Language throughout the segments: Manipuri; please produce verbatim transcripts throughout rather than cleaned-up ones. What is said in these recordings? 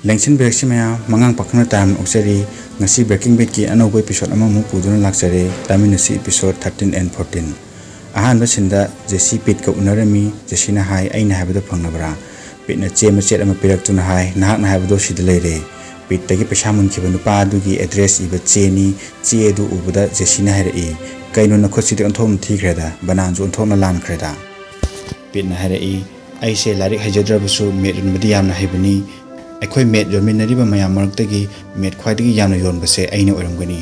ꯂꯦꯡꯁꯤꯟꯕꯤꯔꯛꯁꯤ ꯃꯌꯥꯝ, ꯃꯉꯥꯡ ꯄꯥꯈꯪꯅ ꯇꯥꯔꯝ ꯑꯣꯛꯆꯔꯤ꯫ ꯉꯁꯤ Breaking Badꯀꯤ ꯑꯅꯧꯕ episode ꯑꯃꯃꯨꯛ ꯄꯨꯗꯨꯅ ꯂꯥꯛꯆꯔꯦ꯫ ꯇꯥꯃꯤꯟꯅꯁꯤ episode thirteen and fourteen꯫ ꯑꯍꯥꯟꯕ sceneꯗ ꯖꯦꯁꯤ ꯄꯤꯠꯀ ꯎꯅꯔꯝꯃꯤ꯫ ꯖꯦꯁꯤꯅ ꯍꯥꯏ, "ꯑꯩꯅ ꯍꯥꯏꯕꯗꯣ ꯐꯪꯂꯕ꯭ꯔꯥ?" ꯄꯤꯠꯅ ꯆꯦ ꯃꯆꯦꯠ ꯑꯃ ꯄꯤꯔꯛꯇꯨꯅ ꯍꯥꯏ, "ꯅꯍꯥꯛꯅ ꯍꯥꯏꯕꯗꯣ ꯁꯤꯗ ꯂꯩꯔꯦ꯫" ꯄꯤꯠꯇꯒꯤ ꯄꯩꯁꯥ ꯃꯨꯟꯈꯤꯕ ꯅꯨꯄꯥ ꯑꯗꯨꯒꯤ address ꯏꯕ ꯆꯦꯅꯤ꯫ ꯆꯦ ꯑꯗꯨ ꯎꯕꯗ ꯖꯦꯁꯤꯅ ꯍꯥꯏꯔꯛꯏ, "ꯀꯩꯅꯣ, ꯅꯈꯨꯠꯁꯤꯗꯤ ꯑꯣꯟꯊꯣꯛꯅ ꯊꯤꯈ꯭ꯔꯦꯗ, ꯕꯅꯥꯟꯁꯨ ꯑꯣꯟꯊꯣꯛꯅ ꯂꯥꯟꯈ꯭ꯔꯦꯗ꯫" ꯄꯤꯠꯅ ꯍꯥꯏꯔꯛꯏ, "ꯑꯩꯁꯦ ꯂꯥꯏꯔꯤꯛ ꯍꯩꯖꯗ꯭ꯔꯕꯁꯨ ꯃꯦꯠ ꯌꯣꯟꯕꯗꯤ ꯌꯥꯝꯅ ꯍꯩꯕꯅꯤ꯫ ꯑꯩꯈꯣꯏ ꯃꯦꯠ ꯌꯣꯟꯃꯤꯟꯅꯔꯤꯕ ꯃꯌꯥꯝ ꯃꯔꯛꯇꯒꯤ ꯃꯦꯠ ꯈ꯭ꯋꯥꯏꯗꯒꯤ ꯌꯥꯝꯅ ꯌꯣꯟꯕꯁꯦ ꯑꯩꯅ ꯑꯣꯏꯔꯝꯒꯅꯤ꯫"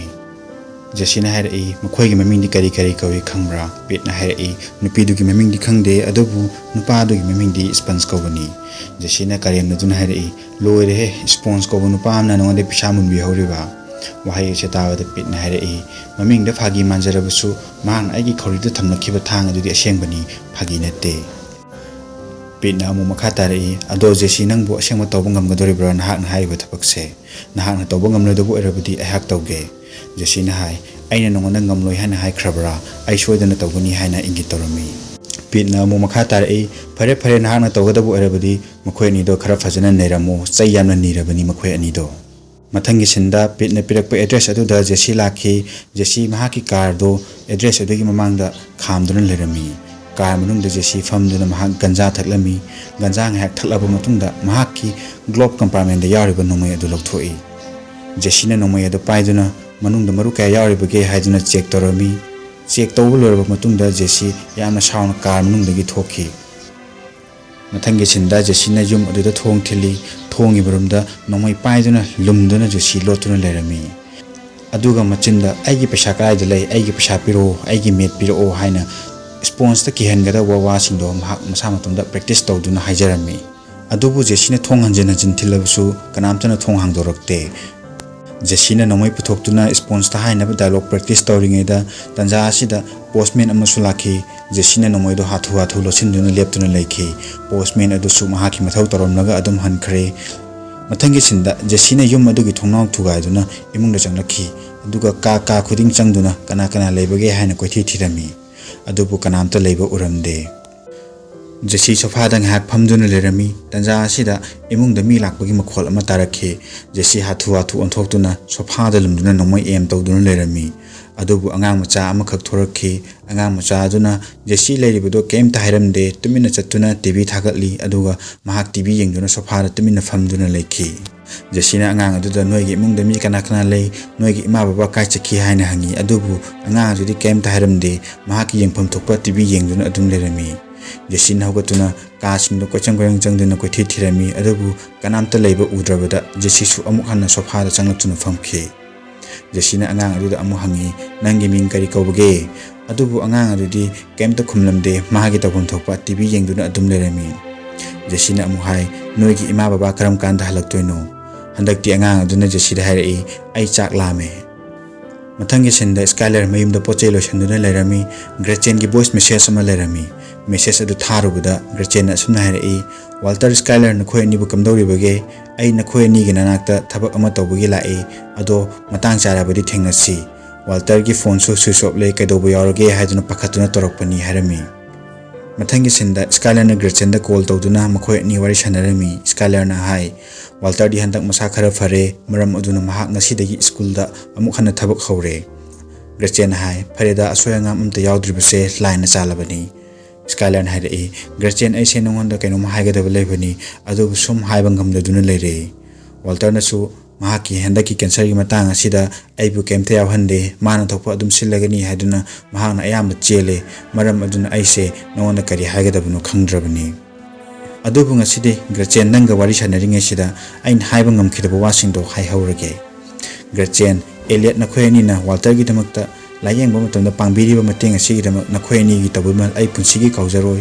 ꯖꯦꯁꯤꯅ ꯍꯥꯏꯔꯛꯏ, "ꯃꯈꯣꯏꯒꯤ ꯃꯃꯤꯡꯗꯤ ꯀꯔꯤ ꯀꯔꯤ ꯀꯧꯏ ꯈꯪꯕ꯭ꯔꯥ?" ꯄꯤꯠꯅ ꯍꯥꯏꯔꯛꯏ, "ꯅꯨꯄꯤꯗꯨꯒꯤ ꯃꯃꯤꯡꯗꯤ ꯈꯪꯗꯦ, ꯑꯗꯨꯕꯨ ꯅꯨꯄꯥꯗꯨꯒꯤ ꯃꯃꯤꯡꯗꯤ ꯁ꯭ꯄꯟꯖ ꯀꯧꯕꯅꯤ꯫" ꯖꯦꯁꯤꯅ ꯀꯔꯦꯝꯅꯗꯨꯅ ꯍꯥꯏꯔꯛꯏ, "ꯂꯣꯏꯔꯦꯍꯦ, ꯁ꯭ꯄꯣꯟꯖ ꯀꯧꯕ ꯅꯨꯄꯥ ꯑꯃꯅ ꯅꯉꯣꯟꯗ ꯄꯩꯁꯥ ꯃꯨꯟꯕꯤꯍꯧꯔꯤꯕ?" ꯋꯥꯍꯩ ꯑꯁꯤ ꯇꯥꯕꯗ ꯄꯤꯠꯅ ꯍꯥꯏꯔꯛꯏ, "ꯃꯃꯤꯡꯗ ꯐꯥꯒꯤ ꯃꯥꯟꯖꯔꯕꯁꯨ ꯃꯍꯥꯛꯅ ꯑꯩꯒꯤ ꯈꯧꯔꯤꯗ ꯊꯝꯂꯛꯈꯤꯕ ꯊꯥꯡ ꯑꯗꯨꯗꯤ ꯑꯁꯦꯡꯕꯅꯤ, ꯐꯥꯒꯤ ꯅꯠꯇꯦ꯫" ꯄꯤꯠꯅ ꯑꯃꯨꯛ ꯃꯈꯥ ꯇꯥꯔꯛꯏ, "ꯑꯗꯣ ꯖꯦꯁꯤ, ꯅꯪꯕꯨ ꯑꯁꯦꯡꯕ ꯇꯧꯕ ꯉꯝꯒꯗꯣꯔꯤꯕ꯭ꯔꯥ ꯅꯍꯥꯛꯅ ꯍꯥꯏꯔꯤꯕ ꯊꯕꯛꯁꯦ? ꯅꯍꯥꯛꯅ ꯇꯧꯕ ꯉꯝꯂꯣꯏꯗꯕ ꯑꯣꯏꯔꯕꯗꯤ ꯑꯩꯍꯥꯛ ꯇꯧꯒꯦ꯫" ꯖꯦꯁꯤꯅ ꯍꯥꯏ, "ꯑꯩꯅ ꯅꯉꯣꯟꯗ ꯉꯝꯂꯣꯏ ꯍꯥꯏꯅ ꯍꯥꯏꯈ꯭ꯔꯕ꯭ꯔꯥ? ꯑꯩ ꯁꯣꯏꯗꯅ ꯇꯧꯒꯅꯤ" ꯍꯥꯏꯅ ꯏꯪꯒꯤꯠ ꯇꯧꯔꯝꯃꯤ꯫ ꯄꯤꯠꯅ ꯑꯃꯨꯛ ꯃꯈꯥ ꯇꯥꯔꯛꯏ, "ꯐꯔꯦ ꯐꯔꯦ, ꯅꯍꯥꯛꯅ ꯇꯧꯒꯗꯕ ꯑꯣꯏꯔꯕꯗꯤ ꯃꯈꯣꯏ ꯑꯅꯤꯗꯣ ꯈꯔ ꯐꯖꯅ ꯅꯩꯔꯝꯃꯨ, ꯆꯩ ꯌꯥꯝꯅ ꯅꯤꯔꯕꯅꯤ ꯃꯈꯣꯏ ꯑꯅꯤꯗꯣ꯫" ꯃꯊꯪꯒꯤ sceneꯗ ꯄꯤꯠꯅ ꯄꯤꯔꯛꯄ address ꯑꯗꯨꯗ ꯖꯦꯁꯤ ꯂꯥꯛꯈꯤ꯫ ꯖꯦꯁꯤ ꯃꯍꯥꯛꯀꯤ carꯗꯣ address ꯑꯗꯨꯒꯤ ꯃꯃꯥꯡꯗ ꯈꯥꯝꯗꯨꯅ ꯂꯩꯔꯝꯃꯤ꯫ Car ꯃꯅꯨꯡꯗ ꯖꯦꯁꯤ ꯐꯝꯗꯨꯅ ꯃꯍꯥꯛ ꯒꯟꯖꯥ ꯊꯛꯂꯝꯃꯤ꯫ ꯒꯟꯖꯥ ꯉꯥꯏꯍꯥꯛ ꯊꯛꯂꯕ ꯃꯇꯨꯡꯗ ꯃꯍꯥꯛꯀꯤ glove compartmentꯗ ꯌꯥꯎꯔꯤꯕ ꯅꯣꯡꯃꯩ ꯑꯗꯨ ꯂꯧꯊꯣꯛꯏ꯫ ꯖꯦꯁꯤꯅ ꯅꯣꯡꯃꯩ ꯑꯗꯨ ꯄꯥꯏꯗꯨꯅ ꯃꯅꯨꯡꯗ ꯃꯔꯨ ꯀꯌꯥ ꯌꯥꯎꯔꯤꯕꯒꯦ ꯍꯥꯏꯗꯨꯅ check ꯇꯧꯔꯝꯃꯤ꯫ Check ꯇꯧꯕ ꯂꯣꯏꯔꯕ ꯃꯇꯨꯡꯗ ꯖꯦꯁꯤ ꯌꯥꯝꯅ ꯁꯥꯎꯅ car ꯃꯅꯨꯡꯗꯒꯤ ꯊꯣꯛꯈꯤ꯫ ꯃꯊꯪꯒꯤ sceneꯗ ꯖꯦꯁꯤꯅ ꯌꯨꯝ ꯑꯗꯨꯗ ꯊꯣꯡ ꯊꯤꯜꯂꯤ꯫ ꯊꯣꯡꯒꯤ ꯃꯔꯨꯝꯗ ꯅꯣꯡꯃꯩ ꯄꯥꯏꯗꯨꯅ ꯂꯨꯝꯗꯨꯅ ꯖꯦꯁꯤ ꯂꯣꯠꯇꯨꯅ ꯂꯩꯔꯝꯃꯤ꯫ ꯑꯗꯨꯒ ꯃꯆꯤꯟꯗ, "ꯑꯩꯒꯤ ꯄꯩꯁꯥ ꯀꯗꯥꯏꯗ ꯂꯩ? ꯑꯩꯒꯤ ꯄꯩꯁꯥ ꯄꯤꯔꯛꯑꯣ, ꯑꯩꯒꯤ ꯃꯦꯠ ꯄꯤꯔꯛꯑꯣ" ꯍꯥꯏꯅ spongeꯇ ꯀꯤꯍꯟꯒꯗꯕ ꯋꯥꯁꯤꯡꯗꯣ ꯃꯍꯥꯛ ꯃꯁꯥ ꯃꯇꯣꯝꯗ practice ꯇꯧꯗꯨꯅ ꯍꯥꯏꯖꯔꯝꯃꯤ꯫ ꯑꯗꯨꯕꯨ ꯖꯦꯁꯤꯅ ꯊꯣꯡ ꯍꯟꯖꯤꯟ ꯍꯟꯖꯤꯟ ꯊꯤꯜꯂꯕꯁꯨ ꯀꯅꯥꯝꯇꯅ ꯊꯣꯡ ꯍꯥꯡꯗꯣꯔꯛꯇꯦ꯫ ꯖꯦꯁꯤꯅ ꯅꯣꯡꯃꯩ ꯄꯨꯊꯣꯛꯇꯨꯅ spongeꯇ ꯍꯥꯏꯅꯕ dialogue practice ꯇꯧꯔꯤꯉꯩꯗ ꯇꯟꯖꯥ ꯑꯁꯤꯗ postman ꯑꯃꯁꯨ ꯂꯥꯛꯈꯤ꯫ ꯖꯦꯁꯤꯅ ꯅꯣꯡꯃꯩꯗꯣ ꯍꯥꯊꯨ ꯍꯥꯊꯨ ꯂꯣꯠꯁꯤꯟꯗꯨꯅ ꯂꯦꯞꯇꯨꯅ ꯂꯩꯈꯤ꯫ Postman ꯑꯗꯨꯁꯨ ꯃꯍꯥꯛꯀꯤ ꯃꯊꯧ ꯇꯧꯔꯝꯂꯒ ꯑꯗꯨꯝ ꯍꯟꯈ꯭ꯔꯦ꯫ ꯃꯊꯪꯒꯤ sceneꯗ ꯖꯦꯁꯤꯅ ꯌꯨꯝ ꯑꯗꯨꯒꯤ ꯊꯣꯡꯅꯥꯎ ꯊꯨꯒꯥꯏꯗꯨꯅ ꯏꯃꯨꯡꯗ ꯆꯪꯂꯛꯈꯤ꯫ ꯑꯗꯨꯒ ꯀꯥ ꯀꯥ ꯈꯨꯗꯤꯡ ꯆꯪꯗꯨꯅ ꯀꯅꯥ ꯀꯅꯥ ꯂꯩꯕꯒꯦ ꯍꯥꯏꯅ ꯀꯣꯏꯊꯤ ꯊꯤꯔꯝꯃꯤ꯫ ꯑꯗꯨꯕꯨ ꯀꯅꯥꯝꯇ ꯂꯩꯕ ꯎꯔꯝꯗꯦ꯫ ꯖꯦꯁꯤ ꯁꯣꯐꯥꯗ ꯉꯥꯏꯍꯥꯛ ꯐꯝꯗꯨꯅ ꯂꯩꯔꯝꯃꯤ꯫ ꯇꯟꯖꯥ ꯑꯁꯤꯗ ꯏꯃꯨꯡꯗ ꯃꯤ ꯂꯥꯛꯄꯒꯤ ꯃꯈꯣꯜ ꯑꯃ ꯇꯥꯔꯛꯈꯤ꯫ ꯖꯦꯁꯤ ꯍꯥꯊꯨ ꯍꯥꯊꯨ ꯑꯣꯟꯊꯣꯛꯇꯨꯅ ꯁꯣꯐꯥꯗ ꯂꯨꯝꯗꯨꯅ ꯅꯣꯡꯃꯩ ꯑꯦꯝ ꯇꯧꯗꯨꯅ ꯂꯩꯔꯝꯃꯤ꯫ ꯑꯗꯨꯕꯨ ꯑꯉꯥꯡ ꯃꯆꯥ ꯑꯃꯈꯛ ꯊꯣꯔꯛꯈꯤ꯫ ꯑꯉꯥꯡ ꯃꯆꯥ ꯑꯗꯨꯅ ꯖꯦꯁꯤ ꯂꯩꯔꯤꯕꯗꯣ ꯀꯩꯝꯇ ꯍꯥꯏꯔꯝꯗꯦ, ꯇꯨꯃꯤꯟꯅ ꯆꯠꯇꯨꯅ ꯇꯤ ꯚꯤ ꯊꯥꯒꯠꯂꯤ, ꯑꯗꯨꯒ ꯃꯍꯥꯛ ꯇꯤ ꯚꯤ ꯌꯦꯡꯗꯨꯅ ꯁꯣꯐꯥꯗ ꯇꯨꯃꯤꯟꯅ ꯐꯝꯗꯨꯅ ꯂꯩꯈꯤ꯫ ꯖꯦꯁꯤꯅ ꯑꯉꯥꯡ ꯑꯗꯨꯗ, "ꯅꯣꯏꯒꯤ ꯏꯃꯨꯡꯗ ꯃꯤ ꯀꯅꯥ ꯀꯅꯥ ꯂꯩ? ꯅꯣꯏꯒꯤ ꯏꯃꯥ ꯕꯕꯥ ꯀꯥꯏ ꯆꯠꯈꯤ?" ꯍꯥꯏꯅ ꯍꯪꯉꯤ꯫ ꯑꯗꯨꯕꯨ ꯑꯉꯥꯡ ꯑꯗꯨꯗꯤ ꯀꯩꯝꯇ ꯍꯥꯏꯔꯝꯗꯦ, ꯃꯍꯥꯛꯀꯤ ꯌꯦꯡꯐꯝ ꯊꯣꯛꯄ ꯇꯤ ꯚꯤ ꯌꯦꯡꯗꯨꯅ ꯑꯗꯨꯝ ꯂꯩꯔꯝꯃꯤ꯫ ꯖꯦꯁꯤꯅ ꯍꯧꯒꯠꯇꯨꯅ ꯀꯥꯁꯤꯡꯗꯨ ꯀꯣꯏꯆꯪ ꯀꯣꯏꯆꯪ ꯆꯪꯗꯨꯅ ꯀꯣꯏꯊꯤ ꯊꯤꯔꯝꯃꯤ, ꯑꯗꯨꯕꯨ ꯀꯅꯥꯝꯇ ꯂꯩꯕ ꯎꯗ꯭ꯔꯕꯗ ꯖꯦꯁꯤꯁꯨ ꯑꯃꯨꯛ ꯍꯟꯅ ꯁꯣꯐꯥꯗ ꯆꯪꯂꯛꯇꯨꯅ ꯐꯝꯈꯤ꯫ ꯖꯦꯁꯤꯅ ꯑꯉꯥꯡ ꯑꯗꯨꯗ ꯑꯃꯨꯛ ꯍꯪꯉꯤ, "ꯅꯪꯒꯤ ꯃꯤꯡ ꯀꯔꯤ ꯀꯧꯕꯒꯦ?" ꯑꯗꯨꯕꯨ ꯑꯉꯥꯡ ꯑꯗꯨꯗꯤ ꯀꯩꯝꯇ ꯈꯨꯝꯂꯝꯗꯦ, ꯃꯥꯒꯤ ꯇꯧꯐꯝ ꯊꯣꯛꯄ ꯇꯤ ꯚꯤ ꯌꯦꯡꯗꯨꯅ ꯑꯗꯨꯝ ꯂꯩꯔꯝꯃꯤ꯫ ꯖꯦꯁꯤꯅ ꯑꯃꯨꯛ ꯍꯥꯏ, "ꯅꯣꯏꯒꯤ ꯏꯃꯥ ꯕꯕꯥ ꯀꯔꯝ ꯀꯥꯟꯗ ꯍꯜꯂꯛꯇꯣꯏꯅꯣ? ꯍꯟꯗꯛꯇꯤ?" ꯑꯉꯥꯡ ꯑꯗꯨꯅ ꯖꯦꯁꯤꯗ ꯍꯥꯏꯔꯛꯏ, "ꯑꯩ ꯆꯥꯛ ꯂꯥꯝꯃꯦ"꯫ ꯃꯊꯪꯒꯤ ꯁꯤꯟꯗ ꯁ꯭ꯀꯥꯏꯂꯔ ꯃꯌꯨꯝꯗ ꯄꯣꯠ ꯆꯩ ꯂꯣꯏꯁꯤꯟꯗꯨꯅ ꯂꯩꯔꯝꯃꯤ꯫ ꯒ꯭ꯔꯦꯆꯦꯟꯒꯤ ꯚꯣꯏꯁ ꯃꯦꯁꯦꯖ ꯑꯃ ꯂꯩꯔꯝꯃꯤ꯫ ꯃꯦꯁꯦꯖ ꯑꯗꯨ ꯊꯥꯔꯨꯕꯗ ꯒ꯭ꯔꯦꯆꯦꯟꯅ ꯑꯁꯨꯝꯅ ꯍꯥꯏꯔꯛꯏ, "ꯋꯥꯜꯇꯔ, ꯁ꯭ꯀꯥꯏꯂꯔ, ꯅꯈꯣꯏ ꯑꯅꯤꯕꯨ ꯀꯝꯗꯧꯔꯤꯕꯒꯦ? ꯑꯩ ꯅꯈꯣꯏ ꯑꯅꯤꯒꯤ ꯅꯅꯥꯛꯇ ꯊꯕꯛ ꯑꯃ ꯇꯧꯕꯒꯤ ꯂꯥꯛꯏ, ꯑꯗꯣ ꯃꯇꯥꯡ ꯆꯥꯔꯕꯗꯤ ꯊꯦꯡꯅꯁꯤ꯫ ꯋꯥꯜꯇꯔꯒꯤ ꯐꯣꯟꯁꯨ ꯁ꯭ꯋꯤꯆ ꯑꯣꯐ ꯂꯩ, ꯀꯩꯗꯧꯕ ꯌꯥꯎꯔꯒꯦ ꯍꯥꯏꯗꯨꯅ ꯄꯥꯈꯠꯇꯨꯅ ꯇꯧꯔꯛꯄꯅꯤ" ꯍꯥꯏꯔꯝꯃꯤ꯫ ꯃꯊꯪꯒꯤ ꯁꯤꯟꯗ ꯁ꯭ꯀꯥꯏꯂꯔꯅ ꯒ꯭ꯔꯦꯆꯦꯟꯗ ꯀꯣꯜ ꯇꯧꯗꯨꯅ ꯃꯈꯣꯏ ꯑꯅꯤ ꯋꯥꯔꯤ ꯁꯥꯟꯅꯔꯝꯃꯤ꯫ ꯁ꯭ꯀꯥꯏꯂꯔꯅ ꯍꯥꯏ, "ꯋꯥꯜꯇꯔꯗꯤ ꯍꯟꯗꯛ ꯃꯁꯥ ꯈꯔ ꯐꯔꯦ, ꯃꯔꯝ ꯑꯗꯨꯅ ꯃꯍꯥꯛ ꯉꯁꯤꯗꯒꯤ ꯁ꯭ꯀꯨꯜꯗ ꯑꯃꯨꯛ ꯍꯟꯅ ꯊꯕꯛ ꯍꯧꯔꯦ"꯫ ꯒ꯭ꯔꯦꯆꯦꯟꯅ ꯍꯥꯏ, "ꯐꯔꯦꯗ, ꯑꯁꯣꯏ ꯑꯉꯥꯝ ꯑꯝꯇ ꯌꯥꯎꯗ꯭ꯔꯤꯕꯁꯦ ꯂꯥꯏꯅ ꯆꯥꯜꯂꯕꯅꯤ"꯫ ꯁ꯭ꯀꯥꯏꯂꯔꯅ ꯍꯥꯏꯔꯛꯏ, "ꯒ꯭ꯔꯦꯆꯦꯟ, ꯑꯩꯁꯦ ꯅꯉꯣꯟꯗ ꯀꯩꯅꯣꯝ ꯍꯥꯏꯒꯗꯕ ꯂꯩꯕꯅꯤ, ꯑꯗꯨꯕꯨ ꯁꯨꯝ ꯍꯥꯏꯕ ꯉꯝꯗꯗꯨꯅ ꯂꯩꯔꯦ"꯫ ꯋꯥꯜꯇꯔꯅꯁꯨ ꯃꯍꯥꯛꯀꯤ ꯍꯟꯗꯛꯀꯤ ꯀꯦꯟꯁꯔꯒꯤ ꯃꯇꯥꯡ ꯑꯁꯤꯗ ꯑꯩꯕꯨ ꯀꯩꯝꯇ ꯌꯥꯎꯍꯟꯗꯦ, ꯃꯥꯅ ꯊꯣꯛꯄ ꯑꯗꯨꯝ ꯁꯤꯜꯂꯒꯅꯤ ꯍꯥꯏꯗꯨꯅ ꯃꯍꯥꯛꯅ ꯑꯌꯥꯝꯕ ꯆꯦꯜꯂꯦ, ꯃꯔꯝ ꯑꯗꯨꯅ ꯑꯩꯁꯦ ꯅꯉꯣꯟꯗ ꯀꯔꯤ ꯍꯥꯏꯒꯗꯕꯅꯣ ꯈꯪꯗ꯭ꯔꯕꯅꯤ꯫ ꯑꯗꯨꯕꯨ ꯉꯁꯤꯗꯤ ꯒ꯭ꯔꯦꯆꯦꯟ, ꯅꯪꯒ ꯋꯥꯔꯤ ꯁꯥꯟꯅꯔꯤꯉꯩꯁꯤꯗ ꯑꯩꯅ ꯍꯥꯏꯕ ꯉꯝꯈꯤꯗꯕ ꯋꯥꯁꯤꯡꯗꯣ ꯍꯥꯏꯍꯧꯔꯒꯦ꯫ ꯒ꯭ꯔꯦꯆꯦꯟ, ꯑꯦꯂꯤꯌꯠ, ꯅꯈꯣꯏ ꯑꯅꯤꯅ ꯋꯥꯜꯇꯔꯒꯤꯗꯃꯛꯇ ꯂꯥꯌꯦꯡꯕ ꯃꯇꯝꯗ ꯄꯥꯡꯕꯤꯔꯤꯕ ꯃꯇꯦꯡ ꯑꯁꯤꯒꯤꯗꯃꯛ ꯅꯈꯣꯏ ꯑꯅꯤꯒꯤ ꯇꯧꯕꯤꯃꯜ ꯑꯩ ꯄꯨꯟꯁꯤꯒꯤ ꯀꯥꯎꯖꯔꯣꯏ꯫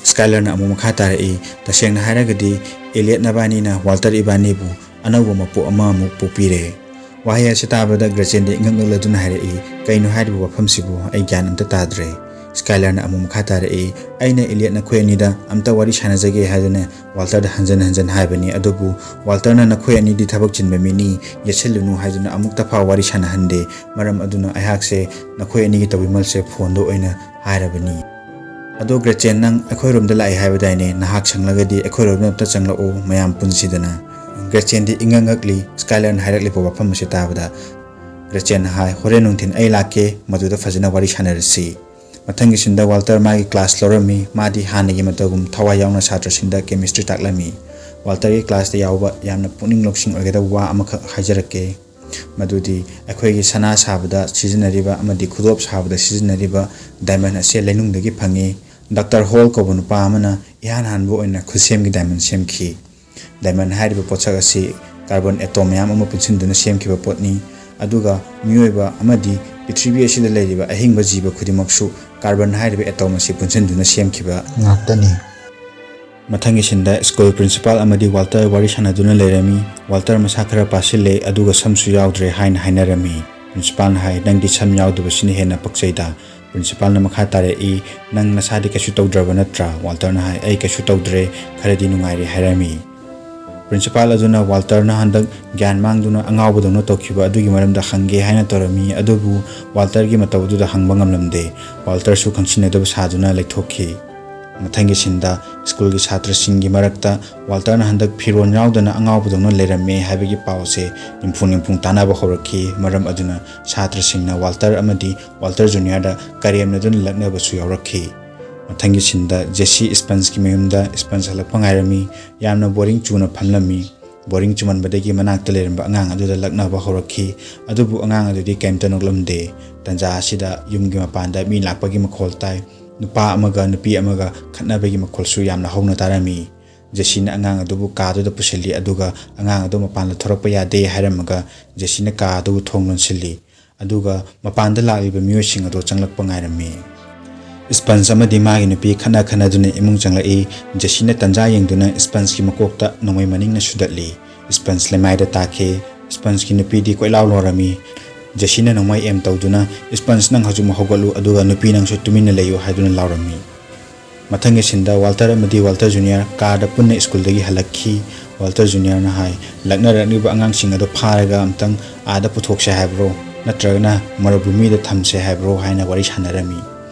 ꯁ꯭ꯀꯥꯏꯂꯔꯅ ꯑꯃꯨꯛ ꯃꯈꯥ ꯇꯥꯔꯛꯏ, "ꯇꯁꯦꯡꯅ ꯍꯥꯏꯔꯒꯗꯤ ꯑꯦꯂꯤꯌꯠ ꯅꯕꯥꯅꯤꯅ ꯋꯥꯜꯇꯔ ꯏꯕꯥꯅꯤꯕꯨ ꯑꯅꯧꯕ ꯃꯄꯣꯛ ꯑꯃꯃꯨꯛ ꯄꯣꯛꯄꯤꯔꯦ"꯫ ꯋꯥꯍꯩ ꯑꯁꯤ ꯇꯥꯕꯗ ꯒ꯭ꯔꯦꯆꯦꯟꯗ ꯏꯉꯛ ꯉꯛꯂꯗꯨꯅ ꯍꯥꯏꯔꯛꯏ, "ꯀꯩꯅꯣ ꯍꯥꯏꯔꯤꯕ ꯋꯥꯐꯝꯁꯤꯕꯨ? ꯑꯩ ꯒ꯭ꯌꯥꯟ ꯑꯝꯇ ꯇꯥꯗ꯭ꯔꯦ"꯫ ꯁ꯭ꯀꯥꯏꯂꯔꯅ ꯑꯃꯨꯛ ꯃꯈꯥ ꯇꯥꯔꯛꯏ, "ꯑꯩꯅ ꯑꯦꯂꯤꯌꯠ ꯅꯈꯣꯏ ꯑꯅꯤꯗ ꯑꯝꯇ ꯋꯥꯔꯤ ꯁꯥꯟꯅꯖꯒꯦ ꯍꯥꯏꯗꯨꯅ ꯋꯥꯜꯇꯔꯗ ꯍꯟꯖꯟ ꯍꯟꯖꯟ ꯍꯥꯏꯕꯅꯤ, ꯑꯗꯨꯕꯨ ꯋꯥꯜꯇꯔꯅ ꯅꯈꯣꯏ ꯑꯅꯤꯗꯤ ꯊꯕꯛ ꯆꯤꯟꯕ ꯃꯤꯅꯤ, ꯌꯦꯠꯁꯤꯜꯂꯨꯅꯨ ꯍꯥꯏꯗꯨꯅ ꯑꯃꯨꯛꯇ ꯐꯥꯎ ꯋꯥꯔꯤ ꯁꯥꯟꯅꯍꯟꯗꯦ, ꯃꯔꯝ ꯑꯗꯨꯅ ꯑꯩꯍꯥꯛꯁꯦ ꯅꯈꯣꯏ ꯑꯅꯤꯒꯤ ꯇꯧꯕꯤꯃꯜꯁꯦ ꯐꯣꯟꯗ ꯑꯣꯏꯅ ꯍꯥꯏꯔꯕꯅꯤ"꯫ "ꯑꯗꯣ ꯒ꯭ꯔꯦꯆꯦꯟ, ꯅꯪ ꯑꯩꯈꯣꯏ ꯔꯣꯝꯗ ꯂꯥꯛꯑꯦ ꯍꯥꯏꯕꯗꯥꯏꯅꯦ? ꯅꯍꯥꯛ ꯁꯪꯂꯒꯗꯤ ꯑꯩꯈꯣꯏ ꯔꯣꯝꯗ ꯑꯝꯇ ꯆꯪꯂꯛꯎ, ꯃꯌꯥꯝ ꯄꯨꯟꯁꯤꯗꯅ꯫" ꯒ꯭ꯔꯦꯆꯦꯟꯗꯤ ꯏꯉꯛ ꯉꯛꯂꯤ꯫ ꯁ꯭ꯀꯥꯏꯂꯔꯅ ꯍꯥꯏꯔꯛꯂꯤꯕ ꯋꯥꯐꯝ ꯑꯁꯤ ꯇꯥꯕꯗ ꯒ꯭ꯔꯦꯆꯦꯟꯅ ꯍꯥꯏ, "ꯍꯣꯔꯦꯟ ꯅꯨꯡꯊꯤꯜ ꯑꯩ ꯂꯥꯛꯀꯦ, ꯃꯗꯨꯗ ꯐꯖꯅ ꯋꯥꯔꯤ ꯁꯥꯟꯅꯔꯁꯤ꯫" ꯃꯊꯪꯒꯤ ꯁꯤꯟꯗ ꯋꯥꯜꯇꯔ ꯃꯥꯒꯤ ꯀ꯭ꯂꯥꯁ ꯂꯧꯔꯝꯃꯤ꯫ ꯃꯥꯗꯤ ꯍꯥꯟꯅꯒꯤ ꯃꯇꯧꯒꯨꯝ ꯊꯋꯥꯏ ꯌꯥꯎꯅ ꯁꯥꯇ꯭ꯔꯁꯤꯡꯗ ꯀꯦꯃꯤꯁꯇ꯭ꯔꯤ ꯇꯥꯛꯂꯝꯃꯤ꯫ ꯋꯥꯜꯇꯔꯒꯤ ꯀ꯭ꯂꯥꯁꯇ ꯌꯥꯎꯕ ꯌꯥꯝꯅ ꯄꯨꯛꯅꯤꯡ ꯂꯧꯁꯤꯡ ꯑꯣꯏꯒꯗꯕ ꯋꯥ ꯑꯃꯈꯛ ꯍꯥꯏꯖꯔꯛꯀꯦ꯫ ꯃꯗꯨꯗꯤ ꯑꯩꯈꯣꯏꯒꯤ ꯁꯅꯥ ꯁꯥꯕꯗ ꯁꯤꯖꯤꯟꯅꯔꯤꯕ ꯑꯃꯗꯤ ꯈꯨꯗꯣꯞ ꯁꯥꯕꯗ ꯁꯤꯖꯤꯟꯅꯔꯤꯕ ꯗꯥꯏꯃꯟ ꯑꯁꯦ ꯂꯩꯅꯨꯡꯗꯒꯤ ꯐꯪꯉꯤ꯫ ꯗꯥꯛꯇꯔ ꯍꯣꯜ ꯀꯧꯕ ꯅꯨꯄꯥ ꯑꯃꯅ ꯏꯍꯥꯟ ꯍꯥꯟꯕ ꯑꯣꯏꯅ ꯈꯨꯠꯁꯦꯝꯒꯤ ꯗꯥꯏꯃꯟ ꯁꯦꯝꯈꯤ꯫ ꯗꯥꯏꯃꯟ ꯍꯥꯏꯔꯤꯕ ꯄꯣꯠꯁꯛ ꯑꯁꯤ ꯀꯥꯔꯕꯣꯟ ꯑꯦꯇꯣꯝ ꯃꯌꯥꯝ ꯑꯃ ꯄꯨꯟꯁꯤꯟꯗꯨꯅ ꯁꯦꯝꯈꯤꯕ ꯄꯣꯠꯅꯤ꯫ ꯑꯗꯨꯒ ꯃꯤꯑꯣꯏꯕ ꯑꯃꯗꯤ ꯄ꯭ꯔꯤꯊꯤꯕꯤ ꯑꯁꯤꯗ ꯂꯩꯔꯤꯕ ꯑꯍꯤꯡꯕ ꯖꯤꯕ ꯈꯨꯗꯤꯡꯃꯛꯁꯨ ꯀꯥꯔꯕꯣꯟ ꯍꯥꯏꯔꯤꯕ ꯑꯦꯇꯣꯝ ꯑꯁꯤ ꯄꯨꯟꯁꯤꯟꯗꯨꯅ ꯁꯦꯝꯈꯤꯕ ꯉꯥꯛꯇꯅꯤ꯫ ꯃꯊꯪꯒꯤ ꯁꯤꯟꯗ ꯁ꯭ꯀꯨꯜ ꯄ꯭ꯔꯤꯟꯁꯤꯄꯥꯜ ꯑꯃꯗꯤ ꯋꯥꯜꯇꯔ ꯋꯥꯔꯤ ꯁꯥꯟꯅꯗꯨꯅ ꯂꯩꯔꯝꯃꯤ꯫ ꯋꯥꯜꯇꯔ ꯃꯁꯥ ꯈꯔ ꯄꯥꯁꯤꯜꯂꯦ, ꯑꯗꯨꯒ ꯁꯝꯁꯨ ꯌꯥꯎꯗ꯭ꯔꯦ ꯍꯥꯏꯅ ꯍꯥꯏꯅꯔꯝꯃꯤ꯫ ꯄ꯭ꯔꯤꯟꯁꯤꯄꯥꯜꯅ ꯍꯥꯏ, "ꯅꯪꯗꯤ ꯁꯝ ꯌꯥꯎꯗꯕꯁꯤꯅ ꯍꯦꯟꯅ ꯄꯛꯆꯩꯗ꯫" ꯄ꯭ꯔꯤꯟꯁꯤꯄꯥꯜꯅ ꯃꯈꯥ ꯇꯥꯔꯛꯏ, "ꯅꯪ ꯅꯁꯥꯗꯤ ꯀꯩꯁꯨ ꯇꯧꯗ꯭ꯔꯕ ꯅꯠꯇ꯭ꯔꯥ?" ꯋꯥꯜꯇꯔꯅ ꯍꯥꯏ, "ꯑꯩ ꯀꯩꯁꯨ ꯇꯧꯗ꯭ꯔꯦ, ꯈꯔꯗꯤ ꯅꯨꯡꯉꯥꯏꯔꯦ" ꯍꯥꯏꯔꯝꯃꯤ꯫ ꯄ꯭ꯔꯤꯟꯁꯤꯄꯥꯜ ꯑꯗꯨꯅ ꯋꯥꯜꯇꯔꯅ ꯍꯟꯗꯛ ꯒ꯭ꯌꯥꯟ ꯃꯥꯡꯗꯨꯅ ꯑꯉꯥꯎꯕꯗꯧꯅ ꯇꯧꯈꯤꯕ ꯑꯗꯨꯒꯤ ꯃꯔꯝꯗ ꯍꯪꯒꯦ ꯍꯥꯏꯅ ꯇꯧꯔꯝꯃꯤ, ꯑꯗꯨꯕꯨ ꯋꯥꯜꯇꯔꯒꯤ ꯃꯇꯧ ꯑꯗꯨꯗ ꯍꯪꯕ ꯉꯝꯂꯝꯗꯦ꯫ ꯋꯥꯜꯇꯔꯁꯨ ꯈꯪꯁꯤꯟꯅꯗꯕ ꯁꯥꯗꯨꯅ ꯂꯩꯊꯣꯛꯈꯤ꯫ ꯃꯊꯪꯒꯤ ꯁꯤꯟꯗ ꯁ꯭ꯀꯨꯜꯒꯤ ꯁꯥꯇ꯭ꯔꯁꯤꯡꯒꯤ ꯃꯔꯛꯇ ꯋꯥꯜꯇꯔꯅ ꯍꯟꯗꯛ ꯐꯤꯔꯣꯜ ꯌꯥꯎꯗꯅ ꯑꯉꯥꯎꯕꯗꯧꯅ ꯂꯩꯔꯝꯃꯦ ꯍꯥꯏꯕꯒꯤ ꯄꯥꯎꯁꯦ ꯅꯤꯝꯐꯨ ꯅꯤꯝꯐꯨ ꯇꯥꯟꯅꯕ ꯍꯧꯔꯛꯈꯤ꯫ ꯃꯔꯝ ꯑꯗꯨꯅ ꯁꯥꯇ꯭ꯔꯁꯤꯡꯅ ꯋꯥꯜꯇꯔ ꯑꯃꯗꯤ ꯋꯥꯜꯇꯔ ꯖꯨꯅꯤꯌꯔꯗ ꯀꯔꯦꯝꯅꯗꯨꯅ ꯂꯛꯅꯕꯁꯨ ꯌꯥꯎꯔꯛꯈꯤ꯫ ꯃꯊꯪꯒꯤ ꯁꯤꯟꯗ ꯖꯦꯁꯤ ꯁ꯭ꯄꯟꯖꯀꯤ ꯃꯌꯨꯝꯗ꯫ ꯁ꯭ꯄꯟꯖ ꯍꯜꯂꯛꯄ ꯉꯥꯏꯔꯝꯃꯤ꯫ ꯌꯥꯝꯅ ꯕꯣꯔꯤꯡ ꯆꯨꯅ ꯐꯝꯂꯝꯃꯤ꯫ ꯕꯣꯔꯤꯡ ꯆꯨꯃꯟꯕꯗꯒꯤ ꯃꯅꯥꯛꯇ ꯂꯩꯔꯝꯕ ꯑꯉꯥꯡ ꯑꯗꯨꯗ ꯂꯛꯅꯕ ꯍꯧꯔꯛꯈꯤ꯫ ꯑꯗꯨꯕꯨ ꯑꯉꯥꯡ ꯑꯗꯨꯗꯤ ꯀꯔꯤꯝꯇ ꯅꯣꯛꯂꯝꯗꯦ꯫ ꯇꯟꯖꯥ ꯑꯁꯤꯗ ꯌꯨꯝꯒꯤ ꯃꯄꯥꯟꯗ ꯃꯤ ꯂꯥꯛꯄꯒꯤ ꯃꯈꯣꯜ ꯇꯥꯏ꯫ ꯅꯨꯄꯥ ꯑꯃꯒ ꯅꯨꯄꯤ ꯑꯃꯒ ꯈꯠꯅꯕꯒꯤ ꯃꯈꯣꯜꯁꯨ ꯌꯥꯝꯅ ꯍꯧꯅ ꯇꯥꯔꯝꯃꯤ꯫ ꯖꯦꯁꯤꯅ ꯑꯉꯥꯡ ꯑꯗꯨꯕꯨ ꯀꯥꯗꯨꯗ ꯄꯨꯁꯤꯜꯂꯤ, ꯑꯗꯨꯒ ꯑꯉꯥꯡ ꯑꯗꯨ ꯃꯄꯥꯟꯗ ꯊꯣꯔꯛꯄ ꯌꯥꯗꯦ ꯍꯥꯏꯔꯝꯃꯒ ꯖꯦꯁꯤꯅ ꯀꯥ ꯑꯗꯨꯕꯨ ꯊꯣꯡ ꯂꯣꯟꯁꯤꯜꯂꯤ꯫ ꯑꯗꯨꯒ ꯃꯄꯥꯟꯗ ꯂꯥꯛꯂꯤꯕ ꯃꯤꯑꯣꯏꯁꯤꯡ ꯑꯗꯨ ꯆꯪꯂꯛꯄ ꯉꯥꯏꯔꯝꯃꯤ꯫ ꯁ꯭ꯄꯟꯖ ꯑꯃꯗꯤ ꯃꯥꯒꯤ ꯅꯨꯄꯤ ꯈꯠꯅ ꯈꯠꯅꯗꯨꯅ ꯏꯃꯨꯡ ꯆꯪꯂꯛꯏ꯫ ꯖꯦꯁꯤꯅ ꯇꯟꯖꯥ ꯌꯦꯡꯗꯨꯅ ꯁ꯭ꯄꯟꯖꯀꯤ ꯃꯀꯣꯛꯇ ꯅꯣꯡꯃꯩ ꯃꯅꯤꯡꯅ ꯁꯨꯗꯠꯂꯤ꯫ ꯁ꯭ꯄꯟꯖ ꯂꯩꯃꯥꯏꯗ ꯇꯥꯈꯤ꯫ ꯁ꯭ꯄꯟꯖꯀꯤ ꯅꯨꯄꯤꯗꯤ ꯀꯣꯏꯂꯥꯎ ꯂꯥꯎꯔꯝꯃꯤ꯫ ꯖꯦꯁꯤꯅ ꯅꯣꯡꯃꯩ ꯑꯦꯝ ꯇꯧꯗꯨꯅ, "ꯁ꯭ꯄꯟꯖ, ꯅꯪ ꯍꯧꯖꯤꯛꯃꯛ ꯍꯧꯒꯠꯂꯨ, ꯑꯗꯨꯒ ꯅꯨꯄꯤ ꯅꯪꯁꯨ ꯇꯨꯃꯤꯟꯅ ꯂꯩꯌꯨ" ꯍꯥꯏꯗꯨꯅ ꯂꯥꯎꯔꯝꯃꯤ꯫ ꯃꯊꯪꯒꯤ ꯁꯤꯟꯗ ꯋꯥꯜꯇꯔ ꯑꯃꯗꯤ ꯋꯥꯜꯇꯔ ꯖꯨꯅꯤꯌꯔ ꯀꯥꯔꯗ ꯄꯨꯟꯅ ꯁ꯭ꯀꯨꯜꯗꯒꯤ ꯍꯜꯂꯛꯈꯤ꯫ ꯋꯥꯜꯇꯔ ꯖꯨꯅꯤꯌꯔꯅ ꯍꯥꯏ, "ꯂꯛꯅꯔꯛꯂꯤꯕ ꯑꯉꯥꯡꯁꯤꯡ ꯑꯗꯨ ꯐꯥꯔꯒ ꯑꯝꯇꯪ ꯑꯥꯗ ꯄꯨꯊꯣꯛꯁꯦ ꯍꯥꯏꯕ꯭ꯔꯣ? ꯅꯠꯇ꯭ꯔꯒꯅ ꯃꯔꯨꯚꯨꯃꯤꯗ ꯊꯝꯁꯦ ꯍꯥꯏꯕ꯭ꯔꯣ?" ꯍꯥꯏꯅ ꯋꯥꯔꯤ ꯁꯥꯟꯅꯔꯝꯃꯤ꯫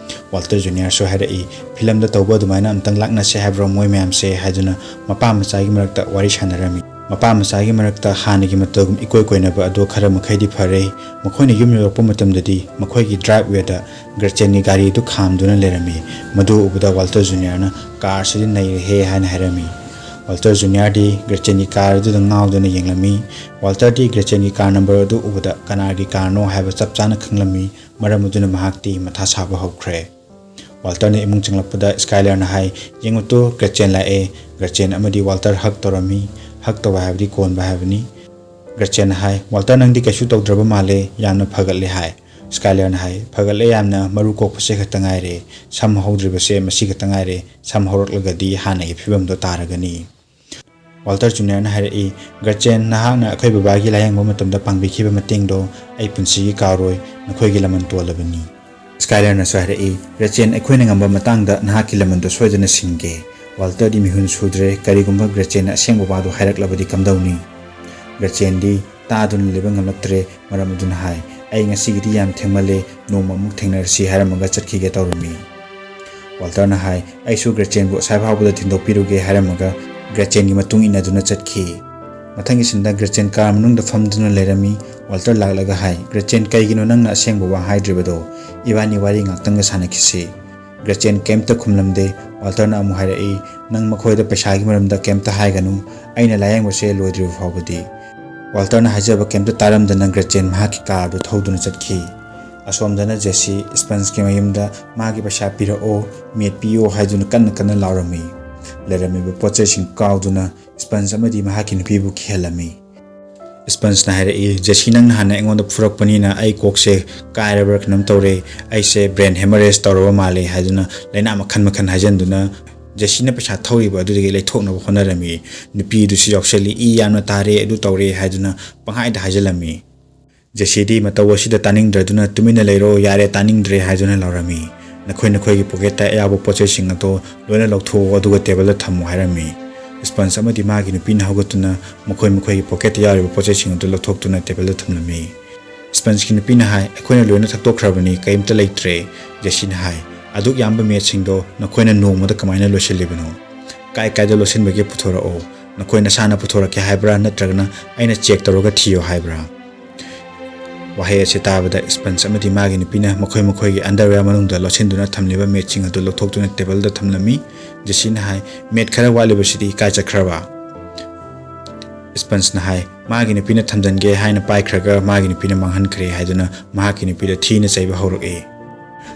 ꯋꯥꯜꯇꯔ ꯖꯨꯅꯤꯌꯔꯁꯨ ꯍꯥꯏꯔꯛꯏ, "ꯐꯤꯂꯝꯗ ꯇꯧꯕ ꯑꯗꯨꯃꯥꯏꯅ ꯑꯝꯇꯪ ꯂꯥꯛꯅꯁꯦ ꯍꯥꯏꯕ꯭ꯔꯣ ꯃꯣꯏ ꯃꯌꯥꯝꯁꯦ?" ꯍꯥꯏꯗꯨꯅ ꯃꯄꯥ ꯃꯆꯥꯒꯤ ꯃꯔꯛꯇ ꯋꯥꯔꯤ ꯁꯥꯟꯅꯔꯝꯃꯤ꯫ ꯃꯄꯥ ꯃꯆꯥꯒꯤ ꯃꯔꯛꯇ ꯍꯥꯟꯅꯒꯤ ꯃꯇꯧꯒꯨꯝ ꯏꯀꯣꯏ ꯀꯣꯏꯅꯕ ꯑꯗꯨ ꯈꯔ ꯃꯈꯩꯗꯤ ꯐꯔꯦ꯫ ꯃꯈꯣꯏꯅ ꯌꯨꯝ ꯌꯧꯔꯛꯄ ꯃꯇꯝꯗꯗꯤ ꯃꯈꯣꯏꯒꯤ ꯗ꯭ꯔꯥꯏꯕ ꯋꯦꯗ ꯒ꯭ꯔꯦꯆꯦꯟꯒꯤ ꯒꯥꯔꯤꯗꯨ ꯈꯥꯝꯗꯨꯅ ꯂꯩꯔꯝꯃꯤ꯫ ꯃꯗꯨ ꯎꯕꯗ ꯋꯥꯜꯇꯔ ꯖꯨꯅꯤꯌꯔꯅ, "ꯀꯥꯔꯁꯤꯗꯤ ꯅꯩꯔꯦꯍꯦ" ꯍꯥꯏꯅ ꯍꯥꯏꯔꯝꯃꯤ꯫ ꯋꯥꯜꯇꯔ ꯖꯨꯅꯤꯌꯔꯗꯤ ꯒ꯭ꯔꯦꯆꯦꯟꯒꯤ ꯀꯥꯔ ꯑꯗꯨꯗ ꯉꯥꯎꯗꯨꯅ ꯌꯦꯡꯂꯝꯃꯤ꯫ ꯋꯥꯜꯇꯔꯗꯤ ꯒ꯭ꯔꯦꯆꯦꯟꯒꯤ ꯀꯥꯔ ꯅꯝꯕꯔ ꯑꯗꯨ ꯎꯕꯗ ꯀꯅꯥꯒꯤ ꯀꯥꯔꯅꯣ ꯍꯥꯏꯕ ꯆꯞ ꯆꯥꯅ ꯈꯪꯂꯝꯃꯤ꯫ ꯃꯔꯝ ꯑꯗꯨꯅ ꯃꯍꯥꯛꯇꯤ ꯃꯊꯥ ꯁꯥꯕ ꯍꯧꯈ꯭ꯔꯦ꯫ ꯋꯥꯜꯇꯔꯅ ꯏꯃꯨꯡ ꯆꯪꯂꯛꯄꯗ ꯁ꯭ꯀꯥꯏꯂꯔꯅ ꯍꯥꯏ, "ꯌꯦꯡꯉꯨ ꯇꯨ, ꯒ꯭ꯔꯦꯆꯦꯟ ꯂꯥꯛꯑꯦ꯫" ꯒ꯭ꯔꯦꯆꯦꯟ ꯑꯃꯗꯤ ꯋꯥꯜꯇꯔ ꯍꯛ ꯇꯧꯔꯝꯃꯤ꯫ ꯍꯛ ꯇꯧꯕ ꯍꯥꯏꯕꯗꯤ ꯀꯣꯟꯕ ꯍꯥꯏꯕꯅꯤ꯫ ꯒ꯭ꯔꯦꯆꯦꯟꯅ ꯍꯥꯏ, "ꯋꯥꯜꯇꯔ, ꯅꯪꯗꯤ ꯀꯩꯁꯨ ꯇꯧꯗ꯭ꯔꯕ ꯃꯥꯜꯂꯦ, ꯌꯥꯝꯅ ꯐꯒꯠꯂꯦ" ꯍꯥꯏ꯫ ꯁ꯭ꯀꯥꯏꯂꯔꯅ ꯍꯥꯏ, "ꯐꯒꯠꯂꯦ ꯌꯥꯝꯅ, ꯃꯔꯨ ꯀꯣꯛꯄꯁꯦ ꯈꯛꯇ ꯉꯥꯏꯔꯦ, ꯁꯝ ꯍꯧꯗ꯭ꯔꯤꯕꯁꯦ ꯃꯁꯤ ꯈꯛꯇ ꯉꯥꯏꯔꯦ, ꯁꯝ ꯍꯧꯔꯛꯂꯒꯗꯤ ꯍꯥꯟꯅꯒꯤ ꯐꯤꯕꯝꯗꯣ ꯇꯥꯔꯒꯅꯤ"꯫ ꯋꯥꯜꯇꯔ ꯖꯨꯅꯤꯌꯔꯅ ꯍꯥꯏꯔꯛꯏ, "ꯒ꯭ꯔꯦꯆꯦꯟ, ꯅꯍꯥꯛꯅ ꯑꯩꯈꯣꯏ ꯕꯕꯥꯒꯤ ꯂꯥꯌꯦꯡꯕ ꯃꯇꯝꯗ ꯄꯥꯡꯕꯤꯈꯤꯕ ꯃꯇꯦꯡꯗꯣ ꯑꯩ ꯄꯨꯟꯁꯤꯒꯤ ꯀꯥꯎꯔꯣꯏ, ꯅꯈꯣꯏꯒꯤ ꯂꯃꯟ ꯇꯣꯜꯂꯕꯅꯤ"꯫ ꯁ꯭ꯀꯥꯏꯂꯔꯅꯁꯨ ꯍꯥꯏꯔꯛꯏ, "ꯒ꯭ꯔꯦꯆꯦꯟ, ꯑꯩꯈꯣꯏꯅ ꯉꯝꯕ ꯃꯇꯥꯡꯗ ꯅꯍꯥꯛꯀꯤ ꯂꯃꯟꯗꯣ ꯁꯣꯏꯗꯅ ꯁꯤꯡꯒꯦ"꯫ ꯋꯥꯜꯇꯔꯗꯤ ꯃꯤꯍꯨꯟ ꯁꯨꯗ꯭ꯔꯦ, ꯀꯔꯤꯒꯨꯝꯕ ꯒ꯭ꯔꯦꯆꯦꯟꯅ ꯑꯁꯦꯡꯕ ꯋꯥꯗꯨ ꯍꯥꯏꯔꯛꯂꯕꯗꯤ ꯀꯝꯗꯧꯅꯤ? ꯒ꯭ꯔꯦꯆꯦꯟꯗꯤ ꯇꯥꯗꯨꯅ ꯂꯩꯕ ꯉꯝꯂꯛꯇ꯭ꯔꯦ, ꯃꯔꯝ ꯑꯗꯨꯅ ꯍꯥꯏ, "ꯑꯩ ꯉꯁꯤꯒꯤꯗꯤ ꯌꯥꯝ ꯊꯦꯡꯃꯜꯂꯦ, ꯅꯣꯡꯃ ꯑꯃꯨꯛ ꯊꯦꯡꯅꯔꯁꯤ" ꯍꯥꯏꯔꯝꯃꯒ ꯆꯠꯈꯤꯒꯦ ꯇꯧꯔꯝꯃꯤ꯫ ꯋꯥꯜꯇꯔꯅ ꯍꯥꯏ, "ꯑꯩꯁꯨ ꯒ꯭ꯔꯦꯆꯦꯟꯕꯨ ꯑꯁꯥꯏ ꯐꯥꯎꯕꯗ ꯊꯤꯟꯗꯣꯛꯄꯤꯔꯨꯒꯦ" ꯍꯥꯏꯔꯝꯃꯒ ꯒ꯭ꯔꯦꯆꯦꯟꯒꯤ ꯃꯇꯨꯡ ꯏꯟꯅꯗꯨꯅ ꯆꯠꯈꯤ꯫ ꯃꯊꯪꯒꯤ ꯁꯤꯟꯗ ꯒ꯭ꯔꯦꯆꯦꯟ ꯀꯥꯔ ꯃꯅꯨꯡꯗ ꯐꯝꯗꯨꯅ ꯂꯩꯔꯝꯃꯤ꯫ ꯋꯥꯜꯇꯔ ꯂꯥꯛꯂꯒ ꯍꯥꯏ, "ꯒ꯭ꯔꯦꯆꯦꯟ, ꯀꯩꯒꯤꯅꯣ ꯅꯪꯅ ꯑꯁꯦꯡꯕ ꯋꯥ ꯍꯥꯏꯗ꯭ꯔꯤꯕꯗꯣ? ꯏꯕꯥꯅꯤ ꯋꯥꯔꯤ ꯉꯥꯛꯇꯪꯒ ꯁꯥꯟꯅꯈꯤꯁꯤ"꯫ ꯒ꯭ꯔꯦꯆꯦꯟ ꯀꯩꯝꯇ ꯈꯨꯝꯂꯝꯗꯦ꯫ ꯋꯥꯜꯇꯔꯅ ꯑꯃꯨꯛ ꯍꯥꯏꯔꯛꯏ, "ꯅꯪ ꯃꯈꯣꯏꯗ ꯄꯩꯁꯥꯒꯤ ꯃꯔꯝꯗ ꯀꯩꯝꯇ ꯍꯥꯏꯒꯅꯨ, ꯑꯩꯅ ꯂꯥꯌꯦꯡꯕꯁꯦ ꯂꯣꯏꯗ꯭ꯔꯤꯕ ꯐꯥꯎꯕꯗꯤ"꯫ ꯋꯥꯜꯇꯔꯅ ꯍꯥꯏꯖꯕ ꯀꯩꯝꯇ ꯇꯥꯔꯝꯗꯅ ꯒ꯭ꯔꯦꯆꯦꯟ ꯃꯍꯥꯛꯀꯤ ꯀꯥꯔꯗꯨ ꯊꯧꯗꯨꯅ ꯆꯠꯈꯤ꯫ ꯑꯁꯣꯝꯗꯅ ꯖꯦꯁꯤ ꯁ꯭ꯄꯟꯖꯀꯤ ꯃꯌꯨꯝꯗ ꯃꯥꯒꯤ ꯄꯩꯁꯥ ꯄꯤꯔꯛꯑꯣ, ꯃꯦꯠꯄꯤꯌꯣ ꯍꯥꯏꯗꯨꯅ ꯀꯟꯅ ꯀꯟꯅ ꯂꯥꯎꯔꯝꯃꯤ꯫ ꯂꯩꯔꯝꯃꯤꯕ ꯄꯣꯠ ꯆꯩꯁꯤꯡ ꯀꯥꯎꯗꯨꯅ ꯁ꯭ꯄꯟꯖ ꯑꯃꯗꯤ ꯃꯍꯥꯛꯀꯤ ꯅꯨꯄꯤꯕꯨ ꯀꯤꯍꯜꯂꯝꯃꯤ꯫ ꯁ꯭ꯄꯟꯖꯅ ꯍꯥꯏꯔꯛꯏ, "ꯖꯦꯁꯤ, ꯅꯪꯅ ꯍꯥꯟꯅ ꯑꯩꯉꯣꯟꯗ ꯐꯨꯔꯛꯄꯅꯤꯅ ꯑꯩ ꯀꯣꯛꯁꯦ ꯀꯥꯏꯔꯕ꯭ꯔꯥ ꯀꯩꯅꯣꯝ ꯇꯧꯔꯦ꯫ ꯑꯩꯁꯦ brain hemorrhage ꯇꯧꯔꯕ ꯃꯥꯜꯂꯦ" ꯍꯥꯏꯗꯨꯅ ꯂꯥꯏꯅꯥ ꯃꯈꯜ ꯃꯈꯜ ꯍꯥꯏꯖꯟꯗꯨꯅ ꯖꯦꯁꯤꯅ ꯄꯩꯁꯥ ꯊꯧꯔꯤꯕ ꯑꯗꯨꯗꯒꯤ ꯂꯩꯊꯣꯛꯅꯕ ꯍꯣꯠꯅꯔꯝꯃꯤ꯫ ꯅꯨꯄꯤꯗꯨꯁꯨ ꯌꯥꯎꯁꯜꯂꯤ, "ꯏ ꯌꯥꯝꯅ ꯇꯥꯔꯦ, ꯑꯗꯨ ꯇꯧꯔꯦ" ꯍꯥꯏꯗꯨꯅ ꯄꯪꯍꯥꯏꯗ ꯍꯥꯏꯖꯜꯂꯝꯃꯤ꯫ ꯖꯦꯁꯤꯗꯤ ꯃꯇꯧ ꯑꯁꯤꯗ ꯇꯥꯅꯤꯡꯗ꯭ꯔꯗꯨꯅ, "ꯇꯨꯃꯤꯟꯅ ꯂꯩꯔꯣ, ꯌꯥꯔꯦ, ꯇꯥꯅꯤꯡꯗ꯭ꯔꯦ" ꯍꯥꯏꯗꯨꯅ ꯂꯥꯎꯔꯝꯃꯤ꯫ "ꯅꯈꯣꯏ ꯅꯈꯣꯏꯒꯤ ꯄꯣꯀꯦꯠꯇ ꯑꯌꯥꯎꯕ ꯄꯣꯠ ꯆꯩꯁꯤꯡ ꯑꯗꯣ ꯂꯣꯏꯅ ꯂꯧꯊꯣꯛꯑꯣ, ꯑꯗꯨꯒ ꯇꯦꯕꯜꯗ ꯊꯝꯃꯣ" ꯍꯥꯏꯔꯝꯃꯤ꯫ ꯁ꯭ꯄꯟꯖ ꯑꯃꯗꯤ ꯃꯥꯒꯤ ꯅꯨꯄꯤꯅ ꯍꯧꯒꯠꯇꯨꯅ ꯃꯈꯣꯏ ꯃꯈꯣꯏꯒꯤ ꯄꯣꯀꯦꯠꯇ ꯌꯥꯎꯔꯤꯕ ꯄꯣꯠ ꯆꯩꯁꯤꯡ ꯑꯗꯨ ꯂꯧꯊꯣꯛꯇꯨꯅ ꯇꯦꯕꯜꯗ ꯊꯝꯂꯝꯃꯤ꯫ ꯁ꯭ꯄꯟꯖꯀꯤ ꯅꯨꯄꯤꯅ ꯍꯥꯏ, "ꯑꯩꯈꯣꯏꯅ ꯂꯣꯏꯅ ꯊꯛꯇꯣꯛꯈ꯭ꯔꯕꯅꯤ, ꯀꯔꯤꯝꯇ ꯂꯩꯇ꯭ꯔꯦ"꯫ ꯖꯦꯁꯤꯅ ꯍꯥꯏ, "ꯑꯗꯨꯛ ꯌꯥꯝꯕ ꯃꯦꯠꯁꯤꯡꯗꯣ ꯅꯈꯣꯏꯅ ꯅꯣꯡꯃꯗ ꯀꯃꯥꯏꯅ ꯂꯣꯏꯁꯤꯜꯂꯤꯕꯅꯣ? ꯀꯥꯏ ꯀꯥꯏꯗ ꯂꯣꯏꯁꯤꯟꯕꯒꯦ ꯄꯨꯊꯣꯔꯛꯑꯣ꯫ ꯅꯈꯣꯏ ꯅꯁꯥꯅ ꯄꯨꯊꯣꯔꯛꯀꯦ ꯍꯥꯏꯕ꯭ꯔꯥ, ꯅꯠꯇ꯭ꯔꯒꯅ ꯑꯩꯅ ꯆꯦꯛ ꯇꯧꯔꯒ ꯊꯤꯌꯣ ꯍꯥꯏꯕ꯭ꯔꯥ?" ꯋꯥꯍꯩ ꯑꯁꯤ ꯇꯥꯕꯗ ꯁ꯭ꯄꯟꯖ ꯑꯃꯗꯤ ꯃꯥꯒꯤ ꯅꯨꯄꯤꯅ ꯃꯈꯣꯏ ꯃꯈꯣꯏꯒꯤ ꯑꯟꯗꯔꯋꯦꯌꯔ ꯃꯅꯨꯡꯗ ꯂꯣꯠꯁꯤꯟꯗꯨꯅ ꯊꯝꯂꯤꯕ ꯃꯦꯠꯁꯤꯡ ꯑꯗꯨ ꯂꯧꯊꯣꯛꯇꯨꯅ ꯇꯦꯕꯜꯗ ꯊꯝꯂꯝꯃꯤ꯫ ꯖꯦꯁꯤꯅ ꯍꯥꯏ, "ꯃꯦꯠ ꯈꯔ ꯋꯥꯠꯂꯤꯕꯁꯤꯗꯤ ꯀꯥꯏ ꯆꯠꯈ꯭ꯔꯕ?" ꯁ꯭ꯄꯟꯖꯅ ꯍꯥꯏ, "ꯃꯥꯒꯤ ꯅꯨꯄꯤꯅ ꯊꯝꯖꯤꯟꯒꯦ ꯍꯥꯏꯅ ꯄꯥꯏꯈ꯭ꯔꯒ ꯃꯥꯒꯤ ꯅꯨꯄꯤꯅ ꯃꯥꯡꯍꯟꯈ꯭ꯔꯦ" ꯍꯥꯏꯗꯨꯅ ꯃꯍꯥꯛꯀꯤ ꯅꯨꯄꯤꯗ ꯊꯤꯅ ꯆꯩꯕ ꯍꯧꯔꯛꯏ꯫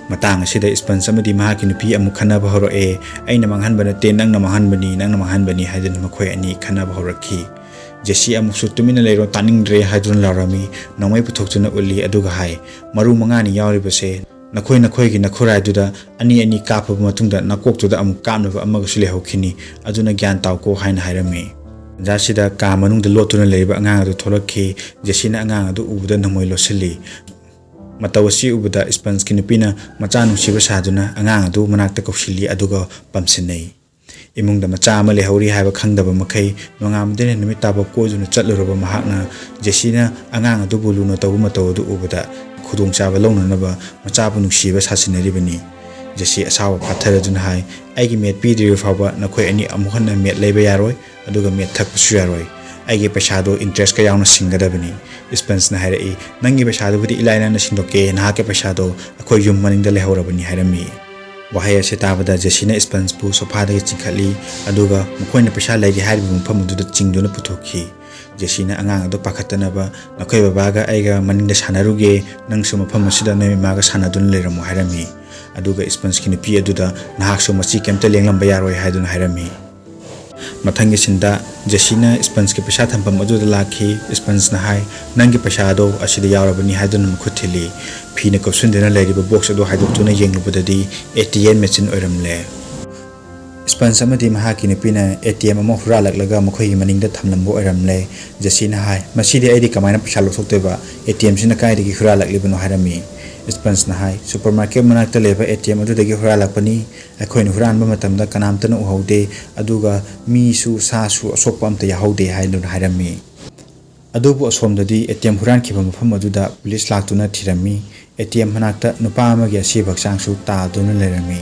ꯃꯇꯥꯡ ꯑꯁꯤꯗ ꯁ꯭ꯄꯟꯖ ꯑꯃꯗꯤ ꯃꯍꯥꯛꯀꯤ ꯅꯨꯄꯤ ꯑꯃꯨꯛ ꯈꯟꯅꯕ ꯍꯧꯔꯛꯑꯦ꯫ "ꯑꯩꯅ ꯃꯥꯡꯍꯟꯕ ꯅꯠꯇꯦ, ꯅꯪꯅ ꯃꯥꯡꯍꯟꯕꯅꯤ, ꯅꯪꯅ ꯃꯥꯡꯍꯟꯕꯅꯤ" ꯍꯥꯏꯗꯨꯅ ꯃꯈꯣꯏ ꯑꯅꯤ ꯈꯟꯅꯕ ꯍꯧꯔꯛꯈꯤ꯫ ꯖꯦꯁꯤ ꯑꯃꯨꯛꯁꯨ "ꯇꯨꯃꯤꯟꯅ ꯂꯩꯔꯣ, ꯇꯥꯅꯤꯡꯗ꯭ꯔꯦ" ꯍꯥꯏꯗꯨꯅ ꯂꯥꯎꯔꯝꯃꯤ꯫ ꯅꯣꯡꯃꯩ ꯄꯨꯊꯣꯛꯇꯨꯅ ꯎꯠꯂꯤ, ꯑꯗꯨꯒ ꯍꯥꯏ, "ꯃꯔꯨ ꯃꯉꯥꯅꯤ ꯌꯥꯎꯔꯤꯕꯁꯦ, ꯅꯈꯣꯏ ꯅꯈꯣꯏꯒꯤ ꯅꯈꯨꯔꯥꯏꯗꯨꯗ ꯑꯅꯤ ꯑꯅꯤ ꯀꯥꯞꯄꯕ ꯃꯇꯨꯡꯗ ꯅꯀꯣꯛꯇꯨꯗ ꯑꯃꯨꯛ ꯀꯥꯞꯅꯕ ꯑꯃꯒꯁꯨ ꯂꯩꯍꯧꯈꯤꯅꯤ, ꯑꯗꯨꯅ ꯒ꯭ꯌꯥꯟ ꯇꯥꯎꯀꯣ" ꯍꯥꯏꯅ ꯍꯥꯏꯔꯝꯃꯤ꯫ ꯇꯟꯖꯥꯁꯤꯗ ꯀꯥ ꯃꯅꯨꯡꯗ ꯂꯣꯠꯇꯨꯅ ꯂꯩꯔꯤꯕ ꯑꯉꯥꯡ ꯑꯗꯨ ꯊꯣꯛꯂꯛꯈꯤ꯫ ꯖꯦꯁꯤꯅ ꯑꯉꯥꯡ ꯑꯗꯨ ꯎꯕꯗ ꯅꯣꯡꯃꯩ ꯂꯣꯠꯁꯤꯜꯂꯤ꯫ ꯃꯇꯧ ꯑꯁꯤ ꯎꯕꯗ ꯁ꯭ꯄꯟꯖꯀꯤ ꯅꯨꯄꯤꯅ ꯃꯆꯥ ꯅꯨꯡꯁꯤꯕ ꯁꯥꯗꯨꯅ ꯑꯉꯥꯡ ꯑꯗꯨ ꯃꯅꯥꯛꯇ ꯀꯧꯁꯤꯜꯂꯤ, ꯑꯗꯨꯒ ꯄꯝꯁꯤꯟꯅꯩ꯫ ꯏꯃꯨꯡꯗ ꯃꯆꯥ ꯑꯃ ꯂꯩꯍꯧꯔꯤ ꯍꯥꯏꯕ ꯈꯪꯗꯕ ꯃꯈꯩ ꯅꯣꯡꯉꯥꯟꯕꯗꯩꯅ ꯅꯨꯃꯤꯠ ꯇꯥꯕ ꯀꯣꯏꯗꯨꯅ ꯆꯠꯂꯨꯔꯕ ꯃꯍꯥꯛꯅ ꯖꯦꯁꯤꯅ ꯑꯉꯥꯡ ꯑꯗꯨꯕꯨ ꯂꯨꯅ ꯇꯧꯕ ꯃꯇꯧ ꯑꯗꯨ ꯎꯕꯗ ꯈꯨꯗꯣꯡꯆꯥꯕ ꯂꯧꯅꯅꯕ ꯃꯆꯥꯕꯨ ꯅꯨꯡꯁꯤꯕ ꯁꯥꯁꯤꯟꯅꯔꯤꯕꯅꯤ꯫ ꯖꯦꯁꯤ ꯑꯁꯥꯎꯕ ꯐꯥꯊꯔꯗꯨꯅ ꯍꯥꯏ, "ꯑꯩꯒꯤ ꯃꯦꯠ ꯄꯤꯗ꯭ꯔꯤꯕ ꯐꯥꯎꯕ ꯅꯈꯣꯏ ꯑꯅꯤ ꯑꯃꯨꯛ ꯍꯟꯅ ꯃꯦꯠ ꯂꯩꯕ ꯌꯥꯔꯣꯏ, ꯑꯗꯨꯒ ꯃꯦꯠ ꯊꯛꯄꯁꯨ ꯌꯥꯔꯣꯏ꯫ ꯑꯩꯒꯤ ꯄꯩꯁꯥꯗꯣ ꯏꯟꯇꯔꯦꯁꯀ ꯌꯥꯎꯅ ꯁꯤꯡꯒꯗꯕꯅꯤ꯫" ꯁ꯭ꯄꯟꯖꯅ ꯍꯥꯏꯔꯛꯏ, "ꯅꯪꯒꯤ ꯄꯩꯁꯥꯗꯨꯕꯨꯗꯤ ꯏꯂꯥꯏ ꯂꯥꯏꯅ ꯁꯤꯡꯗꯣꯛꯀꯦ, ꯅꯍꯥꯛꯀꯤ ꯄꯩꯁꯥꯗꯣ ꯑꯩꯈꯣꯏ ꯌꯨꯝ ꯃꯅꯤꯡꯗ ꯂꯩꯍꯧꯔꯕꯅꯤ" ꯍꯥꯏꯔꯝꯃꯤ꯫ ꯋꯥꯍꯩ ꯑꯁꯤ ꯇꯥꯕꯗ ꯖꯦꯁꯤꯅ ꯁ꯭ꯄꯟꯖꯄꯨ ꯁꯣꯐꯥꯗꯒꯤ ꯆꯤꯡꯈꯠꯂꯤ, ꯑꯗꯨꯒ ꯃꯈꯣꯏꯅ ꯄꯩꯁꯥ ꯂꯩꯔꯤ ꯍꯥꯏꯔꯤꯕ ꯃꯐꯝ ꯑꯗꯨꯗ ꯆꯤꯡꯗꯨꯅ ꯄꯨꯊꯣꯛꯈꯤ꯫ ꯖꯦꯁꯤꯅ ꯑꯉꯥꯡ ꯑꯗꯨ ꯄꯥꯈꯠꯇꯅꯕ, "ꯅꯈꯣꯏ ꯕꯕꯥꯒ ꯑꯩꯒ ꯃꯅꯤꯡꯗ ꯁꯥꯟꯅꯔꯨꯒꯦ, ꯅꯪꯁꯨ ꯃꯐꯝ ꯑꯁꯤꯗ ꯅꯣꯏ ꯏꯃꯥꯒ ꯁꯥꯟꯅꯗꯨꯅ ꯂꯩꯔꯝꯃꯨ" ꯍꯥꯏꯔꯝꯃꯤ꯫ ꯑꯗꯨꯒ ꯁ꯭ꯄꯟꯖꯀꯤ ꯅꯨꯄꯤ ꯑꯗꯨꯗ, "ꯅꯍꯥꯛꯁꯨ ꯃꯁꯤ ꯀꯩꯝꯇ ꯂꯦꯡꯂꯝꯕ ꯌꯥꯔꯣꯏ" ꯍꯥꯏꯗꯨꯅ ꯍꯥꯏꯔꯝꯃꯤ꯫ ꯃꯊꯪꯒꯤ ꯁꯤꯟꯗ ꯖꯦꯁꯤꯅ ꯁ꯭ꯄꯟꯖꯀꯤ ꯄꯩꯁꯥ ꯊꯝꯐꯝ ꯑꯗꯨꯗ ꯂꯥꯛꯈꯤ꯫ ꯁ꯭ꯄꯟꯖꯅ ꯍꯥꯏ, "ꯅꯪꯒꯤ ꯄꯩꯁꯥ ꯑꯗꯣ ꯑꯁꯤꯗ ꯌꯥꯎꯔꯕꯅꯤ" ꯍꯥꯏꯗꯨꯅ ꯃꯈꯨꯠ ꯊꯤꯜꯂꯤ꯫ ꯐꯤꯅ ꯀꯨꯞꯁꯤꯟꯗꯨꯅ ꯂꯩꯔꯤꯕ ꯕꯣꯛꯁ ꯑꯗꯨ ꯍꯥꯏꯗꯣꯛꯇꯨꯅ ꯌꯦꯡꯂꯨꯕꯗꯗꯤ ꯑꯦ ꯇꯤ ꯑꯦꯝ ꯃꯦꯆꯤꯟ ꯑꯣꯏꯔꯝꯂꯦ꯫ ꯁ꯭ꯄꯟꯖ ꯑꯃꯗꯤ ꯃꯍꯥꯛꯀꯤ ꯅꯨꯄꯤꯅ ꯑꯦ ꯇꯤ ꯑꯦꯝ ꯑꯃ ꯍꯨꯔꯥꯜꯂꯛꯂꯒ ꯃꯈꯣꯏꯒꯤ ꯃꯅꯤꯡꯗ ꯊꯝꯂꯝꯕ ꯑꯣꯏꯔꯝꯂꯦ꯫ ꯖꯦꯁꯤꯅ ꯍꯥꯏ, "ꯃꯁꯤꯗꯤ ꯑꯩꯗꯤ ꯀꯃꯥꯏꯅ ꯄꯩꯁꯥ ꯂꯧꯊꯣꯛꯇꯣꯏꯕ? ꯑꯦ ꯇꯤ ꯑꯦꯝꯁꯤꯅ ꯀꯥꯏꯗꯒꯤ ꯍꯨꯔꯥꯜꯂꯛꯂꯤꯕꯅꯣ?" ꯍꯥꯏꯔꯝꯃꯤ꯫ ꯁ꯭ꯄꯟꯖꯅ ꯍꯥꯏ, "ꯁꯨꯄꯔꯃꯥꯔꯀꯦꯠ ꯃꯅꯥꯛꯇ ꯂꯩꯕ ꯑꯦ ꯇꯤ ꯑꯦꯝ ꯑꯗꯨꯗꯒꯤ ꯍꯨꯔꯥꯜꯂꯛꯄꯅꯤ꯫ ꯑꯩꯈꯣꯏꯅ ꯍꯨꯔꯥꯟꯕ ꯃꯇꯝꯗ ꯀꯅꯥꯝꯇꯅ ꯎꯍꯧꯗꯦ, ꯑꯗꯨꯒ ꯃꯤꯁꯨ ꯁꯥꯁꯨ ꯑꯁꯣꯛꯄ ꯑꯝꯇ ꯌꯥꯎꯍꯧꯗꯦ" ꯍꯥꯏꯗꯨꯅ ꯍꯥꯏꯔꯝꯃꯤ꯫ ꯑꯗꯨꯕꯨ ꯑꯁꯣꯝꯗꯗꯤ ꯑꯦ ꯇꯤ ꯑꯦꯝ ꯍꯨꯔꯥꯟꯈꯤꯕ ꯃꯐꯝ ꯑꯗꯨꯗ ꯄꯨꯂꯤꯁ ꯂꯥꯛꯇꯨꯅ ꯊꯤꯔꯝꯃꯤ꯫ ꯑꯦ ꯇꯤ ꯑꯦꯝ ꯃꯅꯥꯛꯇ ꯅꯨꯄꯥ ꯑꯃꯒꯤ ꯑꯁꯤꯕ ꯍꯛꯆꯥꯡꯁꯨ ꯇꯥꯗꯨꯅ ꯂꯩꯔꯝꯃꯤ꯫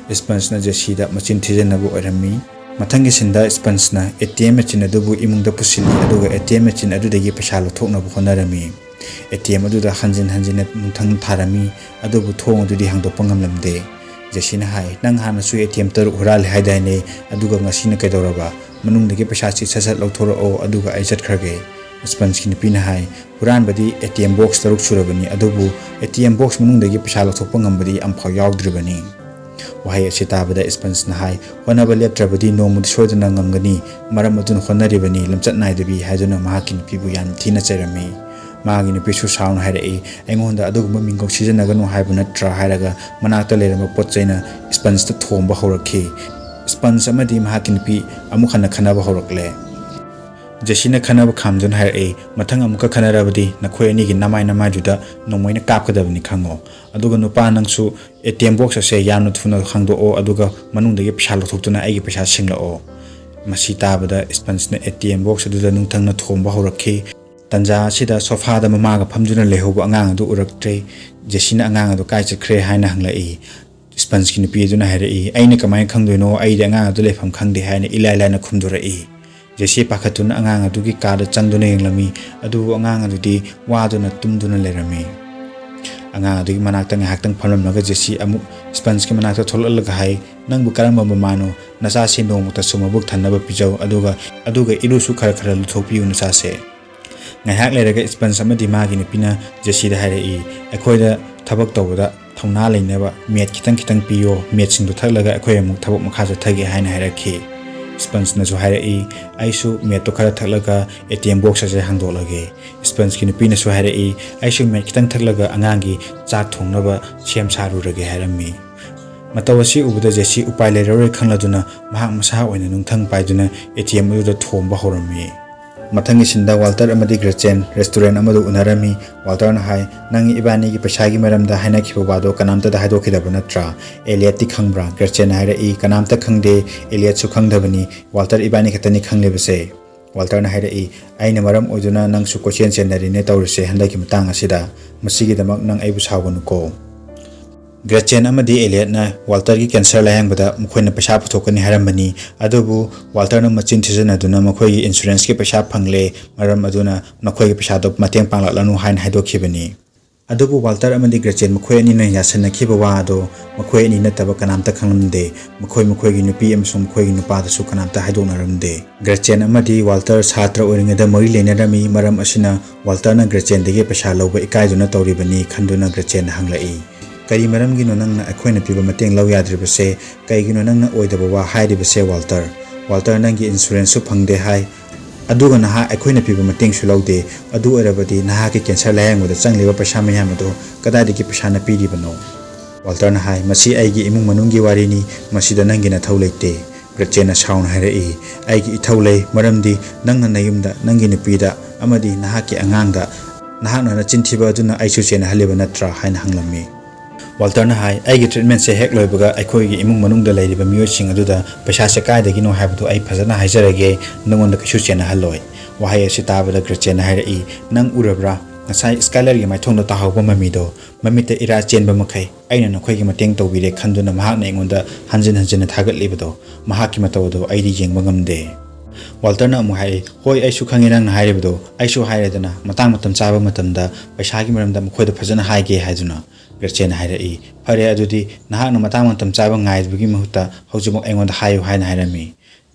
ꯏꯁꯄꯟꯁꯅ ꯖꯦꯁꯤꯗ ꯃꯆꯤꯟ ꯊꯤꯖꯤꯟꯅꯕ ꯑꯣꯏꯔꯝꯃꯤ꯫ ꯃꯊꯪꯒꯤ ꯁꯤꯟꯗ ꯏꯁꯄꯟꯁꯅ ꯑꯦ ꯇꯤ ꯑꯦꯝ ꯃꯦꯆꯤꯟ ꯑꯗꯨꯕꯨ ꯏꯃꯨꯡꯗ ꯄꯨꯁꯤꯜꯂꯤ, ꯑꯗꯨꯒ ꯑꯦ ꯇꯤ ꯑꯦꯝ ꯃꯦꯆꯤꯟ ꯑꯗꯨꯗꯒꯤ ꯄꯩꯁꯥ ꯂꯧꯊꯣꯛꯅꯕ ꯍꯣꯠꯅꯔꯝꯃꯤ꯫ ꯑꯦ ꯇꯤ ꯑꯦꯝ ꯑꯗꯨꯗ ꯍꯟꯖꯤꯟ ꯍꯟꯖꯤꯟꯅ ꯅꯨꯡꯊꯪ ꯊꯥꯔꯝꯃꯤ, ꯑꯗꯨꯕꯨ ꯊꯣꯡ ꯑꯗꯨꯗꯤ ꯍꯥꯡꯗꯣꯛꯄ ꯉꯝꯂꯝꯗꯦ꯫ ꯖꯦꯁꯤꯅ ꯍꯥꯏ, "ꯅꯪ ꯍꯥꯟꯅꯁꯨ ꯑꯦ ꯇꯤ ꯑꯦꯝ ꯇꯔꯨꯛ ꯍꯨꯔꯥꯜꯂꯦ ꯍꯥꯏꯗꯥꯏꯅꯦ? ꯑꯗꯨꯒ ꯉꯁꯤꯅ ꯀꯩꯗꯧꯔꯕ? ꯃꯅꯨꯡꯗꯒꯤ ꯄꯩꯁꯥꯁꯤ ꯁꯠ ꯁꯠ ꯂꯧꯊꯣꯔꯛꯑꯣ, ꯑꯗꯨꯒ ꯑꯩ ꯆꯠꯈ꯭ꯔꯒꯦ꯫" ꯏꯁꯄꯟꯁꯀꯤ ꯅꯨꯄꯤꯅ ꯍꯥꯏ, "ꯍꯨꯔꯥꯟꯕꯗꯤ ꯑꯦ ꯇꯤ ꯑꯦꯝ ꯕꯣꯛꯁ ꯇꯔꯨꯛ ꯁꯨꯔꯕꯅꯤ, ꯑꯗꯨꯕꯨ ꯑꯦ ꯇꯤ ꯑꯦꯝ ꯕꯣꯛꯁ ꯃꯅꯨꯡꯗꯒꯤ ꯄꯩꯁꯥ ꯂꯧꯊꯣꯛꯄ ꯉꯝꯕꯗꯤ ꯑꯝꯐꯥꯎ ꯌꯥꯎꯗ꯭ꯔꯤꯕꯅꯤ꯫" ꯋꯥꯍꯩ ꯑꯁꯤ ꯇꯥꯕꯗ ꯏꯁꯄꯟꯁꯅ ꯍꯥꯏ, "ꯍꯣꯠꯅꯕ ꯂꯦꯞꯇ꯭ꯔꯕꯗꯤ ꯅꯣꯡꯃꯗꯤ ꯁꯣꯏꯗꯅ ꯉꯝꯒꯅꯤ, ꯃꯔꯝ ꯑꯗꯨꯅ ꯍꯣꯠꯅꯔꯤꯕꯅꯤ, ꯂꯝꯆꯠ ꯅꯥꯏꯗꯕꯤ" ꯍꯥꯏꯗꯨꯅ ꯃꯍꯥꯛꯀꯤ ꯅꯨꯄꯤꯕꯨ ꯌꯥꯝ ꯊꯤꯅ ꯆꯩꯔꯝꯃꯤ꯫ ꯃꯥꯒꯤ ꯅꯨꯄꯤꯁꯨ ꯁꯥꯎꯅ ꯍꯥꯏꯔꯛꯏ, "ꯑꯩꯉꯣꯟꯗ ꯑꯗꯨꯒꯨꯝꯕ ꯃꯤꯡꯒꯧ ꯁꯤꯖꯤꯟꯅꯒꯅꯨ ꯍꯥꯏꯕ ꯅꯠꯇ꯭ꯔꯥ?" ꯍꯥꯏꯔꯒ ꯃꯅꯥꯛꯇ ꯂꯩꯔꯝꯕ ꯄꯣꯠ ꯆꯩꯅ ꯏꯁꯄꯟꯁꯇ ꯊꯣꯝꯕ ꯍꯧꯔꯛꯈꯤ꯫ ꯏꯁꯄꯟꯁ ꯑꯃꯗꯤ ꯃꯍꯥꯛꯀꯤ ꯅꯨꯄꯤ ꯑꯃꯨꯛ ꯍꯟꯅ ꯈꯠꯅꯕ ꯍꯧꯔꯛꯂꯦ꯫ ꯖꯦꯁꯤꯅ ꯈꯠꯅꯕ ꯈꯥꯝꯗꯨꯅ ꯍꯥꯏꯔꯛꯏ, "ꯃꯊꯪ ꯑꯃꯨꯛꯀ ꯈꯠꯅꯔꯕꯗꯤ ꯅꯈꯣꯏ ꯑꯅꯤꯒꯤ ꯅꯃꯥꯏ ꯅꯃꯥꯏꯗꯨꯗ ꯅꯣꯡꯃꯩꯅ ꯀꯥꯞꯀꯗꯕꯅꯤ ꯈꯪꯉꯣ꯫ ꯑꯗꯨꯒ ꯅꯨꯄꯥ, ꯅꯪꯁꯨ ꯑꯦ ꯇꯤ ꯑꯦꯝ ꯕꯣꯛꯁ ꯑꯁꯦ ꯌꯥꯝꯅ ꯊꯨꯅ ꯍꯥꯡꯗꯣꯛꯑꯣ, ꯑꯗꯨꯒ ꯃꯅꯨꯡꯗꯒꯤ ꯄꯩꯁꯥ ꯂꯧꯊꯣꯛꯇꯨꯅ ꯑꯩꯒꯤ ꯄꯩꯁꯥ ꯁꯤꯡꯂꯛꯑꯣ꯫" ꯃꯁꯤ ꯇꯥꯕꯗ ꯏꯁꯄꯟꯁꯅ ꯑꯦ ꯇꯤ ꯑꯦꯝ ꯕꯣꯛꯁ ꯑꯗꯨꯗ ꯅꯨꯡꯊꯪꯅ ꯊꯣꯝꯕ ꯍꯧꯔꯛꯈꯤ꯫ ꯇꯟꯖꯥ ꯑꯁꯤꯗ ꯁꯣꯐꯥꯗ ꯃꯃꯥꯒ ꯐꯝꯗꯨꯅ ꯂꯩꯍꯧꯕ ꯑꯉꯥꯡ ꯑꯗꯨ ꯎꯔꯛꯇ꯭ꯔꯦ꯫ ꯖꯦꯁꯤꯅ ꯑꯉꯥꯡ ꯑꯗꯨ ꯀꯥꯏ ꯆꯠꯈ꯭ꯔꯦ ꯍꯥꯏꯅ ꯍꯪꯂꯛꯏ꯫ ꯏꯁꯄꯟꯁꯀꯤ ꯅꯨꯄꯤ ꯑꯗꯨꯅ ꯍꯥꯏꯔꯛꯏ, "ꯑꯩꯅ ꯀꯃꯥꯏꯅ ꯈꯪꯗꯣꯏꯅꯣ? ꯑꯩꯗꯤ ꯑꯉꯥꯡ ꯑꯗꯨ ꯂꯩꯐꯝ ꯈꯪꯗꯦ" ꯍꯥꯏꯅ ꯏꯂꯥꯏ ꯂꯥꯏꯅ ꯈꯨꯝꯗꯣꯔꯛꯏ꯫ ꯖꯦꯁꯤ ꯄꯥꯈꯠꯇꯨꯅ ꯑꯉꯥꯡ ꯑꯗꯨꯒꯤ ꯀꯥꯗ ꯆꯪꯗꯨꯅ ꯌꯦꯡꯂꯝꯃꯤ, ꯑꯗꯨꯕꯨ ꯑꯉꯥꯡ ꯑꯗꯨꯗꯤ ꯋꯥꯗꯨꯅ ꯇꯨꯝꯗꯨꯅ ꯂꯩꯔꯝꯃꯤ꯫ ꯑꯉꯥꯡ ꯑꯗꯨꯒꯤ ꯃꯅꯥꯛꯇ ꯉꯥꯏꯍꯥꯛꯇꯪ ꯐꯝꯂꯝꯂꯒ ꯖꯦꯁꯤ ꯑꯃꯨꯛ ꯏꯁꯄꯟꯁꯀꯤ ꯃꯅꯥꯛꯇ ꯊꯣꯛꯂꯛꯂꯒ ꯍꯥꯏ, "ꯅꯪꯕꯨ ꯀꯔꯝꯕ ꯃꯃꯥꯅꯣ? ꯅꯆꯥꯁꯤ ꯅꯣꯡꯃꯇꯁꯨ ꯃꯕꯨꯛ ꯊꯟꯅꯕ ꯄꯤꯖꯧ, ꯑꯗꯨꯒ, ꯑꯗꯨꯒ ꯏꯔꯨꯁꯨ ꯈꯔ ꯈꯔ ꯂꯨꯊꯣꯛꯄꯤꯌꯨ ꯅꯆꯥꯁꯦ꯫" ꯉꯥꯏꯍꯥꯛ ꯂꯩꯔꯒ ꯏꯁꯄꯟꯁ ꯑꯃꯗꯤ ꯃꯥꯒꯤ ꯅꯨꯄꯤꯅ ꯖꯦꯁꯤꯗ ꯍꯥꯏꯔꯛꯏ, "ꯑꯩꯈꯣꯏꯗ ꯊꯕꯛ ꯇꯧꯕꯗ ꯊꯧꯅꯥ ꯂꯩꯅꯕ ꯃꯦꯠ ꯈꯤꯇꯪ ꯈꯤꯇꯪ ꯄꯤꯌꯣ, ꯃꯦꯠꯁꯤꯡꯗꯣ ꯊꯛꯂꯒ ꯑꯩꯈꯣꯏ ꯑꯃꯨꯛ ꯊꯕꯛ ꯃꯈꯥ ꯆꯠꯊꯒꯦ" ꯍꯥꯏꯅ ꯍꯥꯏꯔꯛꯈꯤ꯫ ꯏꯁꯄꯟꯁꯅꯁꯨ ꯍꯥꯏꯔꯛꯏ, "ꯑꯩꯁꯨ ꯃꯦꯠꯇꯣ ꯈꯔ ꯊꯛꯂꯒ ꯑꯦ ꯇꯤ ꯑꯦꯝ ꯕꯣꯛꯁ ꯑꯁꯦ ꯍꯥꯡꯗꯣꯛꯂꯒꯦ꯫" ꯏꯁꯄꯟꯁꯀꯤ ꯅꯨꯄꯤꯅꯁꯨ ꯍꯥꯏꯔꯛꯏ, "ꯑꯩꯁꯨ ꯃꯦꯠ ꯈꯤꯇꯪ ꯊꯛꯂꯒ ꯑꯉꯥꯡꯒꯤ ꯆꯥꯛ ꯊꯣꯡꯅꯕ ꯁꯦꯝ ꯁꯥꯔꯨꯔꯒꯦ" ꯍꯥꯏꯔꯝꯃꯤ꯫ ꯃꯇꯧ ꯑꯁꯤ ꯎꯕꯗ ꯖꯦꯁꯤ ꯎꯄꯥꯏ ꯂꯩꯔꯔꯣꯏ ꯈꯪꯂꯗꯨꯅ ꯃꯍꯥꯛ ꯃꯁꯥ ꯑꯣꯏꯅ ꯅꯨꯡꯊꯪ ꯄꯥꯏꯗꯨꯅ ꯑꯦ ꯇꯤ ꯑꯦꯝ ꯑꯗꯨꯗ ꯊꯣꯝꯕ ꯍꯧꯔꯝꯃꯤ꯫ ꯃꯊꯪꯒꯤ ꯁꯤꯟꯗ ꯋꯥꯜꯇꯔ ꯑꯃꯗꯤ ꯒ꯭ꯔꯦꯆꯦꯟ ꯔꯦꯁꯇꯨꯔꯦꯟ ꯑꯃꯗ ꯎꯅꯔꯝꯃꯤ꯫ ꯋꯥꯜꯇꯔꯅ ꯍꯥꯏ, "ꯅꯪ ꯏꯕꯥꯅꯤꯒꯤ ꯄꯩꯁꯥꯒꯤ ꯃꯔꯝꯗ ꯍꯥꯏꯅꯈꯤꯕ ꯋꯥꯗꯣ ꯀꯅꯥꯝꯇꯗ ꯍꯥꯏꯗꯣꯛꯈꯤꯗꯕ ꯅꯠꯇ꯭ꯔꯥ? ꯑꯦꯂꯤꯌꯠꯇꯤ ꯈꯪꯕ꯭ꯔꯥ?" ꯒ꯭ꯔꯦꯆꯦꯟꯅ ꯍꯥꯏꯔꯛꯏ, "ꯀꯅꯥꯝꯇ ꯈꯪꯗꯦ, ꯑꯦꯂꯤꯌꯠꯁꯨ ꯈꯪꯗꯕꯅꯤ, ꯋꯥꯜꯇꯔ ꯏꯕꯥꯅꯤ ꯈꯛꯇꯅꯤ ꯈꯪꯂꯤꯕꯁꯦ꯫" ꯋꯥꯜꯇꯔꯅ ꯍꯥꯏꯔꯛꯏ, "ꯑꯩꯅ ꯃꯔꯝ ꯑꯣꯏꯗꯨꯅ ꯅꯪꯁꯨ ꯀꯣꯏꯆꯦꯟ ꯆꯦꯟꯅꯔꯤꯅꯦ ꯇꯧꯔꯤꯁꯦ ꯍꯟꯗꯛꯀꯤ ꯃꯇꯥꯡ ꯑꯁꯤꯗ꯫ ꯃꯁꯤꯒꯤꯗꯃꯛ ꯅꯪ ꯑꯩꯕꯨ ꯁꯥꯎꯒꯅꯨꯀꯣ꯫" ꯒ꯭ꯔꯦꯆꯦꯟ ꯑꯃꯗꯤ ꯑꯦꯂꯤꯌꯠꯅ ꯋꯥꯜꯇꯔꯒꯤ ꯀꯦꯟꯁꯔ ꯂꯥꯌꯦꯡꯕꯗ ꯃꯈꯣꯏꯅ ꯄꯩꯁꯥ ꯄꯨꯊꯣꯛꯀꯅꯤ ꯍꯥꯏꯔꯝꯕꯅꯤ, ꯑꯗꯨꯕꯨ ꯋꯥꯜꯇꯔꯅ ꯃꯆꯤꯟ ꯊꯤꯖꯤꯟꯅꯗꯨꯅ ꯃꯈꯣꯏꯒꯤ ꯏꯟꯁꯨꯔꯦꯟꯁꯀꯤ ꯄꯩꯁꯥ ꯐꯪꯂꯦ, ꯃꯔꯝ ꯑꯗꯨꯅ ꯅꯈꯣꯏꯒꯤ ꯄꯩꯁꯥꯗꯣ ꯃꯇꯦꯡ ꯄꯥꯡꯂꯛꯂꯅꯨ ꯍꯥꯏꯅ ꯍꯥꯏꯗꯣꯛꯈꯤꯕꯅꯤ꯫ ꯑꯗꯨꯕꯨ ꯋꯥꯜꯇꯔ ꯑꯃꯗꯤ ꯒ꯭ꯔꯦꯆꯦꯟ ꯃꯈꯣꯏ ꯑꯅꯤꯅ ꯌꯥꯁꯤꯟꯅꯈꯤꯕ ꯋꯥ ꯑꯗꯣ ꯃꯈꯣꯏ ꯑꯅꯤ ꯅꯠꯇꯕ ꯀꯅꯥꯝꯇ ꯈꯪꯂꯝꯗꯦ꯫ ꯃꯈꯣꯏ ꯃꯈꯣꯏꯒꯤ ꯅꯨꯄꯤ ꯑꯃꯁꯨꯡ ꯃꯈꯣꯏꯒꯤ ꯅꯨꯄꯥꯗꯁꯨ ꯀꯅꯥꯝꯇ ꯍꯥꯏꯗꯣꯛꯅꯔꯝꯗꯦ꯫ ꯒ꯭ꯔꯦꯆꯦꯟ ꯑꯃꯗꯤ ꯋꯥꯜꯇꯔ ꯁꯥꯇ꯭ꯔ ꯑꯣꯏꯔꯤꯉꯩꯗ ꯃꯔꯤ ꯂꯩꯅꯔꯝꯃꯤ, ꯃꯔꯝ ꯑꯁꯤꯅ ꯋꯥꯜꯇꯔꯅ ꯒ꯭ꯔꯦꯆꯦꯟꯗꯒꯤ ꯄꯩꯁꯥ ꯂꯧꯕ ꯏꯀꯥꯏꯗꯨꯅ ꯇꯧꯔꯤꯕꯅꯤ ꯈꯟꯗꯨꯅ ꯒ꯭ꯔꯦꯆꯦꯟꯅ ꯍꯪꯂꯛꯏ, "ꯀꯔꯤ ꯃꯔꯝꯒꯤꯅꯣ ꯅꯪꯅ ꯑꯩꯈꯣꯏꯅ ꯄꯤꯕ ꯃꯇꯦꯡ ꯂꯧ ꯌꯥꯗ꯭ꯔꯤꯕꯁꯦ? ꯀꯩꯒꯤꯅꯣ ꯅꯪꯅ ꯑꯣꯏꯗꯕ ꯋꯥ ꯍꯥꯏꯔꯤꯕꯁꯦ ꯋꯥꯜꯇꯔ? ꯋꯥꯜꯇꯔ, ꯅꯪꯒꯤ ꯏꯟꯁꯨꯔꯦꯟꯁꯁꯨ ꯐꯪꯗꯦ ꯍꯥꯏ, ꯑꯗꯨꯒ ꯅꯍꯥꯛ ꯑꯩꯈꯣꯏꯅ ꯄꯤꯕ ꯃꯇꯦꯡꯁꯨ ꯂꯧꯗꯦ꯫ ꯑꯗꯨ ꯑꯣꯏꯔꯕꯗꯤ ꯅꯍꯥꯛꯀꯤ ꯀꯦꯟꯁꯔ ꯂꯥꯌꯦꯡꯕꯗ ꯆꯪꯂꯤꯕ ꯄꯩꯁꯥ ꯃꯌꯥꯝ ꯑꯗꯨ ꯀꯗꯥꯏꯗꯒꯤ ꯄꯩꯁꯥꯅ ꯄꯤꯔꯤꯕꯅꯣ?" ꯋꯥꯜꯇꯔꯅ ꯍꯥꯏ, "ꯃꯁꯤ ꯑꯩꯒꯤ ꯏꯃꯨꯡ ꯃꯅꯨꯡꯒꯤ ꯋꯥꯔꯤꯅꯤ, ꯃꯁꯤꯗ ꯅꯪꯒꯤ ꯅꯊꯧ ꯂꯩꯇꯦ꯫" ꯒ꯭ꯔꯦꯆꯦꯟꯅ ꯁꯥꯎꯅ ꯍꯥꯏꯔꯛꯏ, "ꯑꯩꯒꯤ ꯏꯊꯧ ꯂꯩ, ꯃꯔꯝꯗꯤ ꯅꯪꯅ ꯅꯌꯨꯝꯗ, ꯅꯪꯒꯤ ꯅꯨꯄꯤꯗ ꯑꯃꯗꯤ ꯅꯍꯥꯛꯀꯤ ꯑꯉꯥꯡꯗ ꯅꯍꯥꯛꯅ ꯅꯆꯤꯟ ꯊꯤꯕ ꯑꯗꯨꯅ ꯑꯩꯁꯨ ꯆꯦꯟꯅꯍꯜꯂꯤꯕ ꯅꯠꯇ꯭ꯔꯥ?" ꯍꯥꯏꯅ ꯍꯪꯂꯝꯃꯤ꯫ ꯋꯥꯜꯇꯔꯅ ꯍꯥꯏ, "ꯑꯩꯒꯤ ꯇ꯭ꯔꯤꯠꯃꯦꯟꯁꯦ ꯍꯦꯛ ꯂꯣꯏꯕꯒ ꯑꯩꯈꯣꯏꯒꯤ ꯏꯃꯨꯡ ꯃꯅꯨꯡꯗ ꯂꯩꯔꯤꯕ ꯃꯤꯑꯣꯏꯁꯤꯡ ꯑꯗꯨꯗ ꯄꯩꯁꯥꯁꯦ ꯀꯥꯏꯗꯒꯤꯅꯣ ꯍꯥꯏꯕꯗꯨ ꯑꯩ ꯐꯖꯅ ꯍꯥꯏꯖꯔꯒꯦ, ꯅꯉꯣꯟꯗ ꯀꯩꯁꯨ ꯆꯦꯟꯅꯍꯜꯂꯣꯏ꯫" ꯋꯥꯍꯩ ꯑꯁꯤ ꯇꯥꯕꯗ ꯒ꯭ꯔꯦꯆꯦꯟꯅ ꯍꯥꯏꯔꯛꯏ, "ꯅꯪ ꯎꯔꯕ꯭ꯔꯥ? ꯉꯁꯥꯏ ꯁ꯭ꯀꯥꯏꯂꯔꯒꯤ ꯃꯥꯏꯊꯣꯡꯗ ꯇꯥꯍꯧꯕ ꯃꯃꯤꯗꯣ, ꯃꯃꯤꯠꯇ ꯏꯔꯥ ꯆꯦꯟꯕ ꯃꯈꯩ꯫ ꯑꯩꯅ ꯅꯈꯣꯏꯒꯤ ꯃꯇꯦꯡ ꯇꯧꯕꯤꯔꯦ ꯈꯟꯗꯨꯅ ꯃꯍꯥꯛꯅ ꯑꯩꯉꯣꯟꯗ ꯍꯟꯖꯤꯟ ꯍꯟꯖꯤꯟꯅ ꯊꯥꯒꯠꯂꯤꯕꯗꯣ, ꯃꯍꯥꯛꯀꯤ ꯃꯇꯧ ꯑꯗꯨ ꯑꯩꯗꯤ ꯌꯦꯡꯕ ꯉꯝꯗꯦ꯫" ꯋꯥꯜꯇꯔꯅ ꯑꯃꯨꯛ ꯍꯥꯏꯔꯛꯏ, "ꯍꯣꯏ, ꯑꯩꯁꯨ ꯈꯪꯉꯤ ꯅꯪꯅ ꯍꯥꯏꯔꯤꯕꯗꯣ꯫ ꯑꯩꯁꯨ ꯍꯥꯏꯔꯦꯗꯅ, ꯃꯇꯥꯡ ꯃꯇꯝ ꯆꯥꯕ ꯃꯇꯝꯗ ꯄꯩꯁꯥꯒꯤ ꯃꯔꯝꯗ ꯃꯈꯣꯏꯗ ꯐꯖꯅ ꯍꯥꯏꯒꯦ ꯍꯥꯏꯗꯨꯅ꯫" ꯒ꯭ꯔꯦꯆꯦꯟꯅ ꯍꯥꯏꯔꯛꯏ, "ꯐꯔꯦ, ꯑꯗꯨꯗꯤ ꯅꯍꯥꯛꯅ ꯃꯇꯥꯡ ꯃꯇꯝ ꯆꯥꯕ ꯉꯥꯏꯕꯒꯤ ꯃꯍꯨꯠꯇ ꯍꯧꯖꯤꯛꯃꯛ ꯑꯩꯉꯣꯟꯗ ꯍꯥꯏꯌꯨ" ꯍꯥꯏꯅ ꯍꯥꯏꯔꯝꯃꯤ꯫